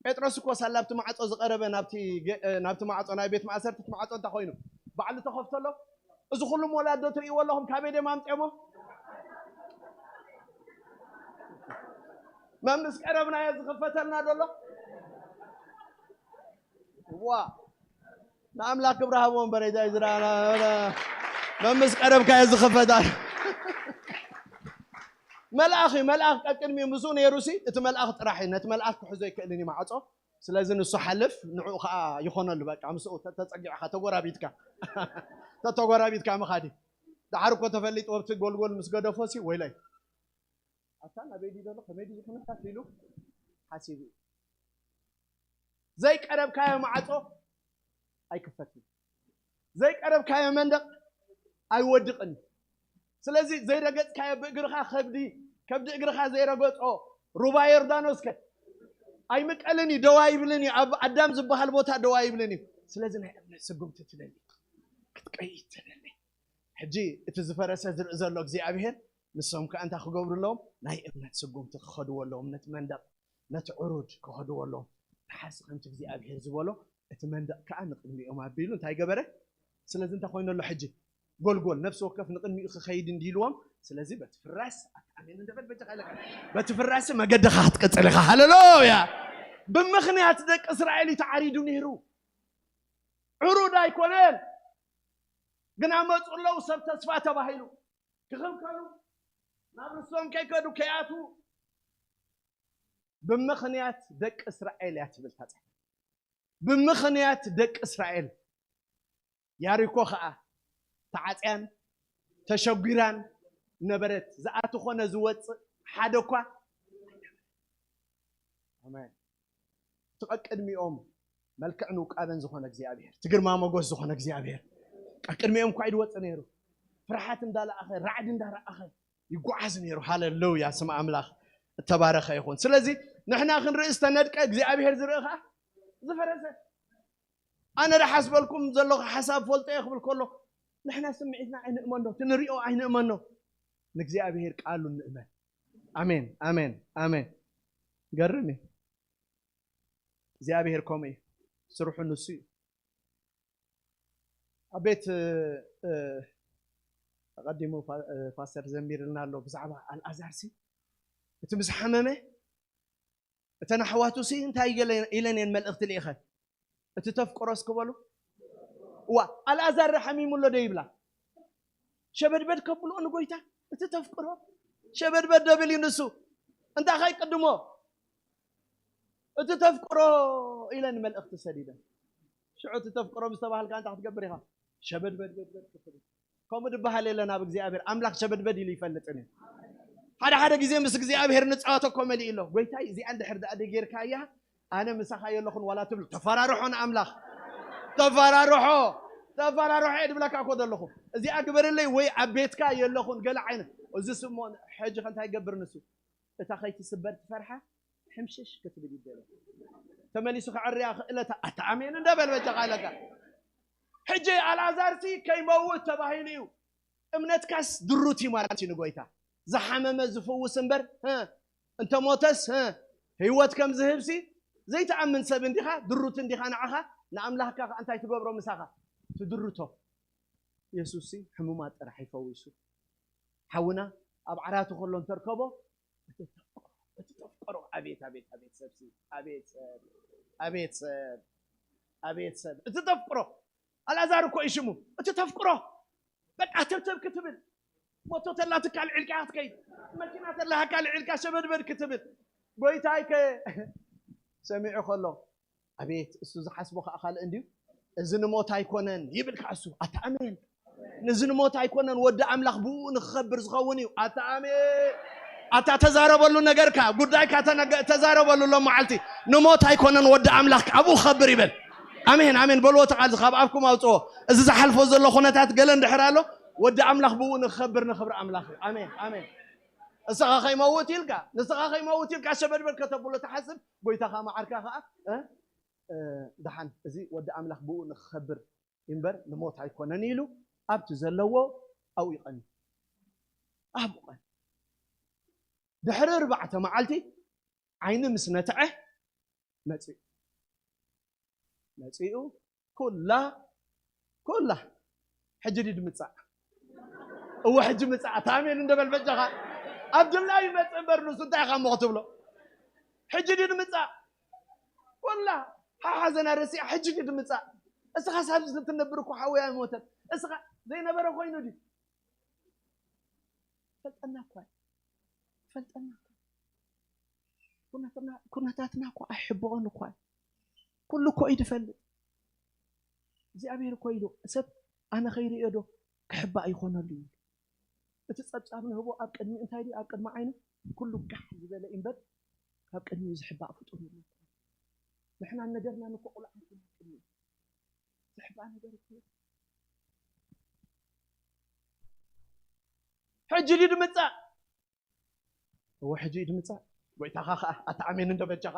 ጴጥሮስ እኮ ሳላ ኣብቲ ማዕጾ ዝቐረበ ናብቲ ገ-፣ ናብቲ ማዕጾ ናይ ቤት ማእሰርቲ እቲ ማዕጾ እንታይ ኮይኑ? ባዕሉ ተኸፍተሎ። እዚ ኩሉም ወላዶ ትርእይዎ ኣለኹም፣ ካበይ ድዮም ኣምጺኦሞ? መምስ ቀረብናዮ ዝኽፈተልና ዘሎ? ዋ፣ ንኣምላኽ ክብሪ ሃቦ እምበር፣ እዛ እዩ ዝረኣና። መምስ ቀረብካዮ ዝኽፈታ። መልኣኽ እዩ፣ መልኣኽ ቀቅድሚኡ ምስኡ ነይሩሲ፣ እቲ መልኣኽ ጥራሕ እዩ። ነቲ መልኣኽ ክሕዞ ኣይክእልን እዩ ማዕጾ። ስለዚ ንሱ ሓልፍ፣ ንዕኡ ከዓ ይኾነሉ። በቃ ምስኡ ተ-፣ ተጸጊዕኻ፣ ተጎራቢትካ። ተተጎራቢትካ ምኻድ እዩ። ደሓር እኮ ተፈሊጥዎ፣ ኣብቲ ጎልጎል ምስ ገደፎሲ፣ ወይለይ። ኣታ ናበይ ድዩ ዘሎ? ከመይ ድዩ ዝኹነታት ኢሉ ሓሲቡ እዩ። ዘይቀረብካዮ ማዕጾ ኣይክፈትን። ዘይቀረብካዮ መንደቕ ኣይወድቕን እዩ። ስለዚ ዘይረገጽካዮ ብእግርኻ ከብዲ፣ ከብዲ እግርኻ ዘይረገጾ ሩባ ዮርዳኖስ ከ ኣይምቀልን እዩ፣ ደው ኣይብልን እዩ። ኣብ ኣዳም ዝበሃል ቦታ ደው ኣይብልን እዩ። ስለዚ ናይ እምነት ስጉምቲ ትደሊ፣ ክትቀይድ ትደሊ። ሕጂ እቲ ዝፈረሰ ዝርኢ ዘሎ እግዚኣብሔር፣ ንሶም ከኣ እንታይ ክገብሩ ኣለዎም? ናይ እምነት ስጉምቲ ክኸድዎ ኣለዎም። ነቲ መንደቕ፣ ነቲ ዕሩድ ክኸድዎ ኣለዎም። ንሓሲ ከምቲ እግዚኣብሔር ዝበሎ፣ እቲ መንደቕ ከኣ ንቕድሚኦም ኣቢሉ እንታይ ገበረ? ስለዚ እንታይ ኮይኑ ኣሎ ሕጂ? ጎልጎል፣ ነፍሲ ወከፍ ንቕድሚኡ ክኸይድ እንዲልዎም፣ ስለዚ በቲ ፍራስ ኣሜን እንደበል በጃኻ ኢለካ። በቲ ፍራስ መገድኻ ክትቅጽል ኢኻ። ሃሌሉያ። ብምኽንያት ደቂ እስራኤል እዩ ተዓሪዱ ነይሩ። ዕሩድ ኣይኮነን። ግና መፁ ኣለዉ ሰብ ተስፋ ተባሂሉ ክኽልከሉ ናብ ርስቶም ከይከዱ ከይኣትዉ ብምኽንያት ደቂ እስራኤል እያ ትብል ታጽ ብምኽንያት ደቂ እስራኤል ያሪኮ ኸዓ ተዓጽያን ተሸጒራን ነበረት። ዝኣቲ ኾነ ዝወፅእ ሓደ እኳ ኣሜን። እቲ ቀቅድሚኦም መልክዕን ውቃበን ዝኾነ እግዚኣብሔር፣ እቲ ግርማ ሞገስ ዝኾነ እግዚኣብሔር ቀቅድሚኦም እኳ እዩ ዝወፅእ ነይሩ። ፍርሓት እንዳለኣኸ ራዕዲ እንዳረኣኸ ይጓዓዝ ነይሩ። ሃሌሉያ፣ ስም ኣምላኽ እተባረኸ ይኹን። ስለዚ ንሕና ክንርኢ ዝተነድቀ እግዚኣብሔር ዝርኢ ኸዓ ዝፈረሰ። ኣነ ደሓስበልኩም ዘለኹ ሓሳብ ፈልጦ እየ ክብል ከሎ ንሕና ስምዒትና ኣይንእመኖ፣ እቲ ንሪኦ ኣይንእመኖ። ንእግዚኣብሔር ቃሉ ንእመን። ኣሜን፣ ኣሜን፣ ኣሜን። ገርም እዩ። እግዚኣብሔር ከምኡ እዩ። ስርሑ ንሱ እዩ። ኣብ ቤት ኣቐዲሙ ፓስተር ዘሚርልና ኣሎ ብዛዕባ ኣልኣዛር ሲ እቲ ምስ ሓመመ እተን ኣሕዋቱ ሲ እንታይ ኢለን እየን መልእኽቲ ልኢኸን እቲ ተፍቅሮ እስኪ በሉ እዋ ኣልኣዛር ሓሚሙ ኣሎ ዶ ይብላ ሸበድበድ ከብልኦ ንጎይታ እቲ ተፍቅሮ ሸበድበድ ደብል እዩ ንሱ እንታይ ከይቅድሞ እቲ ተፍቅሮ ኢለን መልእኽቲ ሰዲደን ሽዑ እቲ ተፍቅሮ ምስ ተባሃልካ እንታይ ክትገብር ኢኻ ሸበድበድበድበድ ክትብል ከምኡ ድበሃል የለን ኣብ እግዚኣብሔር ኣምላኽ ሸበድበድ ኢሉ ይፈልጥን እዩ ሓደ ሓደ ግዜ ምስ እግዚኣብሔር ንፃወቶ እኮ መሊእ ኣሎ ጎይታይ እዚኣ እንድሕር ደኣ ጌርካያ ኣነ ምሳኻ የለኹን ዋላ ትብል ተፈራርሖ ንኣምላኽ ተፈራርሖ ተፈራርሖ እየ ድብለካ እኮ ዘለኹ እዚኣ ግበርለይ ወይ ኣብ ቤትካ የለኹን ገለ ዓይነት እዚ ስሞ ሕጂ ከ እንታይ ይገብር ንሱ እታ ከይትስበር ትፈርሓ ሕምሽሽ ክትብል ይደለ ተመሊሱ ከዕርያ ክእለታ ኣታ ኣሜን እንዳበል በጃ ቃለካ ሕጂ ኣልኣዛርሲ ከይመውት ተባሂሉ እዩ እምነትካስ ድሩት እዩ ማለት እዩ ንጎይታ ዝሓመመ ዝፍውስ እምበር እንተሞተስ ህይወት ከም ዝህብሲ ዘይትኣምን ሰብ እንዲኻ ድሩት እንዲኻ ንዓኻ ንኣምላኽካ ከዓ እንታይ ትገብሮ ምሳኻ ትድርቶ የሱስሲ ሕሙማት ጥራሕ ይፈዊሱ ሓውና ኣብ ዓራቱ ከሎ እንተርከቦ እቲ ተፍቅሮ ኣቤት ኣቤት ኣቤት ሰብሲ ኣቤት ሰብ ኣቤት ሰብ ኣቤት ሰብ እቲ ተፍቅሮ ኣልኣዛር እኮ እዩ ሽሙ እቲ ተፍቅሮ በቃ ተብተብ ክትብል ሞቶ ተላትካ ልዒልካ ክትከይድ መኪና ተላሃካ ልዒልካ ሸበድበድ ክትብል ጎይታይ ከ ሰሚዑ ከሎ ኣቤት እሱ ዝሓስቦ ከዓ ካልእ እንድዩ እዚ ንሞት ኣይኮነን ይብል ከዓ እሱ ኣታ ኣሜን እዚ ንሞት ኣይኮነን ወዲ ኣምላኽ ብኡ ንክኸብር ዝኸውን እዩ ኣታ ኣሜን ኣታ ተዛረበሉ ነገርካ ጉዳይካ ተዛረበሉ ሎ መዓልቲ ንሞት ኣይኮነን ወዲ ኣምላኽ ኣብኡ ክኸብር ይበል ኣሜን ኣሜን በልዎ ተቃልዚ ካብ ኣፍኩም ኣውፅኦ እዚ ዝሓልፎ ዘሎ ኩነታት ገለ እንድሕር ኣሎ ወዲ ኣምላኽ ብኡ ንክኸብር ንክብሪ ኣምላኽ እዩ ኣሜን ኣሜን እስኻ ከይመውት ኢልካ ንስኻ ከይመውት ኢልካ ሸበድበድ ከተብሎ ትሓስብ ጎይታኻ መዓርካ ከዓ ደሓን እዚ ወዲ ኣምላኽ ብኡ ንክኸብር እምበር ንሞት ኣይኮነን ኢሉ ኣብቲ ዘለዎ ኣብኡ ይቐኒ ኣብኡ ቀኒ ድሕሪ ኣርባዕተ መዓልቲ ዓይኒ ምስ ነትዐ መፂኡ መፂኡ ኩላ ኩላ ሕጂ ድድ ምፃእ እወ ሕጂ ምፃእ ታሜን እንደበል በጃኻ ኣብ ድላዩ ይመፅእ እምበር ንሱ እንታይ ኢኻ እሞ ክትብሎ ሕጂ ድድ ምፃእ ኩላ ሓሓዘና ረሲኣ ሕጂ ድድ ምፃእ እስኻ ሳብ ትነብር እኮ ሓወያ ይሞተን እስኻ ዘይነበረ ኮይኑ ድዩ ፈልጠና እኳ ፈልጠና ኩነታትና እኮ ኣይሕብኦን እኳ ኩሉ እኮ እዩ ዝፈልጥ እግዚኣብሔር እኮ ኢሉ ሰብ ኣነ ከይርእዮ ዶ ክሕባእ ይኾነሉ እዩ እቲ ጸብጻብ ንህቦ ኣብ ቅድሚ እንታይ ድዩ ኣብ ቅድሚ ዓይኑ ኩሉ ጋሕ ዝበለ እምበር ካብ ቅድሚኡ ዝሕባእ ፍጡር የለን ንሕና ነገርና ንኮ ቁልዓት ኢና ቅድሚ ዝሕባእ ነገር እኮ ሕጂ ድዩ ድምጻእ እወ ሕጂ እዩ ድምጻእ። ጎይታኻ ኸኣ ኣታ ኣሜን እንዶ በጃኻ።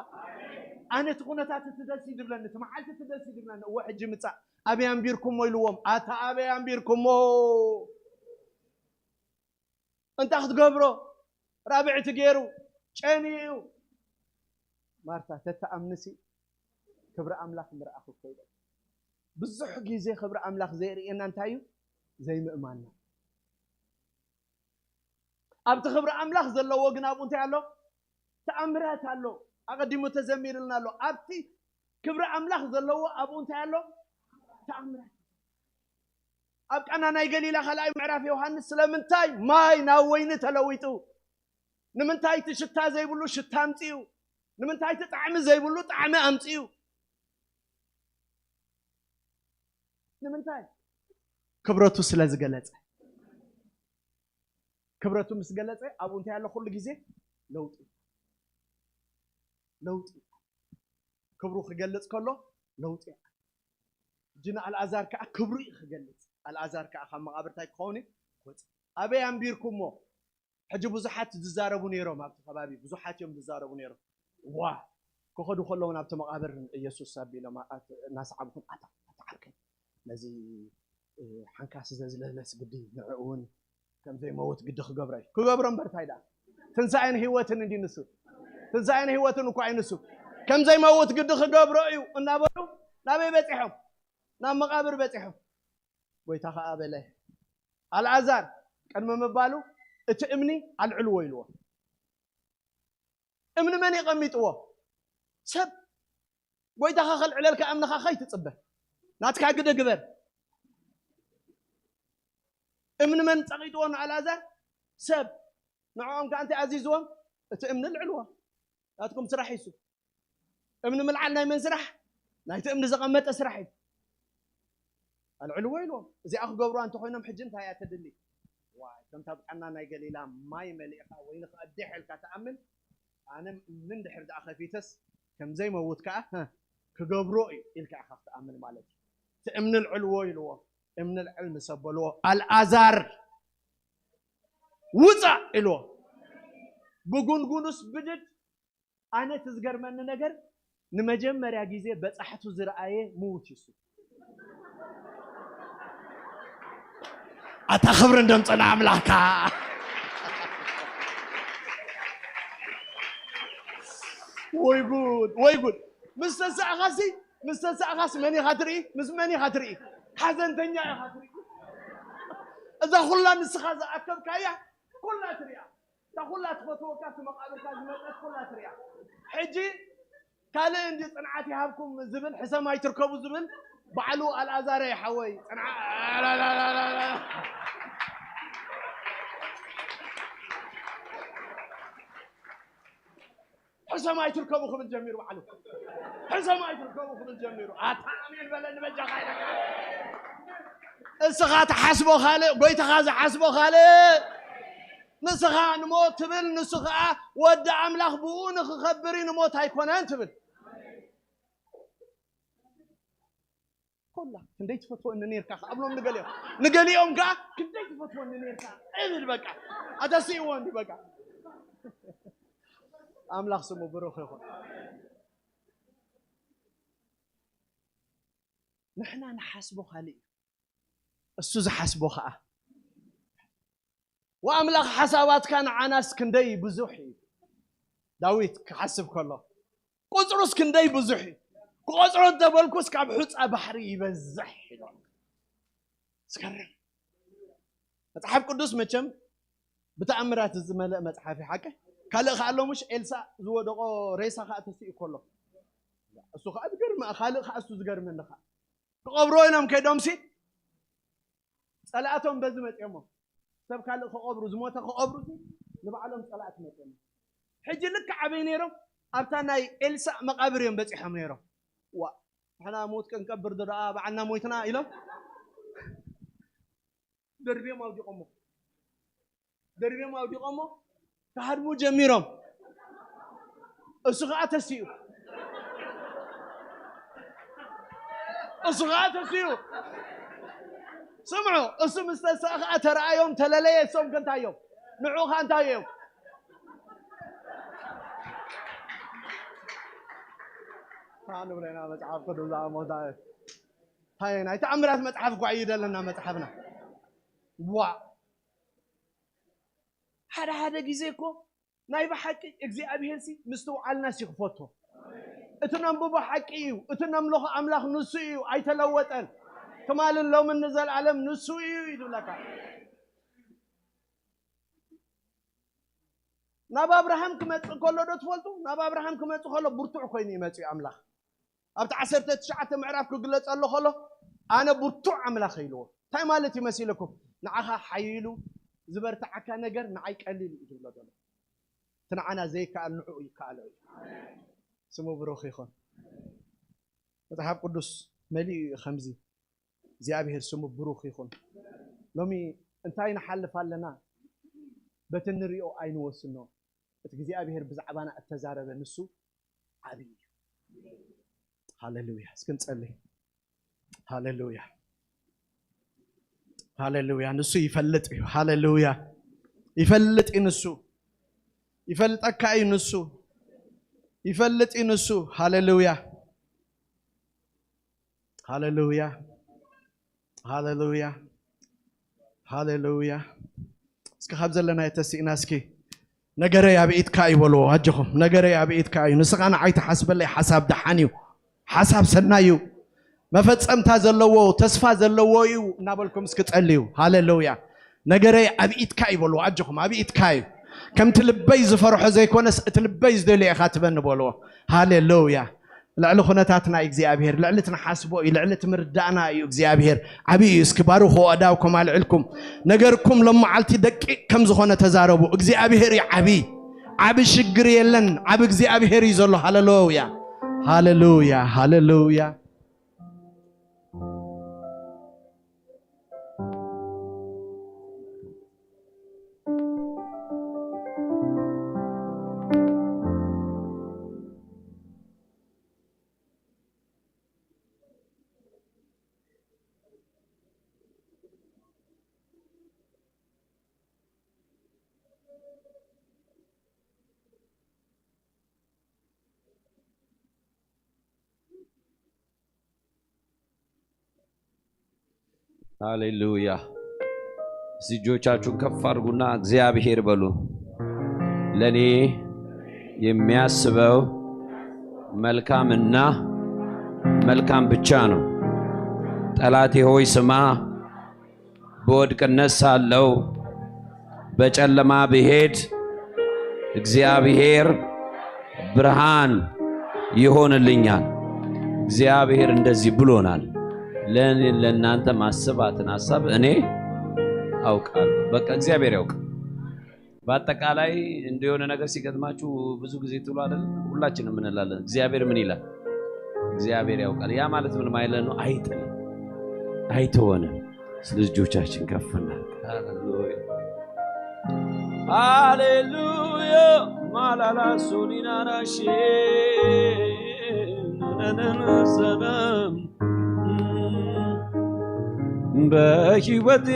ኣነ እቲ ኩነታት እቲ ደስ እዩ ድብለኒ፣ እቲ መዓልቲ እቲ ደስ እዩ ድብለኒ። እወ ሕጂ ምጻእ። ኣበይ ኣንቢርኩሞ ኢልዎም። ኣታ ኣበይ ኣንቢርኩሞ? እንታይ ክትገብሮ? ራብዕቲ ገይሩ ጨንዩ እዩ። ማርታ ተተኣምንሲ ክብሪ ኣምላኽ ምርኣኽ እኮ ኢለ። ብዙሕ ግዜ ክብሪ ኣምላኽ ዘየርእየና እንታይ እዩ? ዘይምእማንና። ኣብቲ ክብሪ ኣምላኽ ዘለዎ ግን ኣብኡ እንታይ ኣሎ? ተኣምራት ኣሎ። ኣቐዲሙ ተዘሚርልና ኣሎ። ኣብቲ ክብሪ ኣምላኽ ዘለዎ ኣብኡ እንታይ ኣሎ? ተኣምራት። ኣብ ቃና ናይ ገሊላ ካልኣይ ምዕራፍ ዮሃንስ ስለምንታይ ማይ ናብ ወይኒ ተለዊጡ? ንምንታይ እቲ ሽታ ዘይብሉ ሽታ ኣምፅኡ? ንምንታይ እቲ ጣዕሚ ዘይብሉ ጣዕሚ ኣምፅኡ? ንምንታይ? ክብረቱ ስለ ዝገለጸ። ክብረቱ ምስ ገለጸ ኣብኡ እንታይ ኣሎ? ኩሉ ግዜ ለውጢ፣ ለውጢ። ክብሩ ክገልጽ ከሎ ለውጢ። ሕጂ ንኣልኣዛር ከዓ ክብሩ እዩ ክገልጽ። ኣልኣዛር ከዓ ካብ መቓብር እንታይ ክኸውን እዩ? ክወጽእ። ኣበይ ኣንቢርኩሞ? ሕጂ ብዙሓት ዝዛረቡ ነይሮም፣ ኣብቲ ከባቢ ብዙሓት እዮም ዝዛረቡ ነይሮም። ዋ፣ ክኸዱ ከለዉ ናብቲ መቓብር ኢየሱስ ኣቢሎም ኣ-፣ እናሰዓብኩም፣ ኣታ፣ ኣታ ዓርከይ፣ ነዚ፣ እ፣ ሓንካስ ዘዝለለስ ግዲ ንዕኡ እውን ከም ዘይመውት ግዲ ክገብሮ እዩ። ክገብሮ እምበር እንታይ ደኣ? ትንሳኤን ህይወትን እንዲ ንሱ። ትንሳኤን ህይወትን እኮ እዩ ንሱ። ከም ዘይመውት ግዲ ክገብሮ እዩ እናበሉ ናበይ በጺሖም? ናብ መቓብር በጺሖም። ጎይታ ኸኣ በለ፣ ኣልኣዛር ቅድሚ ምባሉ እቲ እምኒ ኣልዕልዎ ኢልዎ። እምኒ መን የቐሚጥዎ? ሰብ። ጎይታኻ ከልዕለልካ እምንኻ ከይትጽበ። ናትካ ግደ ግበር። እምኒ መን ጸቒጥዎ ንኣልኣዛር? ሰብ። ንዕኦም ከኣ እንታይ ኣዚዝዎም? እቲ እምኒ ልዕልዎ። ናትኩም ስራሕ እዩ እሱ። እምኒ ምልዓል ናይ መን ስራሕ? ናይቲ እምኒ ዘቐመጠ ስራሕ እዩ። ኣልዕልዎ ኢልዎም። እዚኣ ክገብሩዋ እንተኾይኖም ሕጂ እንታይ እያ ተድሊ? ዋይ፣ ከምታ ኣብ ቃና ናይ ገሊላ ማይ መሊእኻ ወይኒ ክቐድሕ ኢልካ ትኣምን? ኣነ እምኒ እንድሕር ደኣ ከፊተስ ከም ዘይመውት ከኣ፣ ህ፣ ክገብሮ እዩ ኢልካ ኢኻ ክትኣምን ማለት እዩ። እቲ እምኒ ልዕልዎ ኢልዎ። እምኒ ልዕል ምስ ኣበልዎ፣ ኣልኣዛር ውጻእ ኢልዎ። ብጉንጉኑስ ብድድ። ኣነ እቲ ዝገርመኒ ነገር ንመጀመርያ ግዜ በጻሕቱ ዝረኣየ ምዉት እዩ እሱ። ኣታ ክብሪ እንደምጸና ኣምላኽካ። ወይ ጉድ፣ ወይ ጉድ። ምስ ተሳእኻሲ፣ ምስ ተሳእኻስ መን ኢኻ ትርኢ? ምስ መን ኢኻ ትርኢ? ሓዘንተኛ ኢኻ ትርኢ። እዛ ኩላ ንስኻ ዝኣከብካያ ኩላ ትሪኣ። እታ ኩላ ትፈትወካ፣ እቲ መቓብርካ ዝመጸት ኩላ ትሪኣ። ሕጂ ካልእ እንዲ ጽንዓት ይሃብኩም ዝብል፣ ሕሰም ኣይትርከቡ ዝብል፣ ባዕሉ ኣልኣዛረይ ሓወይ፣ ጽንዓ-፣ ሕሰም ኣይትርከቡ ክብል ጀሚሩ ባዕሉ። ሕሰም ኣይትርከቡ ክብል ጀሚሩ። ኣታ ኣሜን በለኒ በጃኻ ኢለካ። እስኻ ትሓስቦ ካልእ፣ ጎይታኻ ዝሓስቦ ካልእ። ንስኻ ንሞት ትብል፣ ንሱ ኸኣ ወዲ ኣምላኽ ብኡ ንኽኸብር እዩ ንሞት ኣይኮነን ትብል። ኮላ፣ ክንደይ ትፈትወኒ ነርካ፣ ከኣ እብሎም ንገሊኦም። ንገሊኦም ከኣ፣ ክንደይ ትፈትወኒ ነርካ፣ እብል በቃ። ኣታ ስኢዎ እንዲ በቃ። ኣምላኽ ስሙ ብሩኽ ይኹን። ንሕና ንሓስቦ ካልእ እዩ። እሱ ዝሓስቦ ኸኣ። ወኣምላኽ ሓሳባትካ ንዓናስ ክንደይ ብዙሕ እዩ። ዳዊት ክሓስብ ከሎ፣ ቁጽሩስ ክንደይ ብዙሕ እዩ። ክቆጽሮ እንተበልኩስ ካብ ሑጻ ባሕሪ ይበዝሕ ኢሉ። ዝገርም። መጽሓፍ ቅዱስ መቸም ብተኣምራት ዝመልአ መጽሓፍ እዩ፣ ሓቂ። ካልእ ከኣ ኣሎ፣ ምሽ ኤልሳእ ዝወደቆ ሬሳ ከኣ ተሲኡ ከሎ። እሱ ከኣ ዝገርም፣ ካልእ ከኣ እሱ ዝገርመኒ ከኣ። ክቐብርዎ ኢሎም ከይዶምሲ፣ ጸላእቶም በዚ መጺኦሞ። ሰብ ካልእ ክቐብሩ፣ ዝሞተ ክቐብሩ ሲ፣ ንባዕሎም ጸላእቲ መጺኦሞ። ሕጂ ልክዕ ኣበይ ነይሮም? ኣብታ ናይ ኤልሳእ መቓብር እዮም በጺሖም ነይሮም። ዋ፣ ንሕና ሞት ክንቀብር ዶ ደኣ ባዕልና ሞይትና ኢሎም ደርብዮም ኣውዲቖሞ። ደርብዮም ኣውዲቖሞ ክሃድሙ ጀሚሮም። እሱ ኸኣ ተሲኡ። እሱ ኸኣ ተሲኡ። ስምዑ፣ እሱ ምስ ተስኣ ኸኣ ተረኣዮም፣ ተለለየ፣ እሶም ከ እንታይ እዮም? ንዕኡ ኸኣ እንታይ እዮም? ንብለና መጽሓፍ ቅዱስ ዝኣሞ እንታይ እዩ? እንታይ ናይ ተኣምራት መጽሓፍ እኳ እዩ ደለና መጽሓፍና። ዋ፣ ሓደ ሓደ ግዜ እኮ ናይ ብሓቂ እግዚኣብሄርሲ ምስትውዓልናስ እዩ ክፈቶ። እቲ ነንብቦ ሓቂ እዩ። እቲ ነምልኾ ኣምላኽ ንሱ እዩ፣ ኣይተለወጠን። ትማልን ሎምን ንዘለኣለም ንሱ እዩ እዩ ዝብለካ። ናብ ኣብርሃም ክመጽእ ከሎ ዶ ትፈልጡ? ናብ ኣብርሃም ክመጽእ ከሎ ብርቱዕ ኮይኑ ይመጽእ ኣምላኽ። ኣብቲ ዓሰርተ ትሽዓተ ምዕራፍ ክግለጸሉ ከሎ ኣነ ብርቱዕ ኣምላኽ ኢልዎ። እንታይ ማለት ይመስለኩም? ንዓኻ ሓይሉ ዝበርትዓካ ነገር ንዓይ ቀሊል እዩ ዝብሎ ዘሎ። እቲ ንዓና ዘይከኣል ንዕኡ ይከኣሎ እዩ። ስሙ ብሩኽ ይኹን። መጽሓፍ ቅዱስ መሊኡ እዩ ከምዚ። እግዚኣብሔር ስሙ ብሩኽ ይኹን። ሎሚ እንታይ ንሓልፍ ኣለና? በቲ ንሪኦ ኣይንወስኖ። እቲ እግዚኣብሔር ብዛዕባና እተዛረበ ንሱ ዓብዪ እዩ። ሃሌሉያ። እስኪ ንጸልይ። ሃሌሉያ። ሃሌሉያ። ንሱ ይፈልጥ እዩ። ሃሌሉያ። ይፈልጥ እዩ ንሱ። ይፈልጠካ እዩ ንሱ። ይፈልጥ እዩ ንሱ። ሃሌሉያ። ሃሌሉያ። ሃሌሉያ። ሃሌሉያ። እስኪ ካብ ዘለና የተስእና እስኪ ነገረይ ኣብ ኢድካ እዩ በልዎ። ኣጆኹም ነገረይ ኣብ ኢድካ እዩ። ንስኻ ንዓይ ትሓስበለይ ሓሳብ ደሓን እዩ። ሓሳብ ሰናይ እዩ። መፈጸምታ ዘለዎ ተስፋ ዘለዎ እዩ እናበልኩም እስኪ ጸልዩ። ሃሌሉያ። ነገረይ ኣብ ኢድካ እዩ በልዎ። ኣጆኹም ኣብ ኢድካ እዩ። ከምቲ ልበይ ዝፈርሖ ዘይኮነስ እቲ ልበይ ዝደልዮ ኢኻ ትበኒ በልዎ። ሃሌሉያ። ልዕሊ ኩነታትና እዩ እግዚኣብሔር፣ ልዕሊ እቲ ንሓስቦ እዩ፣ ልዕሊ እቲ ምርዳእና እዩ እግዚኣብሔር። ዓብዪ እዩ። እስኪ ባርኹ ኣእዳውኩም ኣልዕልኩም። ነገርኩም ሎም መዓልቲ ደቂቕ ከም ዝኾነ ተዛረቡ። እግዚኣብሔር እዩ ዓብዪ። ዓቢ ሽግር የለን፣ ዓቢ እግዚኣብሔር እዩ ዘሎ። ሃሌሉያ፣ ሃሌሉያ፣ ሃሌሉያ። ሃሌሉያ። እስቲ እጆቻችሁን ከፍ አድርጉና እግዚአብሔር በሉ። ለኔ የሚያስበው መልካምና መልካም ብቻ ነው። ጠላቴ ሆይ ስማ፣ በወድቅነት ሳለው በጨለማ ብሄድ እግዚአብሔር ብርሃን ይሆንልኛል። እግዚአብሔር እንደዚህ ብሎናል። ለእኔ ለእናንተ ማስባትን ሐሳብ እኔ አውቃለሁ። በቃ እግዚአብሔር ያውቃል። በአጠቃላይ እንደሆነ ነገር ሲገጥማችሁ ብዙ ጊዜ ትሉ አይደል? ሁላችንም እንላለን። እግዚአብሔር ምን ይላል? እግዚአብሔር ያውቃል። ያ ማለት ምን ማለት ነው? አይጥልም፣ አይተወንም። ስለዚህ እጆቻችን ከፍ እናድርግ። ሃሌሉያ፣ ሃሌሉያ። ማላላ ሶሊናናሼ ነነነ ሰላም በሕይወቴ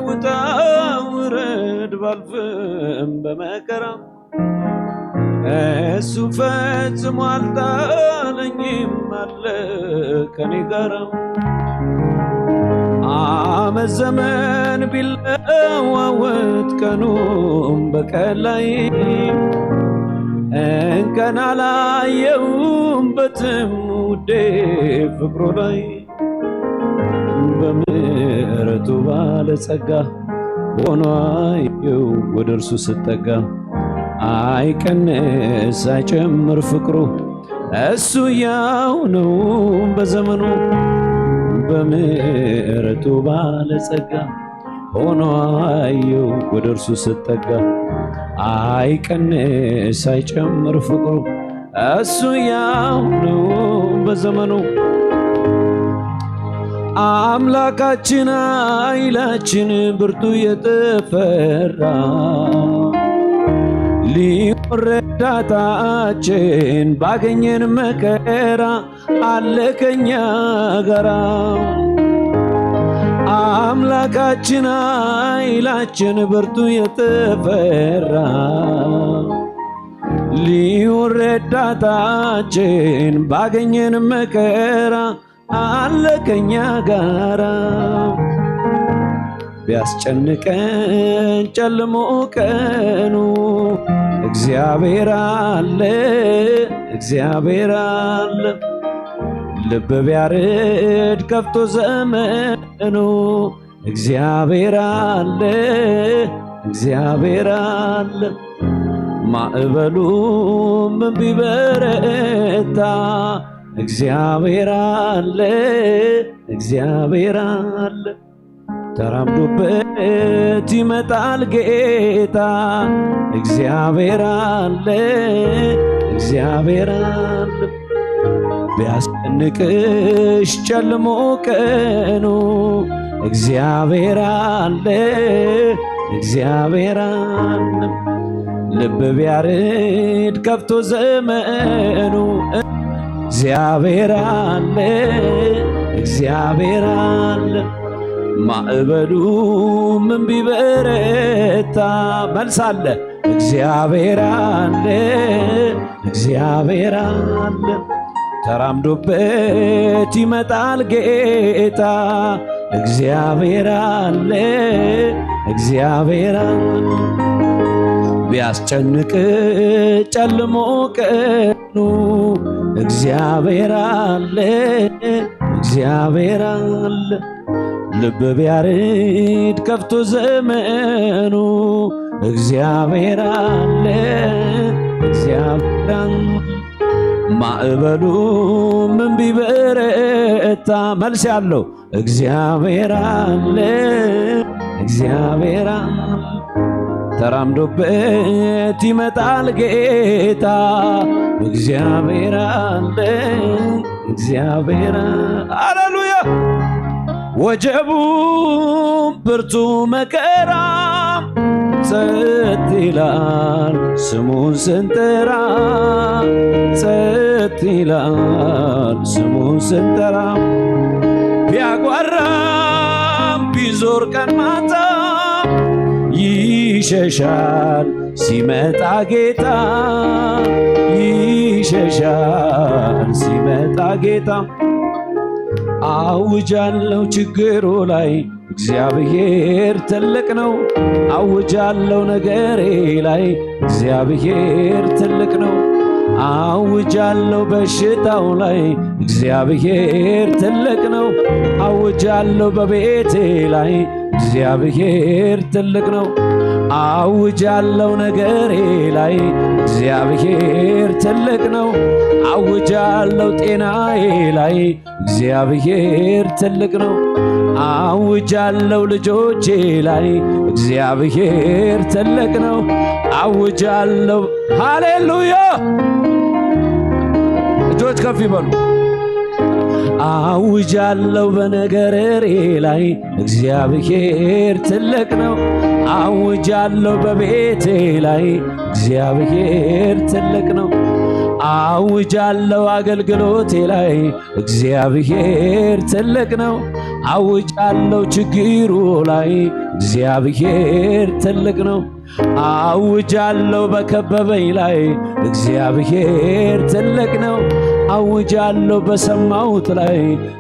ውጣ ውረድ ባልፍም በመከራ እሱ ፈጽሞ አልጣለኝም፣ አለ ከኔ ጋራ። አመት ዘመን ቢለዋወጥ ቀኑም በቀላይ እንከን አላየውም በትም ውዴ ፍቅሩ ላይ በምሕረቱ ባለጸጋ ሆኖ አየው ወደ እርሱ ስጠጋ። አይቀንስ አይጨምር ፍቅሩ እሱ ያው ነው በዘመኑ። በምሕረቱ ባለጸጋ ሆኖ አየው ወደ እርሱ ስጠጋ። አይቀንስ አይጨምር ፍቅሩ እሱ ያው ነው በዘመኑ። አምላካችን ኃይላችን ብርቱ የተፈራ ሊሆን ረዳታችን ባገኘን መከራ አለ ከኛ ጋራ። አምላካችን ኃይላችን ብርቱ የተፈራ ሊሆን ረዳታችን ባገኘን መከራ አለ ከኛ ጋራ። ቢያስጨንቀን ጨልሞ ቀኑ እግዚአብሔር አለ፣ እግዚአብሔር አለ። ልብ ቢያርድ ከፍቶ ዘመኑ እግዚአብሔር አለ፣ እግዚአብሔር አለ። ማዕበሉ ምን ቢበረታ፣ እግዚኣብሔር ኣለ፣ እግዚኣብሔር ኣለ። ተራምዶበት ይመጣል ጌታ፣ እግዚኣብሔር ኣለ፣ እግዚኣብሔር ኣለ። ቢያስጨንቅሽ ጨልሞ ቀኑ፣ እግዚኣብሔር ኣለ፣ እግዚኣብሔር ኣለ። ልብ ቢያርድ ከፍቶ ዘመኑ፣ እግዚኣብሔር ኣለ፣ እግዚኣብሔር ኣለ። ማዕበሉ ምን ቢበረታ፣ መልስ ኣለ፣ እግዚኣብሔር ኣለ፣ እግዚኣብሔር ኣለ። ተራምዶበት ይመጣል ጌታ፣ እግዚኣብሔር ኣለ፣ እግዚኣብሔር ኣለ። ቢያስጨንቅ ጨልሞ ቀኑ፣ እግዚኣብሔር ኣለ፣ እግዚኣብሔር ኣለ። ልብ ቢያርድ ከፍቶ ዘመኑ፣ እግዚኣብሔር ኣለ፣ እግዚኣብሔር ኣለ። ማዕበሉ ምን ቢበረታ፣ መልስ ያለው፣ እግዚኣብሔር ኣለ፣ እግዚኣብሔር ኣለ። ተራምዶበት ይመጣል ጌታ፣ እግዚኣብሔር ኣለ፣ እግዚኣብሔር ኣለ። ሃሌሉያ። ወጀቡ ብርቱ መከራ ጸጥ ይላል ስሙን ስንጠራ፣ ጸጥ ይላል ስሙን ስንጠራ። ቢያጓራም ቢዞር ቀን ማታ ይሸሻል ሲመጣ ጌታ፣ ይሸሻል ሲመጣ ጌታ። አውጃለሁ ችግሩ ላይ እግዚአብሔር ትልቅ ነው። አውጃለሁ ነገሬ ላይ እግዚአብሔር ትልቅ ነው። አውጃለሁ በሽታው ላይ እግዚአብሔር ትልቅ ነው። አውጃለሁ በቤቴ ላይ እግዚአብሔር ትልቅ ነው። አውጃለሁ ነገሬ ላይ እግዚአብሔር ትልቅ ነው። አውጃለሁ ጤናዬ ላይ እግዚአብሔር ትልቅ ነው። አውጃለሁ ልጆቼ ላይ እግዚአብሔር ትልቅ ነው። አውጃለሁ። ሃሌሉያ! እጆች ከፍ ይበሉ። አውጃለሁ በነገሬ ላይ እግዚአብሔር ትልቅ ነው። አውጃለሁ በቤቴ ላይ እግዚአብሔር ትልቅ ነው። አውጃለሁ አገልግሎቴ ላይ እግዚአብሔር ትልቅ ነው። አውጃለሁ ችግሩ ላይ እግዚአብሔር ትልቅ ነው። አውጃለሁ በከበበኝ ላይ እግዚአብሔር ትልቅ ነው። አውጃለሁ በሰማሁት ላይ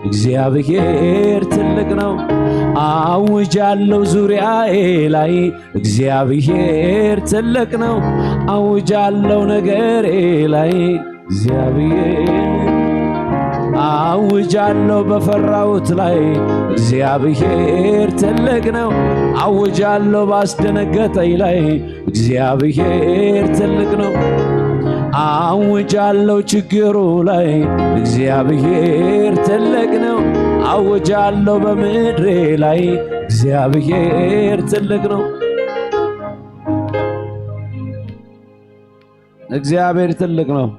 እግዚአብሔር ትልቅ ነው። አውጃለሁ ዙሪያዬ ላይ እግዚአብሔር ትልቅ ነው። አውጃለሁ ነገሬ ላይ እግዚአብሔር፣ አውጃለሁ በፈራሁት ላይ እግዚአብሔር ትልቅ ነው። አውጃለሁ ባስደነገጠኝ ላይ እግዚአብሔር ትልቅ ነው። አውጃለሁ ችግሩ ላይ እግዚአብሔር ትልቅ ነው። አውጃለሁ በምድሬ ላይ እግዚአብሔር ትልቅ ነው። እግዚአብሔር ትልቅ ነው።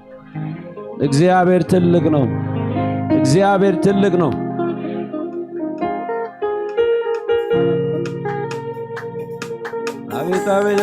እግዚአብሔር ትልቅ ነው። እግዚአብሔር ትልቅ ነው። አቤት አቤት።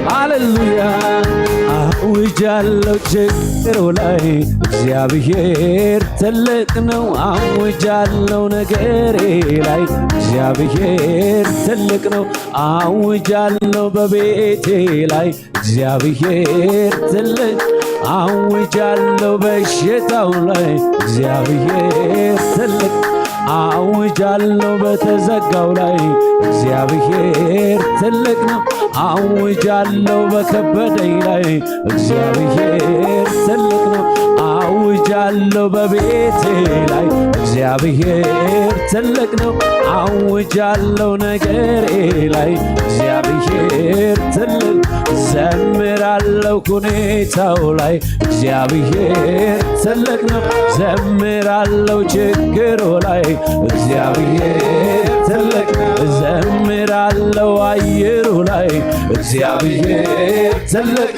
ሃሌሉያ። አውጃለሁ ችግሩ ላይ እግዚአብሔር ትልቅ ነው። አውጃለሁ ነገሬ ላይ እግዚአብሔር ትልቅ ነው። አውጃለሁ በቤቴ ላይ እግዚአብሔር ትልቅ። አውጃለሁ በሽታው ላይ እግዚአብሔር ትልቅ፣ አውጃለሁ በተዘጋው ላይ እግዚአብሔር ትልቅ ነው። አውጃለሁ በከበደኝ ላይ እግዚአብሔር ትልቅ ነው። አውጃለሁ በቤቴ ላይ እግዚአብሔር ትልቅ ነው። አውጃለሁ ነገሬ ላይ እግዚአብሔር ትልቅ፣ ዘምራለሁ ሁኔታው ላይ እግዚአብሔር ትልቅ ነው። ዘምራለሁ ችግሩ ላይ እግዚአብሔር ትልቅ፣ ዘምራለሁ አየሩ ላይ እግዚአብሔር ትልቅ፣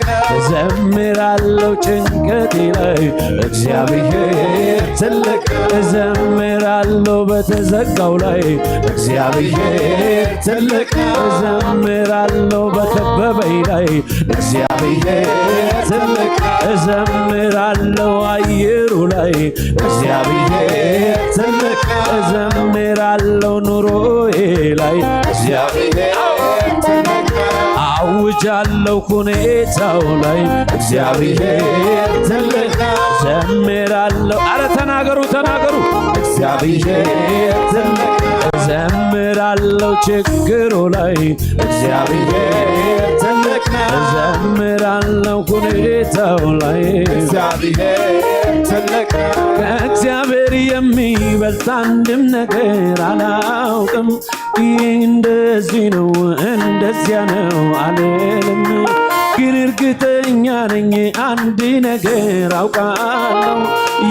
ዘምራለሁ ጭንቀቴ ላይ እግዚአብሔር ትልቅ፣ ዘምራለሁ በተዘጋው ላይ እግዚአብሔር ትልቅ፣ ዘምራለሁ በከበበኝ ላይ እግዚአብሔር ትልቅ፣ እዘምራለሁ አየሩ ላይ እግዚአብሔር ትልቅ፣ እዘምራለሁ ኑሮዬ ላይ እግዚአብሔር ትልቅ፣ አውጃለሁ ሁኔታው ላይ እግዚአብሔር ትልቅ፣ ዘምራለሁ። አረ ተናገሩ፣ ተናገሩ። እግዚአብሔር ትልቅ፣ እዘምራለሁ ችግሩ ላይ እግዚአብሔር ትልቅ ነው። እዘምራለሁ ሁኔታው ላይ እግዚአብሔር ትልቅ ነው። ከእግዚአብሔር የሚበልጥ አንድም ነገር አላውቅም። ይህ እንደዚህ ነው እንደዚያ ነው አልልም፣ ግን እርግጠኛ ነኝ አንድ ነገር አውቃለሁ።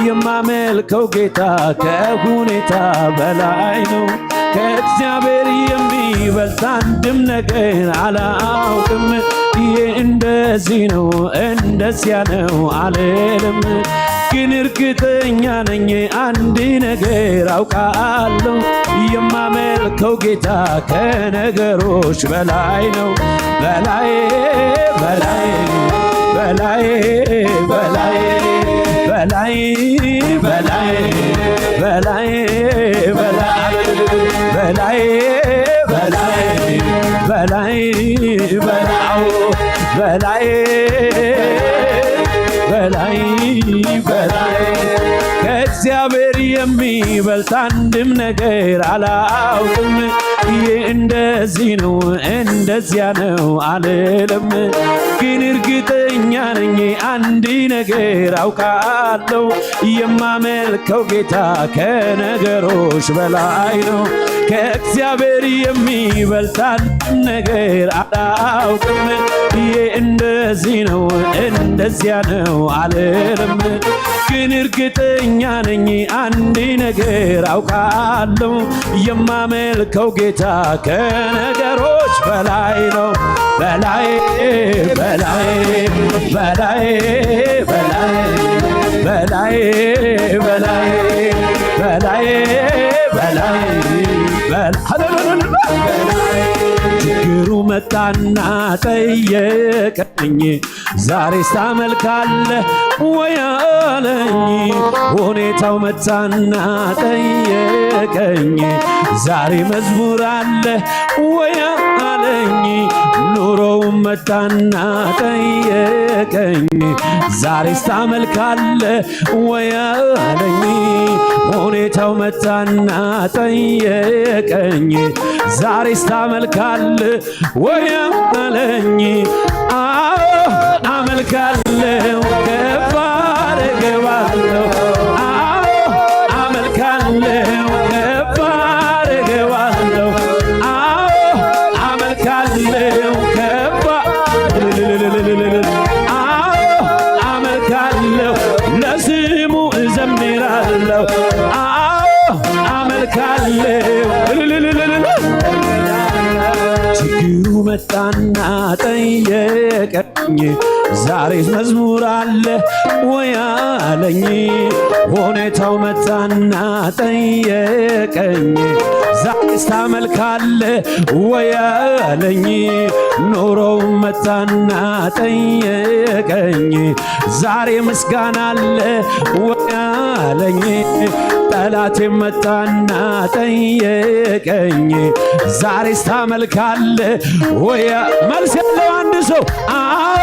የማመልከው ጌታ ከሁኔታ በላይ ነው። ከእግዚአብሔር የሚበልጥ አንድም ነገር አላውቅም። ይሄ እንደዚህ ነው እንደዚያ ነው አልልም፣ ግን እርግጠኛ ነኝ አንድ ነገር አውቃለሁ። የማመልከው ጌታ ከነገሮች በላይ ነው። በላይ በላይ በላይ በላይ በላይ በላይ በላይ በላይ በላይ በላይ በላይ በላይ በላይ በላይ በላይ ከእግዚአብሔር የሚበልጥ አንድም ነገር አላውቅም። ይህ እንደዚህ ነው እንደዚያ ነው አልልም፣ ግን እርግጠኛ ነኝ አንድ ነገር አውቃለሁ። የማመልከው ጌታ ከነገሮች በላይ ነው። ከእግዚአብሔር የሚበልጥ አንድም ነገር አላውቅም። ይሄ እንደዚህ ነው እንደዚያ ነው አልልም፣ ግን እርግጠኛ ነኝ አንድ ነገር አውቃለሁ። የማመልከው ጌታ ከነገሮች በላይ ነው። በላይ በላይ በላይ በላይ በላይ በላይ በላይ በላይ በላይ ችግሩ መጣና ጠየቀኝ፣ ዛሬስ ታመልካለህ ወይ አለኝ። ሁኔታው መጣና ጠየቀኝ፣ ዛሬ መዝሙር አለ ወይ አለኝ። ኑሮው መጣና ጠየቀኝ፣ ዛሬስ ታመልካለህ ወይ አለኝ። ሁኔታው መጣና ጠየቀኝ፣ ዛሬስ ታመልካለህ ወይ አለኝ። አዎ አመልካለሁ፣ ከፍ አደርገዋለሁ። አዎ አመልካለሁ፣ ከፍ አደርገዋለሁ። አዎ አመልካለሁ፣ ከፍ አ- አዎ አመልካለሁ፣ ለስሙ እዘምራለሁ። አዎ አመልካለሁ። ችግሩ መጣና ጠየቀኝ፣ ዛሬስ መዝሙር አለ ወይ አለኝ። ሁኔታው መጣና ጠየቀኝ፣ ዛሬስ ታመልካለህ ወይ አለኝ። ኑሮው መጣና ጠየቀኝ፣ ዛሬ ምስጋና አለ ወይ አለኝ። ጠላቴ መጣና ጠየቀኝ፣ ዛሬስ ታመልካለህ ወይ? መልስ ያለው አንድ ሰው አዎ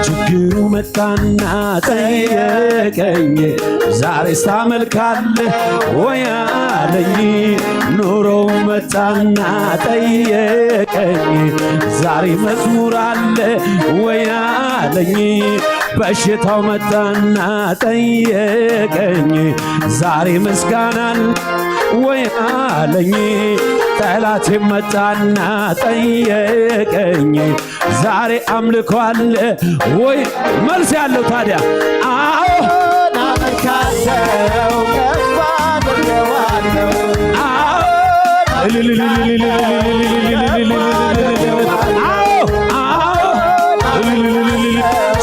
ችግሩ መጣና ጠየቀኝ፣ ዛሬስ ታመልካለህ ወይ አለኝ። ኑሮው መጣና ጠየቀኝ፣ ዛሬ መዝሙር አለ ወይ አለኝ። በሽታው መጣና ጠየቀኝ፣ ዛሬ ምስጋናን ወይ አለኝ። ጠላቴ መጣና ጠየቀኝ፣ ዛሬ አምልኮ አለ ወይ? መልስ ያለው ታዲያ አዎ፣ አመልካለሁ፣ ከፍ አደርገዋለሁ። አዎ፣ አዎ፣ አዎ።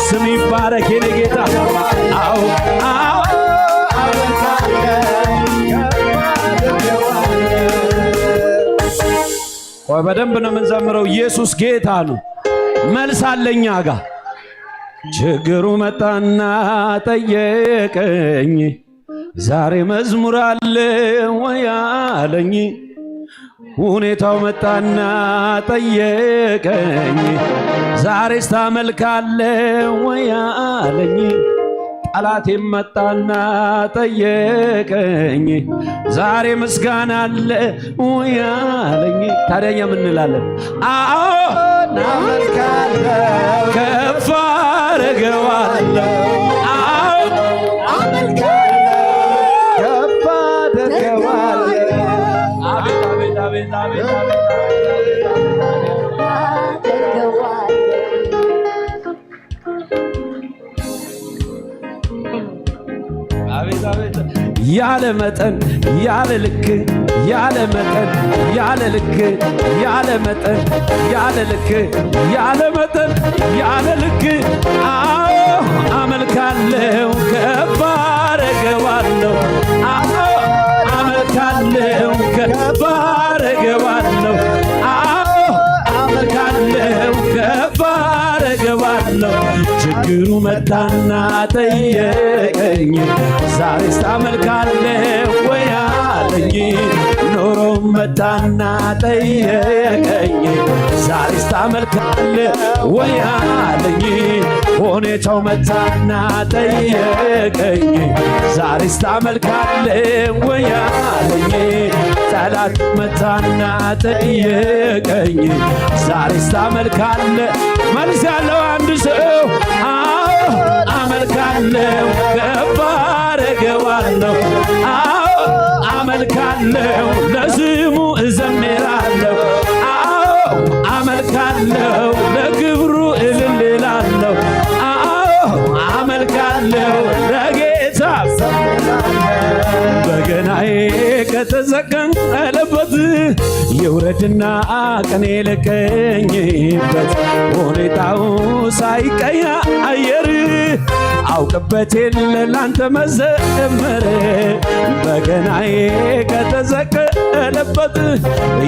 ስም ይባረክ የኔ ጌታ። አዎ፣ አዎ። ቆይ በደንብ ነው የምንዘምረው። ኢየሱስ ጌታ ነው። መልስ አለኝ ጋ ችግሩ መጣና ጠየቀኝ፣ ዛሬ መዝሙር አለ ወይ አለኝ። ሁኔታው መጣና ጠየቀኝ፣ ዛሬስ ታመልካለህ ወይ አለኝ። ጠላቴም መጣና ጠየቀኝ፣ ዛሬ ምስጋና አለ ወይ አለኝ። ታዲያ እኛ ምን እንላለን? አዎ እናመልካለን፣ ከፍ አደርገዋለሁ። አዎ አመልካለሁ፣ ከፍ አደርገዋለሁ። አቤት፣ አቤት፣ አቤት፣ አቤት፣ አቤት፣ አቤት፣ አቤት። አቤት፣ አቤት። ያለ መጠን ያለ ልክ፣ ያለ መጠን ያለ ልክ፣ ያለ መጠን ያለ ልክ፣ ያለ መጠን ያለ ልክ። አዎ አመልካለሁ፣ ከፍ አደርገዋለሁ። አዎ አመልካለሁ፣ ከፍ አደርገዋለሁ። አዎ አመልካለሁ፣ ከፍ አደርገዋለሁ። ችግሩ መጣና ጠየቀኝ፣ ዛሬስ ታመልካለህ ወይ አለኝ። ኑሮም መጣና ጠየቀኝ፣ ዛሬስ ታመልካለህ ወይ አለኝ። ሁኔታው መጣና ጠየቀኝ፣ ዛሬስ ታመልካለህ ወይ አለኝ። ጠላት መጣና ጠየቀኝ፣ ዛሬስ ታመልካለህ? መልስ ያለው አንድ ሰው አዎ አመልካለሁ፣ ከፍ አደርገዋለሁ። አዎ አመልካለሁ፣ ለስሙ እዘምራለሁ። አዎ አመልካለሁ፣ ለክብሩ እልል እላለሁ። አዎ አመልካለሁ፣ ለጌታ በገናዬ ከተዘቀለበት ይውረድና ቀኔ ልቀኝበት፣ ሁኔታው ሳይቀያየር አውቅበት የለ ላንተ መዘመር። በገናዬ ከተዘቀለበት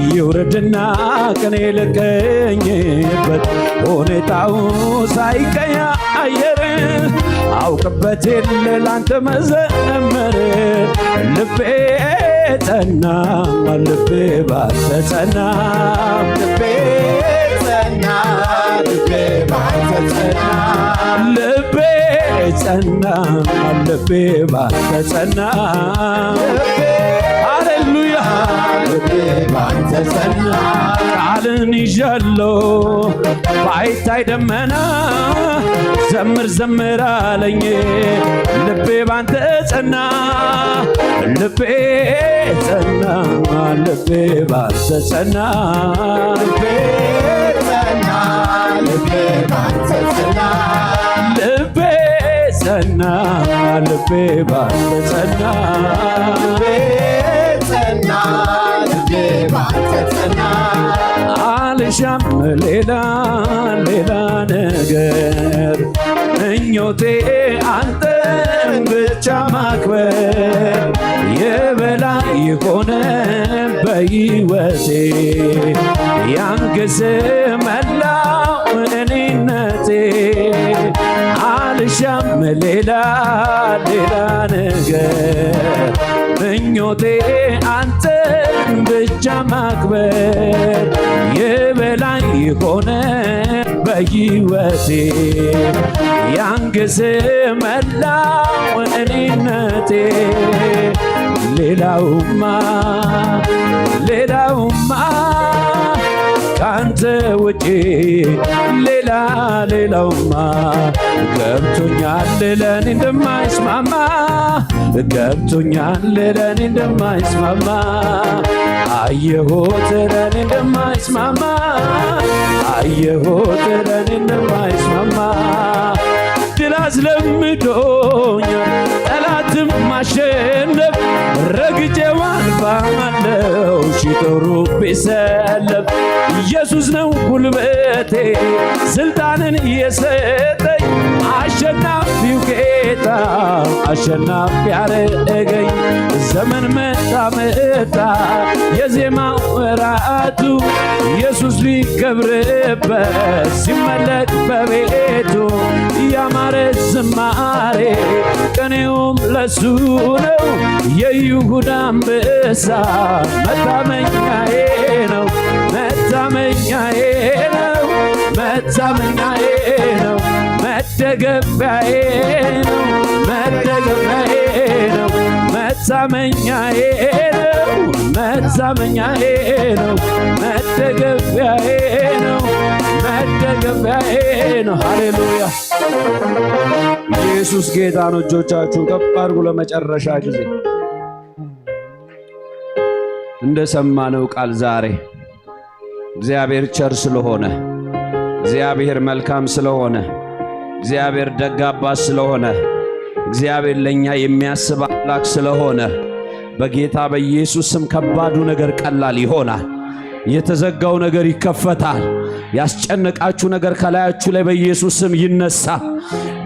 ይውረድና ቀኔ ልቀኝበት፣ ሁኔታው ሳይቀያየር አውቅበት የለ ላንተ መዘመር። ልቤ ጸና፣ ልቤ ባንተ ጸና። ልቤ ጸና፣ ልቤ ባንተ ጸና። ልቤ ጸና፣ ልቤ ባንተ ጸና። ልቤ ሃሌሉያ። ልቤ ባንተ ጸና። ቃልን ይዣለሁ ባይታይ ደመና፣ ዘምር ዘምር አለኝ ልቤ ባንተ ጸና። ልቤ ጸና፣ ልቤ ባንተ ጸና። ልቤ ጸና፣ ልቤ ባንተ ጸና። ልቤ ጸና፣ ልቤ ባንተ ጸና። ልቤ ጸና፣ ልቤ ባንተ ጸና። አልሻም ሌላ ሌላ ነገር፣ ምኞቴ አንተን ብቻ ማክበር፣ የበላይ ሆነ በሕይወቴ ያን ጊዜ መላው እኔነቴ አልሻም ሌላ ሌላ ነገር ምኞቴ አንተን ብቻ ማክበር የበላይ ሆነ በሕይወቴ ያን ጊዜ መላው እኔነቴ ሌላውማ ሌላውማ ካንተ ውጪ ሌላ ሌላውማ ገብቶኛል ለኔ እንደማይስማማ ገብቶኛል ለኔ እንደማይስማማ አየሁት ለኔ እንደማይስማማ አየሁት ለኔ እንደማይስማማ ድል አስለምዶኛል ጠላትም ማሸነፍ ረግጬው አልፋለሁ ሺህ ጦሩ ቢሰለፍ ኢየሱስ ነው ጉልበቴ ስልጣንን የሰጠኝ አሸናፊው ጌታ አሸናፊ ያረገኝ ዘመን መጣ መጣ የዜማ ወራቱ ኢየሱስ ሊከብርበት ሲመለክ በቤቱ ያማረ ዝማሬ ቅኔውም ለሱ ነው የይሁዳ አንበሳ መታመኛዬ ነው መታመኛዬ ነው መታመኛዬ ነው መደገፊያዬ ነው መደገፊያዬ ነው መታመኛዬ ነው መታመኛዬ ነው መደገፊያዬ ነው መደገፊያዬ ነው። ሃሌሉያ ኢየሱስ ጌታ ነው። እጆቻችሁን ከፍ አድርጉ ለመጨረሻ ጊዜ እንደሰማነው ቃል ዛሬ እግዚአብሔር ቸር ስለሆነ እግዚአብሔር መልካም ስለሆነ እግዚአብሔር ደግ አባት ስለሆነ እግዚአብሔር ለእኛ የሚያስብ አምላክ ስለሆነ በጌታ በኢየሱስ ስም ከባዱ ነገር ቀላል ይሆናል። የተዘጋው ነገር ይከፈታል። ያስጨነቃችሁ ነገር ከላያችሁ ላይ በኢየሱስ ስም ይነሳ።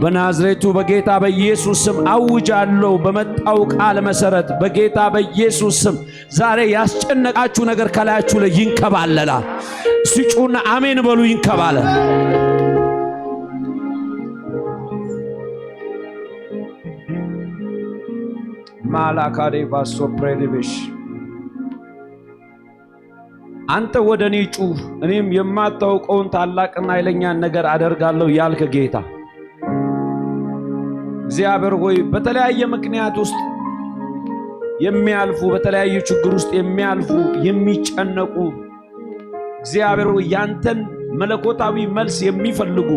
በናዝሬቱ በጌታ በኢየሱስ ስም አውጃለሁ። በመጣው ቃል መሰረት በጌታ በኢየሱስ ስም ዛሬ ያስጨነቃችሁ ነገር ከላያችሁ ላይ ይንከባለላል። እስቲ ጩና አሜን በሉ። ይንከባለል። ማላካዴ ባሶ ፕሬዲቤሽ አንተ ወደ እኔ ጩህ፣ እኔም የማታውቀውን ታላቅና ኃይለኛን ነገር አደርጋለሁ ያልክ ጌታ እግዚአብሔር ሆይ፣ በተለያየ ምክንያት ውስጥ የሚያልፉ፣ በተለያዩ ችግር ውስጥ የሚያልፉ፣ የሚጨነቁ፣ እግዚአብሔር ሆይ፣ ያንተን መለኮታዊ መልስ የሚፈልጉ፣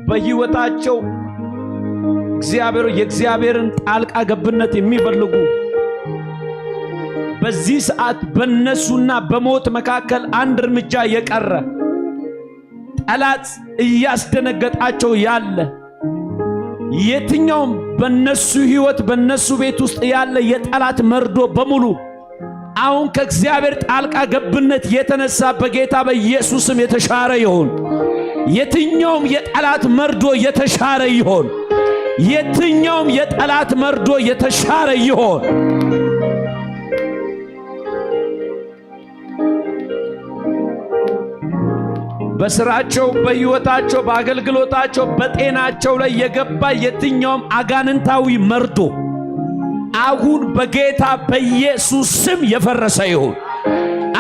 በሕይወታቸው እግዚአብሔር ሆይ፣ የእግዚአብሔርን ጣልቃ ገብነት የሚፈልጉ፣ በዚህ ሰዓት በነሱና በሞት መካከል አንድ እርምጃ የቀረ፣ ጠላት እያስደነገጣቸው ያለ፣ የትኛውም በነሱ ሕይወት በነሱ ቤት ውስጥ ያለ የጠላት መርዶ በሙሉ አሁን ከእግዚአብሔር ጣልቃ ገብነት የተነሳ በጌታ በኢየሱስ ስም የተሻረ ይሁን። የትኛውም የጠላት መርዶ የተሻረ ይሁን። የትኛውም የጠላት መርዶ የተሻረ ይሁን። በስራቸው፣ በሕይወታቸው፣ በአገልግሎታቸው፣ በጤናቸው ላይ የገባ የትኛውም አጋንንታዊ መርዶ አሁን በጌታ በኢየሱስ ስም የፈረሰ ይሁን።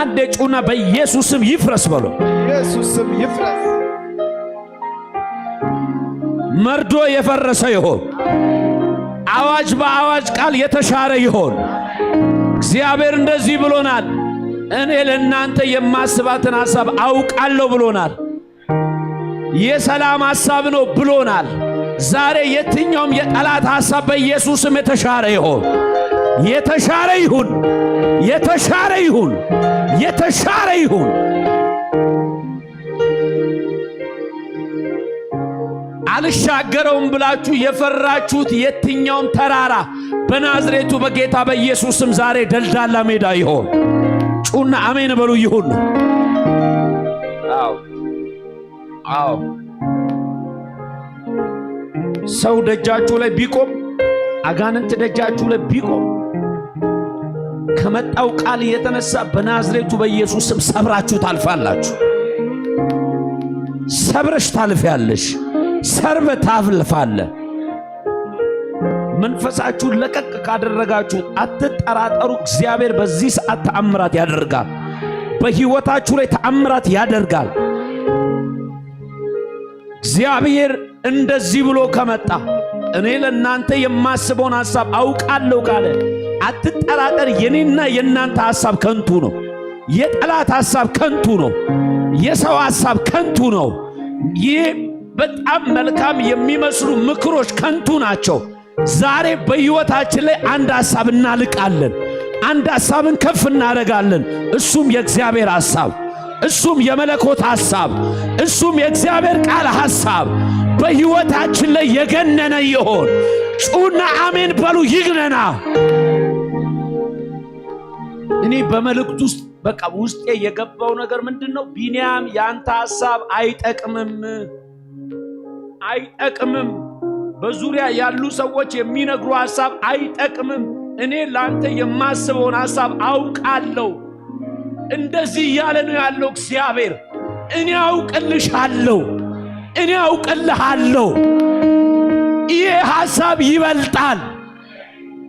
አንዴ ጩና በኢየሱስ ስም ይፍረስ በሉ። ኢየሱስ ስም ይፍረስ። መርዶ የፈረሰ ይሆን። አዋጅ በአዋጅ ቃል የተሻረ ይሆን። እግዚአብሔር እንደዚህ ብሎናል፣ «እኔ ለእናንተ የማስባትን ሐሳብ አውቃለሁ» ብሎናል። የሰላም ሐሳብ ነው ብሎናል። ዛሬ የትኛውም የጠላት ሐሳብ በኢየሱስ ስም የተሻረ ይሆን። የተሻረ ይሁን። የተሻረ ይሁን። የተሻረ ይሁን። አልሻገረውም ብላችሁ የፈራችሁት የትኛውም ተራራ በናዝሬቱ በጌታ በኢየሱስ ስም ዛሬ ደልዳላ ሜዳ ይሆን። ጩና አሜን በሉ። ይሁን። አዎ፣ አዎ። ሰው ደጃችሁ ላይ ቢቆም፣ አጋንንት ደጃችሁ ላይ ቢቆም፣ ከመጣው ቃል የተነሳ በናዝሬቱ በኢየሱስ ስም ሰብራችሁ ታልፋላችሁ። ሰብረሽ ታልፊያለሽ። ሰርበ ታልፋለ። መንፈሳችሁን ለቀቅ ካደረጋችሁ አትጠራጠሩ። እግዚአብሔር በዚህ ሰዓት ተአምራት ያደርጋል። በሕይወታችሁ ላይ ተአምራት ያደርጋል። እግዚአብሔር እንደዚህ ብሎ ከመጣ፣ «እኔ ለእናንተ የማስበውን ሐሳብ አውቃለሁ» ካለ፣ አትጠራጠር። የኔና የእናንተ ሐሳብ ከንቱ ነው። የጠላት ሐሳብ ከንቱ ነው። የሰው ሐሳብ ከንቱ ነው። ይህ በጣም መልካም የሚመስሉ ምክሮች ከንቱ ናቸው። ዛሬ በሕይወታችን ላይ አንድ ሐሳብ እናልቃለን። አንድ ሐሳብን ከፍ እናደርጋለን። እሱም የእግዚአብሔር ሐሳብ፣ እሱም የመለኮት ሐሳብ፣ እሱም የእግዚአብሔር ቃል ሐሳብ በሕይወታችን ላይ የገነነ ይሆን። ጩና አሜን በሉ። ይግነና። እኔ በመልእክት ውስጥ በቃ ውስጤ የገባው ነገር ምንድን ነው? ቢንያም፣ ያንተ ሐሳብ አይጠቅምም፣ አይጠቅምም። በዙሪያ ያሉ ሰዎች የሚነግሩ ሐሳብ አይጠቅምም። እኔ ላንተ የማስበውን ሐሳብ አውቃለሁ። እንደዚህ እያለ ነው ያለው እግዚአብሔር። «እኔ አውቅልሻለሁ፣ እኔ አውቅልሃለሁ። ይሄ ሐሳብ ይበልጣል።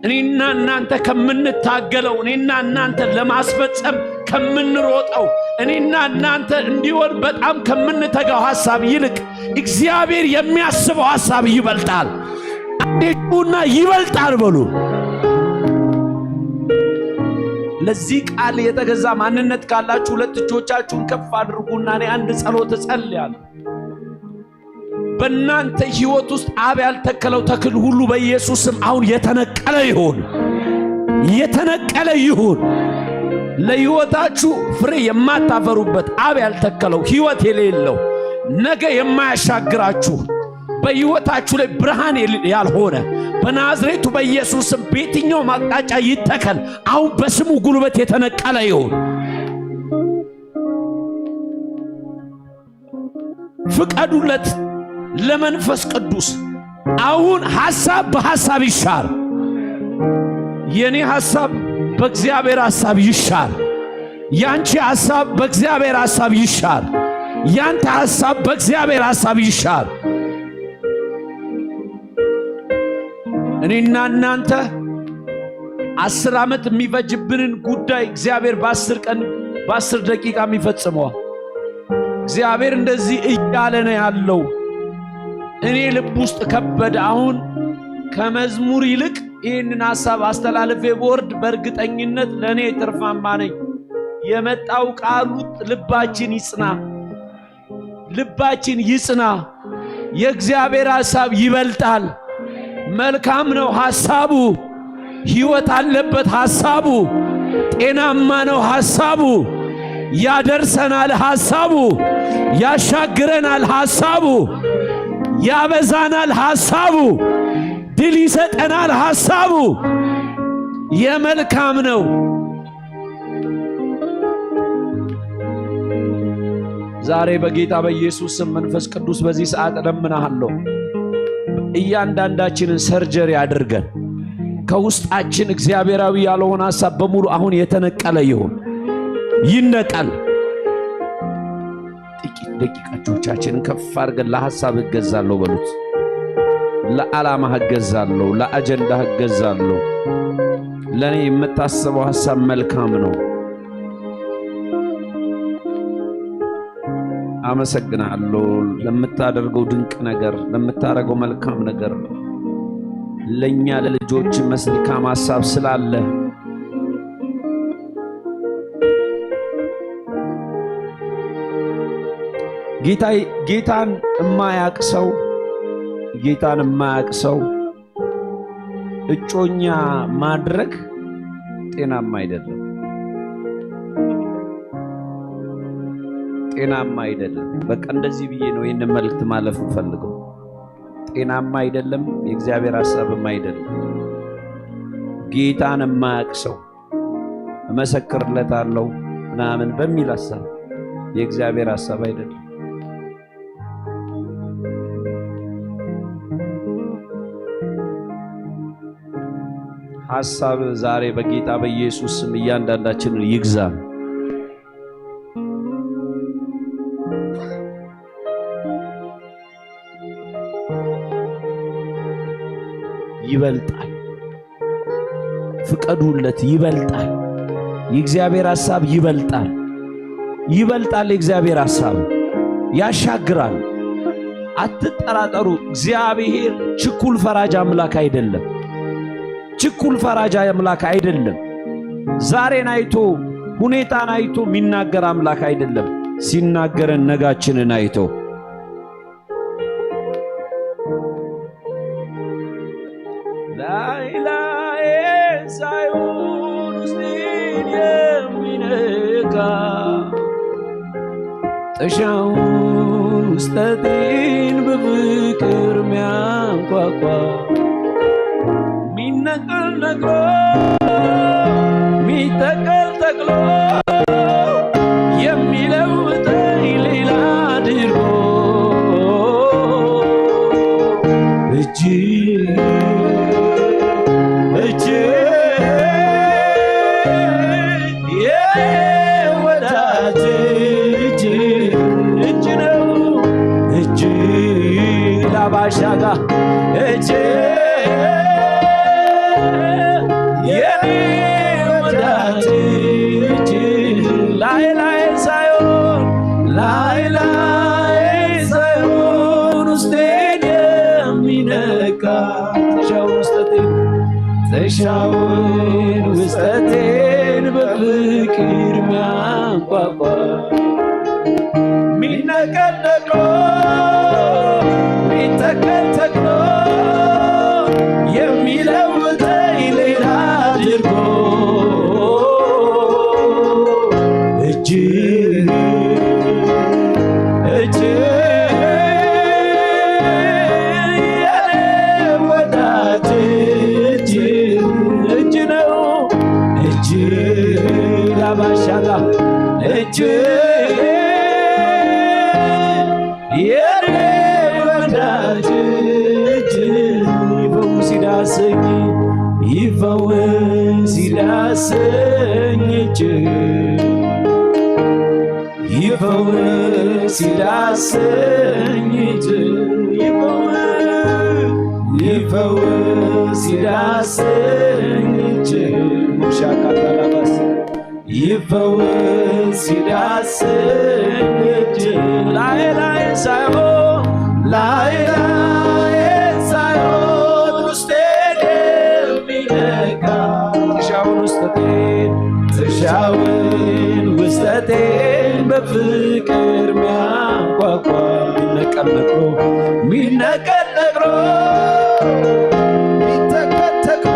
እኔና እናንተ ከምንታገለው፣ እኔና እናንተ ለማስፈጸም ከምንሮጠው፣ እኔና እናንተ እንዲሆን በጣም ከምንተጋው ሐሳብ ይልቅ እግዚአብሔር የሚያስበው ሐሳብ ይበልጣል።» አንዴ ጩና «ይበልጣል» በሉ። ለዚህ ቃል የተገዛ ማንነት ካላችሁ ሁለት እጆቻችሁን ከፍ አድርጉና እኔ አንድ ጸሎት እጸልያለሁ። በእናንተ ሕይወት ውስጥ አብ ያልተከለው ተክል ሁሉ በኢየሱስ ስም አሁን የተነቀለ ይሁን፣ የተነቀለ ይሁን። ለሕይወታችሁ ፍሬ የማታፈሩበት፣ አብ ያልተከለው፣ ሕይወት የሌለው፣ ነገ የማያሻግራችሁ፣ በሕይወታችሁ ላይ ብርሃን የል-፣ ያልሆነ፣ በናዝሬቱ በኢየሱስ ስም በየትኛውም አቅጣጫ ይተከል። አሁን በስሙ ጉልበት የተነቀለ ይሁን። ፍቀዱለት ለመንፈስ ቅዱስ። አሁን ሐሳብ በሐሳብ ይሻር። የኔ ሐሳብ በእግዚአብሔር ሐሳብ ይሻር። ያንቺ ሐሳብ በእግዚአብሔር ሐሳብ ይሻር። ያንተ ሐሳብ በእግዚአብሔር ሐሳብ ይሻር። እኔና እናንተ አስር ዓመት የሚፈጅብንን ጉዳይ እግዚአብሔር በአስር ቀን፣ በአስር ደቂቃ የሚፈጽመዋል። እግዚአብሔር እንደዚህ እያለ ነው ያለው። እኔ ልብ ውስጥ ከበደ። አሁን ከመዝሙር ይልቅ ይህንን ሐሳብ አስተላልፌ ብወርድ በእርግጠኝነት ለእኔ ትርፋማ ነኝ። የመጣው ቃሉ ልባችን ይጽና፣ ልባችን ይጽና። የእግዚአብሔር ሐሳብ ይበልጣል። መልካም ነው ሐሳቡ፣ ሕይወት አለበት ሐሳቡ፣ ጤናማ ነው ሐሳቡ፣ ያደርሰናል ሐሳቡ፣ ያሻግረናል ሐሳቡ፣ ያበዛናል ሐሳቡ፣ ድል ይሰጠናል ሐሳቡ። የመልካም ነው። ዛሬ በጌታ በኢየሱስ ስም መንፈስ ቅዱስ በዚህ ሰዓት እለምናሃለሁ። እያንዳንዳችንን ሰርጀሪ አድርገን ከውስጣችን እግዚአብሔራዊ ያልሆነ ሐሳብ በሙሉ አሁን የተነቀለ ይሁን። ይነቀል። ጥቂት ደቂቃ እጆቻችንን ከፍ አድርገን «ለሐሳብ እገዛለሁ» በሉት። «ለዓላማ እገዛለሁ፣ ለአጀንዳ እገዛለሁ። ለእኔ የምታስበው ሐሳብ መልካም ነው። አመሰግናለሁ ለምታደርገው ድንቅ ነገር፣ ለምታደርገው መልካም ነገር። ለእኛ ለልጆች መልካም ሐሳብ ስላለ ጌታ፣ ጌታን እማያቅ ሰው፣ ጌታን እማያቅ ሰው እጮኛ ማድረግ ጤናማ አይደለም፣ ጤናማ አይደለም። በቃ እንደዚህ ብዬ ነው ይህንን መልእክት ማለፍ የምፈልገው። ጤናማ አይደለም፣ የእግዚአብሔር ሐሳብም አይደለም። ጌታን እማያቅ ሰው «እመሰክርለታለሁ» ምናምን በሚል ሐሳብ፣ የእግዚአብሔር ሐሳብ አይደለም። ሐሳብ ዛሬ በጌታ በኢየሱስ ስም እያንዳንዳችንን ይግዛን። ይበልጣል። ፍቀዱለት። ይበልጣል። የእግዚአብሔር ሐሳብ ይበልጣል። ይበልጣል። የእግዚአብሔር ሐሳብ ያሻግራል። አትጠራጠሩ። እግዚአብሔር ችኩል ፈራጅ አምላክ አይደለም። ችኩል ፈራጅ አምላክ አይደለም። ዛሬን አይቶ፣ ሁኔታን አይቶ የሚናገር አምላክ አይደለም። ሲናገረን ነጋችንን አይቶ ላይ ላይ ሳይሆን ውስጤን የሚነካ ጥሻውን ውስጠቴን በፍቅር ሚያንኳኳ ሚነቀል ነቅሎ ሚተቀል ተቅሎ የሚለውጠኝ ሌላ አድርጎ እጅ እጅ እጅ የኔ ወዳጅ እጅ እጅ ነው እጅ ላባሻጋ እጅ የኔ ወዳጅ እጅ ላይ ላይ ሳይሆን ላይ ላይ ሳይሆን ውስጤን የሚነካ ጥሻውን ውስጠቴን ጥሻውን ውስጠቴን በፍቅር ሚያንኳኳ ሚነቀል ነቅሎ ሚተከል ተክሎ የሚለውጠኝ ሌላ አድርጎ እጅ እጅ የኔ ወዳጅ እጅ እጅ ነው እጅ ላባሻጋ እጅ የኔ ወዳጅ እጅ ይፈውስ ይዳሰኝ ይፈውስ ይዳሰኝ እጅ ይፈውስ ይዳሰኝ እጅ ይፈውስ ይፈውስ ይዳሰኝ እጅ ሙሻ ካታላባስ ይፈውስ ይዳሰኝ እጅ ላይ ላይ ሳይሆን ላይ ላይ ሳይሆን ውስጤን የሚነካ ጥሻውን ውስጠቴን ጥሻውን ውስጠቴን በፍቅር ሚያንኳኳ ሚነቀል ነቅሎ ሚነቀል ነቅሎ ሚተከል ተክሎ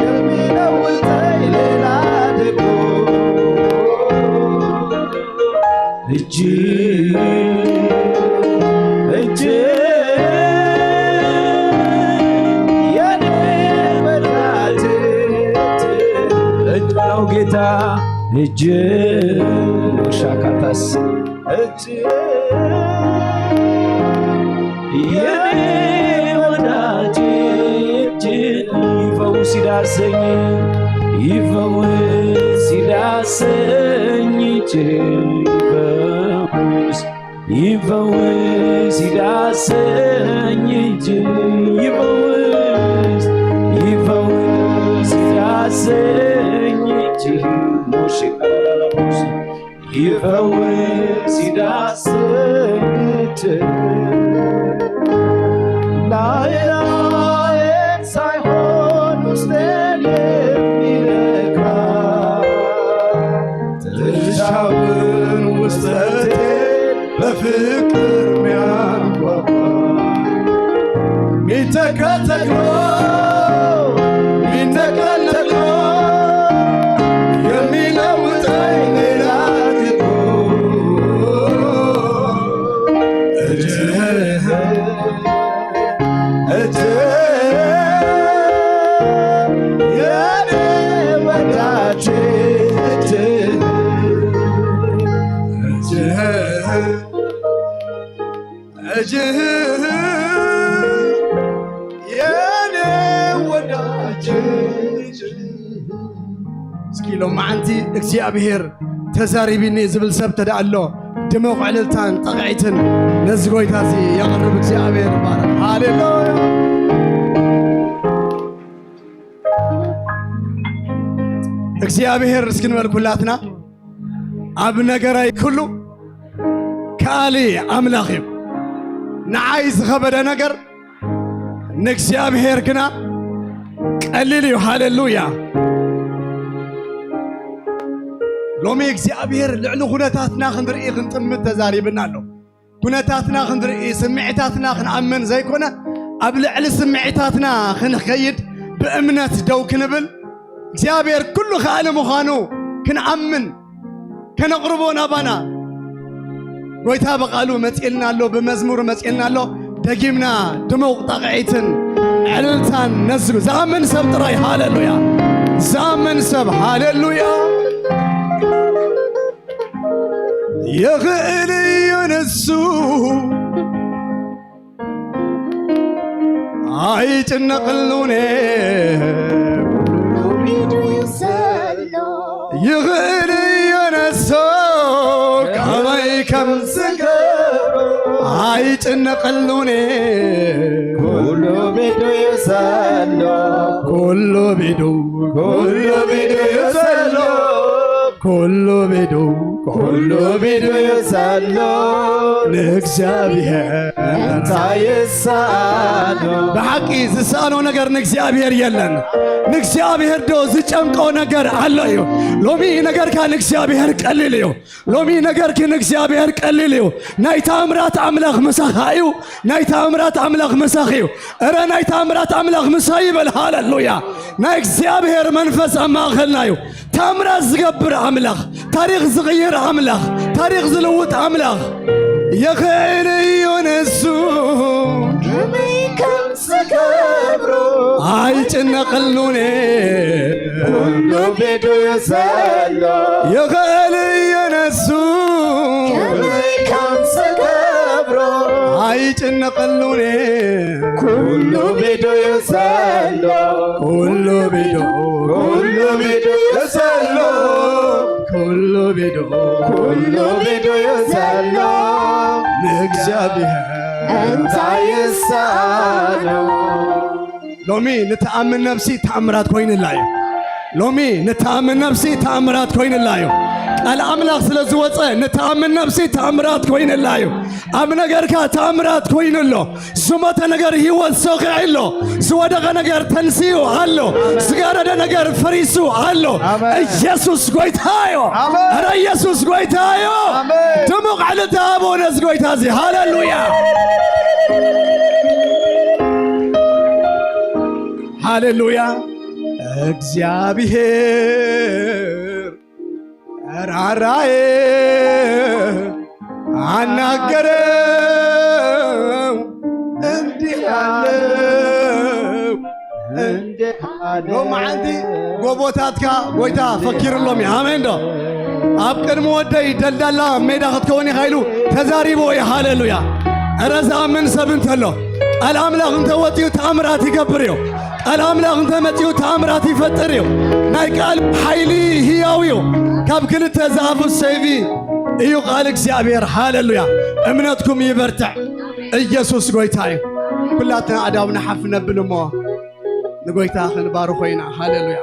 የሚለውጠኝ ሌላ አድርጎ እጅ እጅ የኔ ወዳጅ እጅ ነው ጌታ እጅ ሻካታስ እጅ የኔ ወዳጅ እጅ ይፈውስ ይዳሰኝ ይፈውስ ይዳሰኝ እጅ ይፈውስ ይፈውስ ይዳሰኝ እጅ ይፈውስ ይፈውስ ይዳሰኝ እጅ ሞሽ ይፈውስ ይዳሰኝ እጅ ላይ ላይ ሳይሆን ውስጤን የሚነካ ጥሻውን ውስጠቴን በፍቅር ሚያንኳኳ ሚተከል ተክሎ ሚተከል ተክሎ የሚለውጠኝ ሌላ አድርጎ እጅህ እጅህ የኔ ወዳጅ እጅህ እጅህ እጅህ የኔ ወዳጅ ኪሎ መዓንቲ እግዚኣብሔር ተዛሪቢኒ ዝብል ሰብ ተደኣ ኣሎ፣ ድሙቕ ዕልልታን ጣቕዒትን ነዚ ጎይታ እዚ የቕርብ። እግዚኣብሔር ይባረክ። ሃሌሉያ። እግዚኣብሔር እስኪ ንበል ኩላትና። ኣብ ነገረይ ኩሉ ከኣሊ ኣምላኽ እዩ። ንዓይ ዝኸበደ ነገር ንእግዚኣብሔር ግና ቀሊል እዩ። ሃሌሉያ። ሎሚ እግዚኣብሔር ልዕሊ ኩነታትና ክንርኢ ክንጥምት ተዛሪብና ኣሎ። ኩነታትና ክንርኢ፣ ስምዒታትና ክንኣምን ዘይኮነ፣ ኣብ ልዕሊ ስምዒታትና ክንኸይድ ብእምነት ደው ክንብል እግዚኣብሔር ኩሉ ከኣሊ ምዃኑ ክንኣምን ከነቕርቦ ናባና ጎይታ ብቓሉ መጺእልና ኣሎ፣ ብመዝሙር መጺእልና ኣሎ። ደጊምና ድሙቕ ጣቕዒትን ዕልልታን ነዝጉ። ዝኣምን ሰብ ጥራይ ሃሌሉያ። ዝኣምን ሰብ ሃሌሉያ። ይኽእል እዩ ንሱ፣ ኣይጭነቕሉን። ይኽእል እዩ ንሱ፣ ከመይ ከም ዝገብሮ ኣይጭነቕሉን። ኩሉ ቢዱ እዩ ዘሎ። ኩሉ ቢዱ፣ ኩሉ ቢዱ እዩ ዘሎ። ኩሉ ቢዱ፣ ኩሉ ቢዱ እዩ ዘሎ። ንእግዚኣብሔር እንታይ ይሳኖ? ብሓቂ ዝሳኖ ነገር ንእግዚኣብሔር የለን። ንእግዚኣብሔር ዶ ዝጨንቆ ነገር ኣሎ እዩ? ሎሚ ነገርካ ንእግዚኣብሔር ቀሊል እዩ። ሎሚ ነገርኪ ንእግዚኣብሔር ቀሊል እዩ። ናይ ተኣምራት ኣምላኽ ምሳኻ እዩ። ናይ ተኣምራት ኣምላኽ ምሳኺ እዩ። እረ ናይ ተኣምራት ኣምላኽ ምሳይ ይበል። ሃሌሉያ። ናይ እግዚኣብሔር መንፈስ ኣብ ማእኸልና እዩ። ተኣምራት ዝገብር ኣምላኽ፣ ታሪኽ ዝቕይር ኣምላኽ፣ ታሪኽ ዝልውጥ ኣምላኽ። ይኽእል እዩ ንሱ። ከመይ ከም ዝገብሮ ኣይጭነቐሉን። ኩሉ ቢዱ እዩ ዘሎ። ይኽእል እዩ ንሱ። ከመይ ከም ዝገብሮ ኣይጭነቐሉን። ኩሉ ቢዱ እዩ ዘሎ። ኩሉ ቢዱ፣ ኩሉ ቢዱ እዩ ዘሎ። ኩሉ ቢዱ፣ ኩሉ ቢዱ እዩ ዘሎ። ንእግዚኣብሔር እንታይ ይሳኖ? ሎሚ ንተኣምን ነብሲ ተኣምራት ኮይንላ እዩ። ሎሚ ንተኣምን ነብሲ ተኣምራት ኮይንላ እዩ። ቃል ኣምላኽ ስለ ዝወፀ ንተኣምን ነብሲ ተኣምራት ኮይንላ እዩ። ኣብ ነገርካ ተኣምራት ኮይኑ ኣሎ። ዝሞተ ነገር ህይወት ሰኺዑ ኣሎ። ዝወደቐ ነገር ተንሲኡ ኣሎ። ዝጋረደ ነገር ፈሪሱ ኣሎ። ኣሜን። ኢየሱስ ጎይታ እዩ። ኣሜን። ኧረ ኢየሱስ ጎይታ እዩ። ኣሜን። ድሙቕ ዕልልታ ሃቦ ነዚ ጎይታ እዚ። ሃሌሉያ። ሃሌሉያ። እግዚኣብሔር ራራዬ ኣናገረው እንዲህ ኣለው። እንዲህ ኣለው። ሎማዓንቲ ጎቦታትካ ጎይታ ፈኪርሎም እዩ። ኣሜን ዶ? ኣብ ቅድሚ ወደይ ደልዳላ ሜዳ ክትከውን ኢኻ ኢሉ ተዛሪቦ እዩ። ሃሌሉያ። እረ ዝኣምን ሰብ እንተሎ፣ ቃል ኣምላኽ እንተወፂኡ ተኣምራት ይገብር እዩ። ቃል ኣምላኽ እንተመፂኡ ተኣምራት ይፈጥር እዩ። ናይ ቃል ሓይሊ ህያው እዩ። ካብ ክልተ ዝኣፉ ሰይፊ እዩ ቃል እግዚኣብሔር። ሃሌሉያ። እምነትኩም ይበርትዕ። ኢየሱስ ጎይታ እዩ። ኩላትና ኣእዳውና ሓፍ ነብል እሞ ንጎይታ ክንባርኾ ኢና። ሃሌሉያ።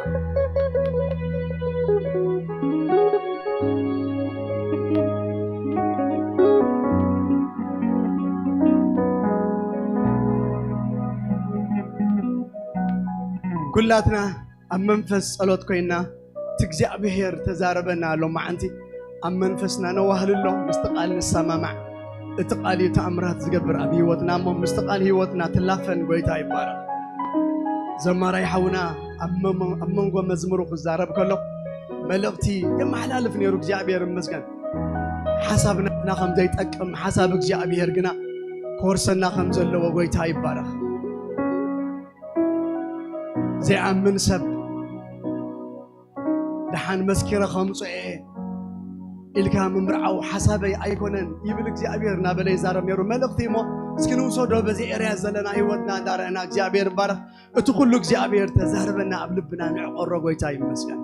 ኩላትና ኣብ መንፈስ ጸሎት ኮይና፣ እቲ እግዚኣብሔር ተዛረበና ሎማዓንቲ ኣብ መንፈስና ነዋህልሎ፣ ምስቲ ቃል ንሰማማዕ። እቲ ቃል እዩ ተኣምራት ዝገብር ኣብ ህይወትና እሞ፣ ምስቲ ቃል ህይወትና ትላፈን። ጎይታ ይባረኽ። ዘማራይ ሓውና ኣብ መ-፣ ኣብ መንጎ መዝሙሩ ክዛረብ ከሎ መልእኽቲ የመሓላልፍ ነይሩ። እግዚኣብሔር ይመስገን። ሓሳብ ናትና ከም ዘይጠቅም፣ ሓሳብ እግዚኣብሔር ግና ክወርሰና ከም ዘለዎ። ጎይታ ይባረኽ። ዘይኣምን ሰብ ደሓን መስኪረ ከምጽኦ እየ ኢልካ ምምርዓው ሓሳበይ ኣይኮነን ይብል እግዚኣብሔር እናበለ ይዛረብ ነይሩ። መልእኽቲ እሞ እስኪ ንውሰዶ በዚ ኤርያ ዘለና ህይወትና እንዳረእና። እግዚኣብሔር ይባረኽ። እቲ ኩሉ እግዚኣብሔር ተዛርበና ኣብ ልብና ንዕቆሮ። ጎይታ ይመስገን።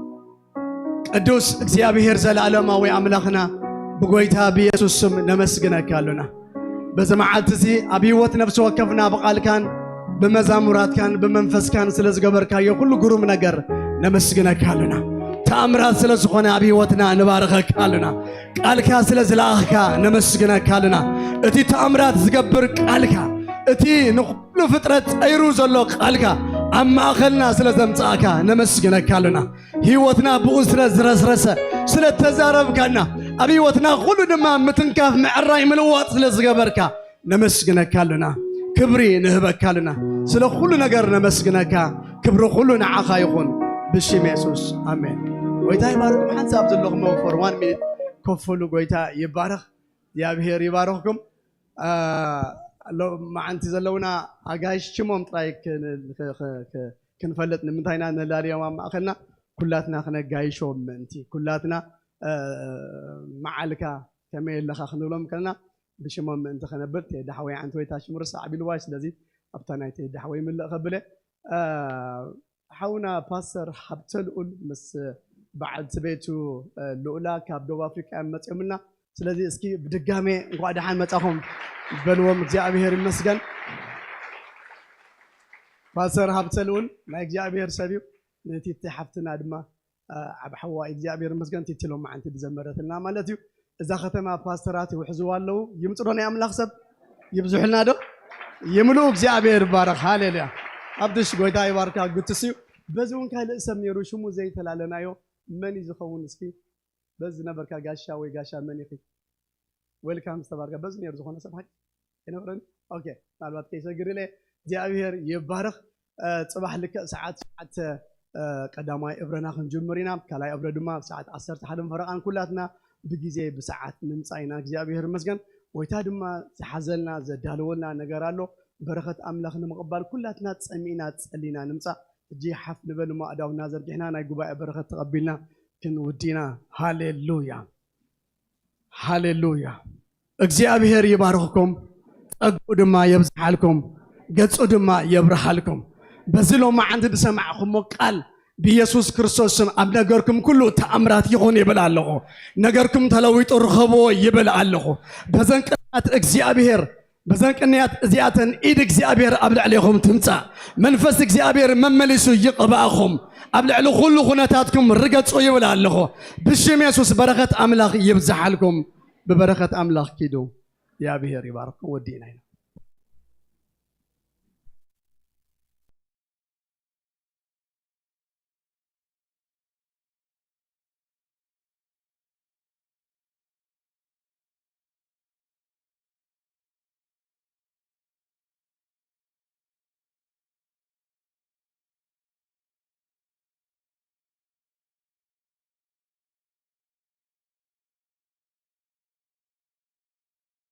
ቅዱስ እግዚኣብሔር ዘለዓለማዊ ኣምላኽና፣ ብጎይታ ብየሱስ ስም ነመስግነካ ኣሎና። በዚ መዓልቲ እዚ ኣብ ህይወት ነፍሲ ወከፍና ብቓልካን ብመዛሙራትካን ብመንፈስካን ስለ ዝገበርካዮ ኩሉ ግሩም ነገር ነመስግነካ ኣሎና። ተኣምራት ስለ ዝኾነ ኣብ ህይወትና ንባርኸካ ኣሎና። ቃልካ ስለ ዝለኣኽካ ነመስግነካ ኣሎና። እቲ ተኣምራት ዝገብር ቃልካ፣ እቲ ንኹሉ ፍጥረት ጸይሩ ዘሎ ቃልካ ኣብ ማእኸልና ስለ ዘምጻእካ ነመስግነካ ኣሎና። ህይወትና ብኡ ስለ ዝረስረሰ፣ ስለ ተዛረብካና፣ ኣብ ህይወትና ኩሉ ድማ ምትንካፍ፣ ምዕራይ፣ ምልዋጥ ስለ ዝገበርካ ነመስግነካ ኣሎና። ክብሪ ንህበካ ኣሎና። ስለ ኩሉ ነገር ነመስግነካ። ክብሪ ኩሉ ንዓኻ ይኹን። ብሽም የሱስ ኣሜን። ጎይታ ይባርኩም። ሓንሳብ ዘለኹም for one minute ኮፍ በሉ። ጎይታ ይባረኽ። እግዚኣብሔር ይባርኩም። አ፣ ሎ-፣ መዓንቲ ዘለውና ኣጋይሽ ሽሞም ጥራይ ክን-፣ ክ-፣ ክ-፣ ክ-፣ ክንፈልጥ ንምንታይና ነላልዮም ኣብ ማእኸልና ኩላትና ክነጋይሾም ምእንቲ ኩላትና፣ አ፣ መዓልካ ከመይ ኣለኻ ክንብሎም ከለና ብሽሞም ምእንቲ ከነብል ቴዲ ሓወይ ዓንተወይ ታሽሙ ርሳዕ ኣቢልዋይ። ስለዚ ኣብታ ናይ ቴዲ ሓወይ ምልእ ከብለ፣ አ፣ ሓውና ፓስተር ሃብተልኡል ምስ በዓልቲ ቤቱ፣ እ፣ ልኡላ ካብ ደቡብ ኣፍሪቃ እዮም መጺኦምልና። ስለዚ እስኪ ብድጋሜ እንኳዕ ደሓን መጻኹም በልዎም። እግዚኣብሔር ይመስገን። ፓስተር ሃብተልኡል ናይ እግዚኣብሔር ሰብ እዩ። ንቲቲ ሓፍትና ድማ፣ እ፣ ዓብ ሓዋ እግዚኣብሔር ይመስገን። ቲቲ ሎማዓንቲ ዝዘመረትና ማለት እዩ። እዛ ከተማ ፓስተራት ይውሕዝዋ ኣለዉ። ይምጽ ዶ ናይ ኣምላኽ ሰብ? ይብዝሑልና ዶ? ይምልኡ። እግዚኣብሔር ይባረኽ። ሃሌሉያ። ኣብድሽ ጎይታ ይባርካ። ግትስ እዩ። በዚ እውን ካልእ ሰብ ነይሩ ሽሙ ዘይተላለናዮ መን እዩ ዝኸውን? እስኪ በዚ ነበርካ ጋሻ ወይ ጋሻ መን ኢኺ? ዌልካም ዝተባርካ። በዚ ነይሩ ዝኾነ ሰብ ሓቂ ኣይነበረን። ኦኬ፣ ምናልባት ከይሰግር ኢለ። እግዚኣብሔር ይባረኽ። እ፣ ጽባሕ ልክዕ ሰዓት ሸውዓተ፣ እ፣ ቀዳማይ እብረና ክንጅምር ኢና። ካልኣይ እብረ ድማ ሰዓት ዓሰርተ ሓደ ፈረቓን ኩላትና ብግዜ ብሰዓት ንምጻእ ኢና። እግዚኣብሔር ይመስገን። ጎይታ ድማ ዝሓዘልና ዘዳለወልና ነገር ኣሎ። በረኸት ኣምላኽ ንምቕባል ኩላትና ጸሚእና ጸሊና ንምጻእ። ሕጂ ሓፍ ንበል እሞ ኣእዳውና ዘርጊሕና ናይ ጉባኤ በረኸት ተቐቢልና ክንውዲ ኢና። ሃሌሉያ። ሃሌሉያ። እግዚኣብሔር ይባርኽኩም፣ ጸግኡ ድማ የብዝሓልኩም፣ ገጹ ድማ የብርሃልኩም። በዚ ሎማዓንቲ ዝሰማዕኩሞ ቃል ብኢየሱስ ክርስቶስ ስም ኣብ ነገርኩም ኩሉ ተኣምራት ይኹን ይብል ኣለኹ። ነገርኩም ተለዊጡ ርኸብዎ ይብል ኣለኹ። በዘን ቅንያት እግዚኣብሔር፣ በዘን ቅንያት እዚኣተን ኢድ እግዚኣብሔር ኣብ ልዕሌኹም ትምጻእ። መንፈስ እግዚኣብሔር መመሊሱ ይቕባእኹም። ኣብ ልዕሊ ኩሉ ኩነታትኩም ርገጹ ይብል ኣለኹ። ብሽም የሱስ በረኸት ኣምላኽ ይብዝሓልኩም። ብበረኸት ኣምላኽ ኪዱ። እግዚኣብሔር ይባርኩም። ወዲእና ኢና።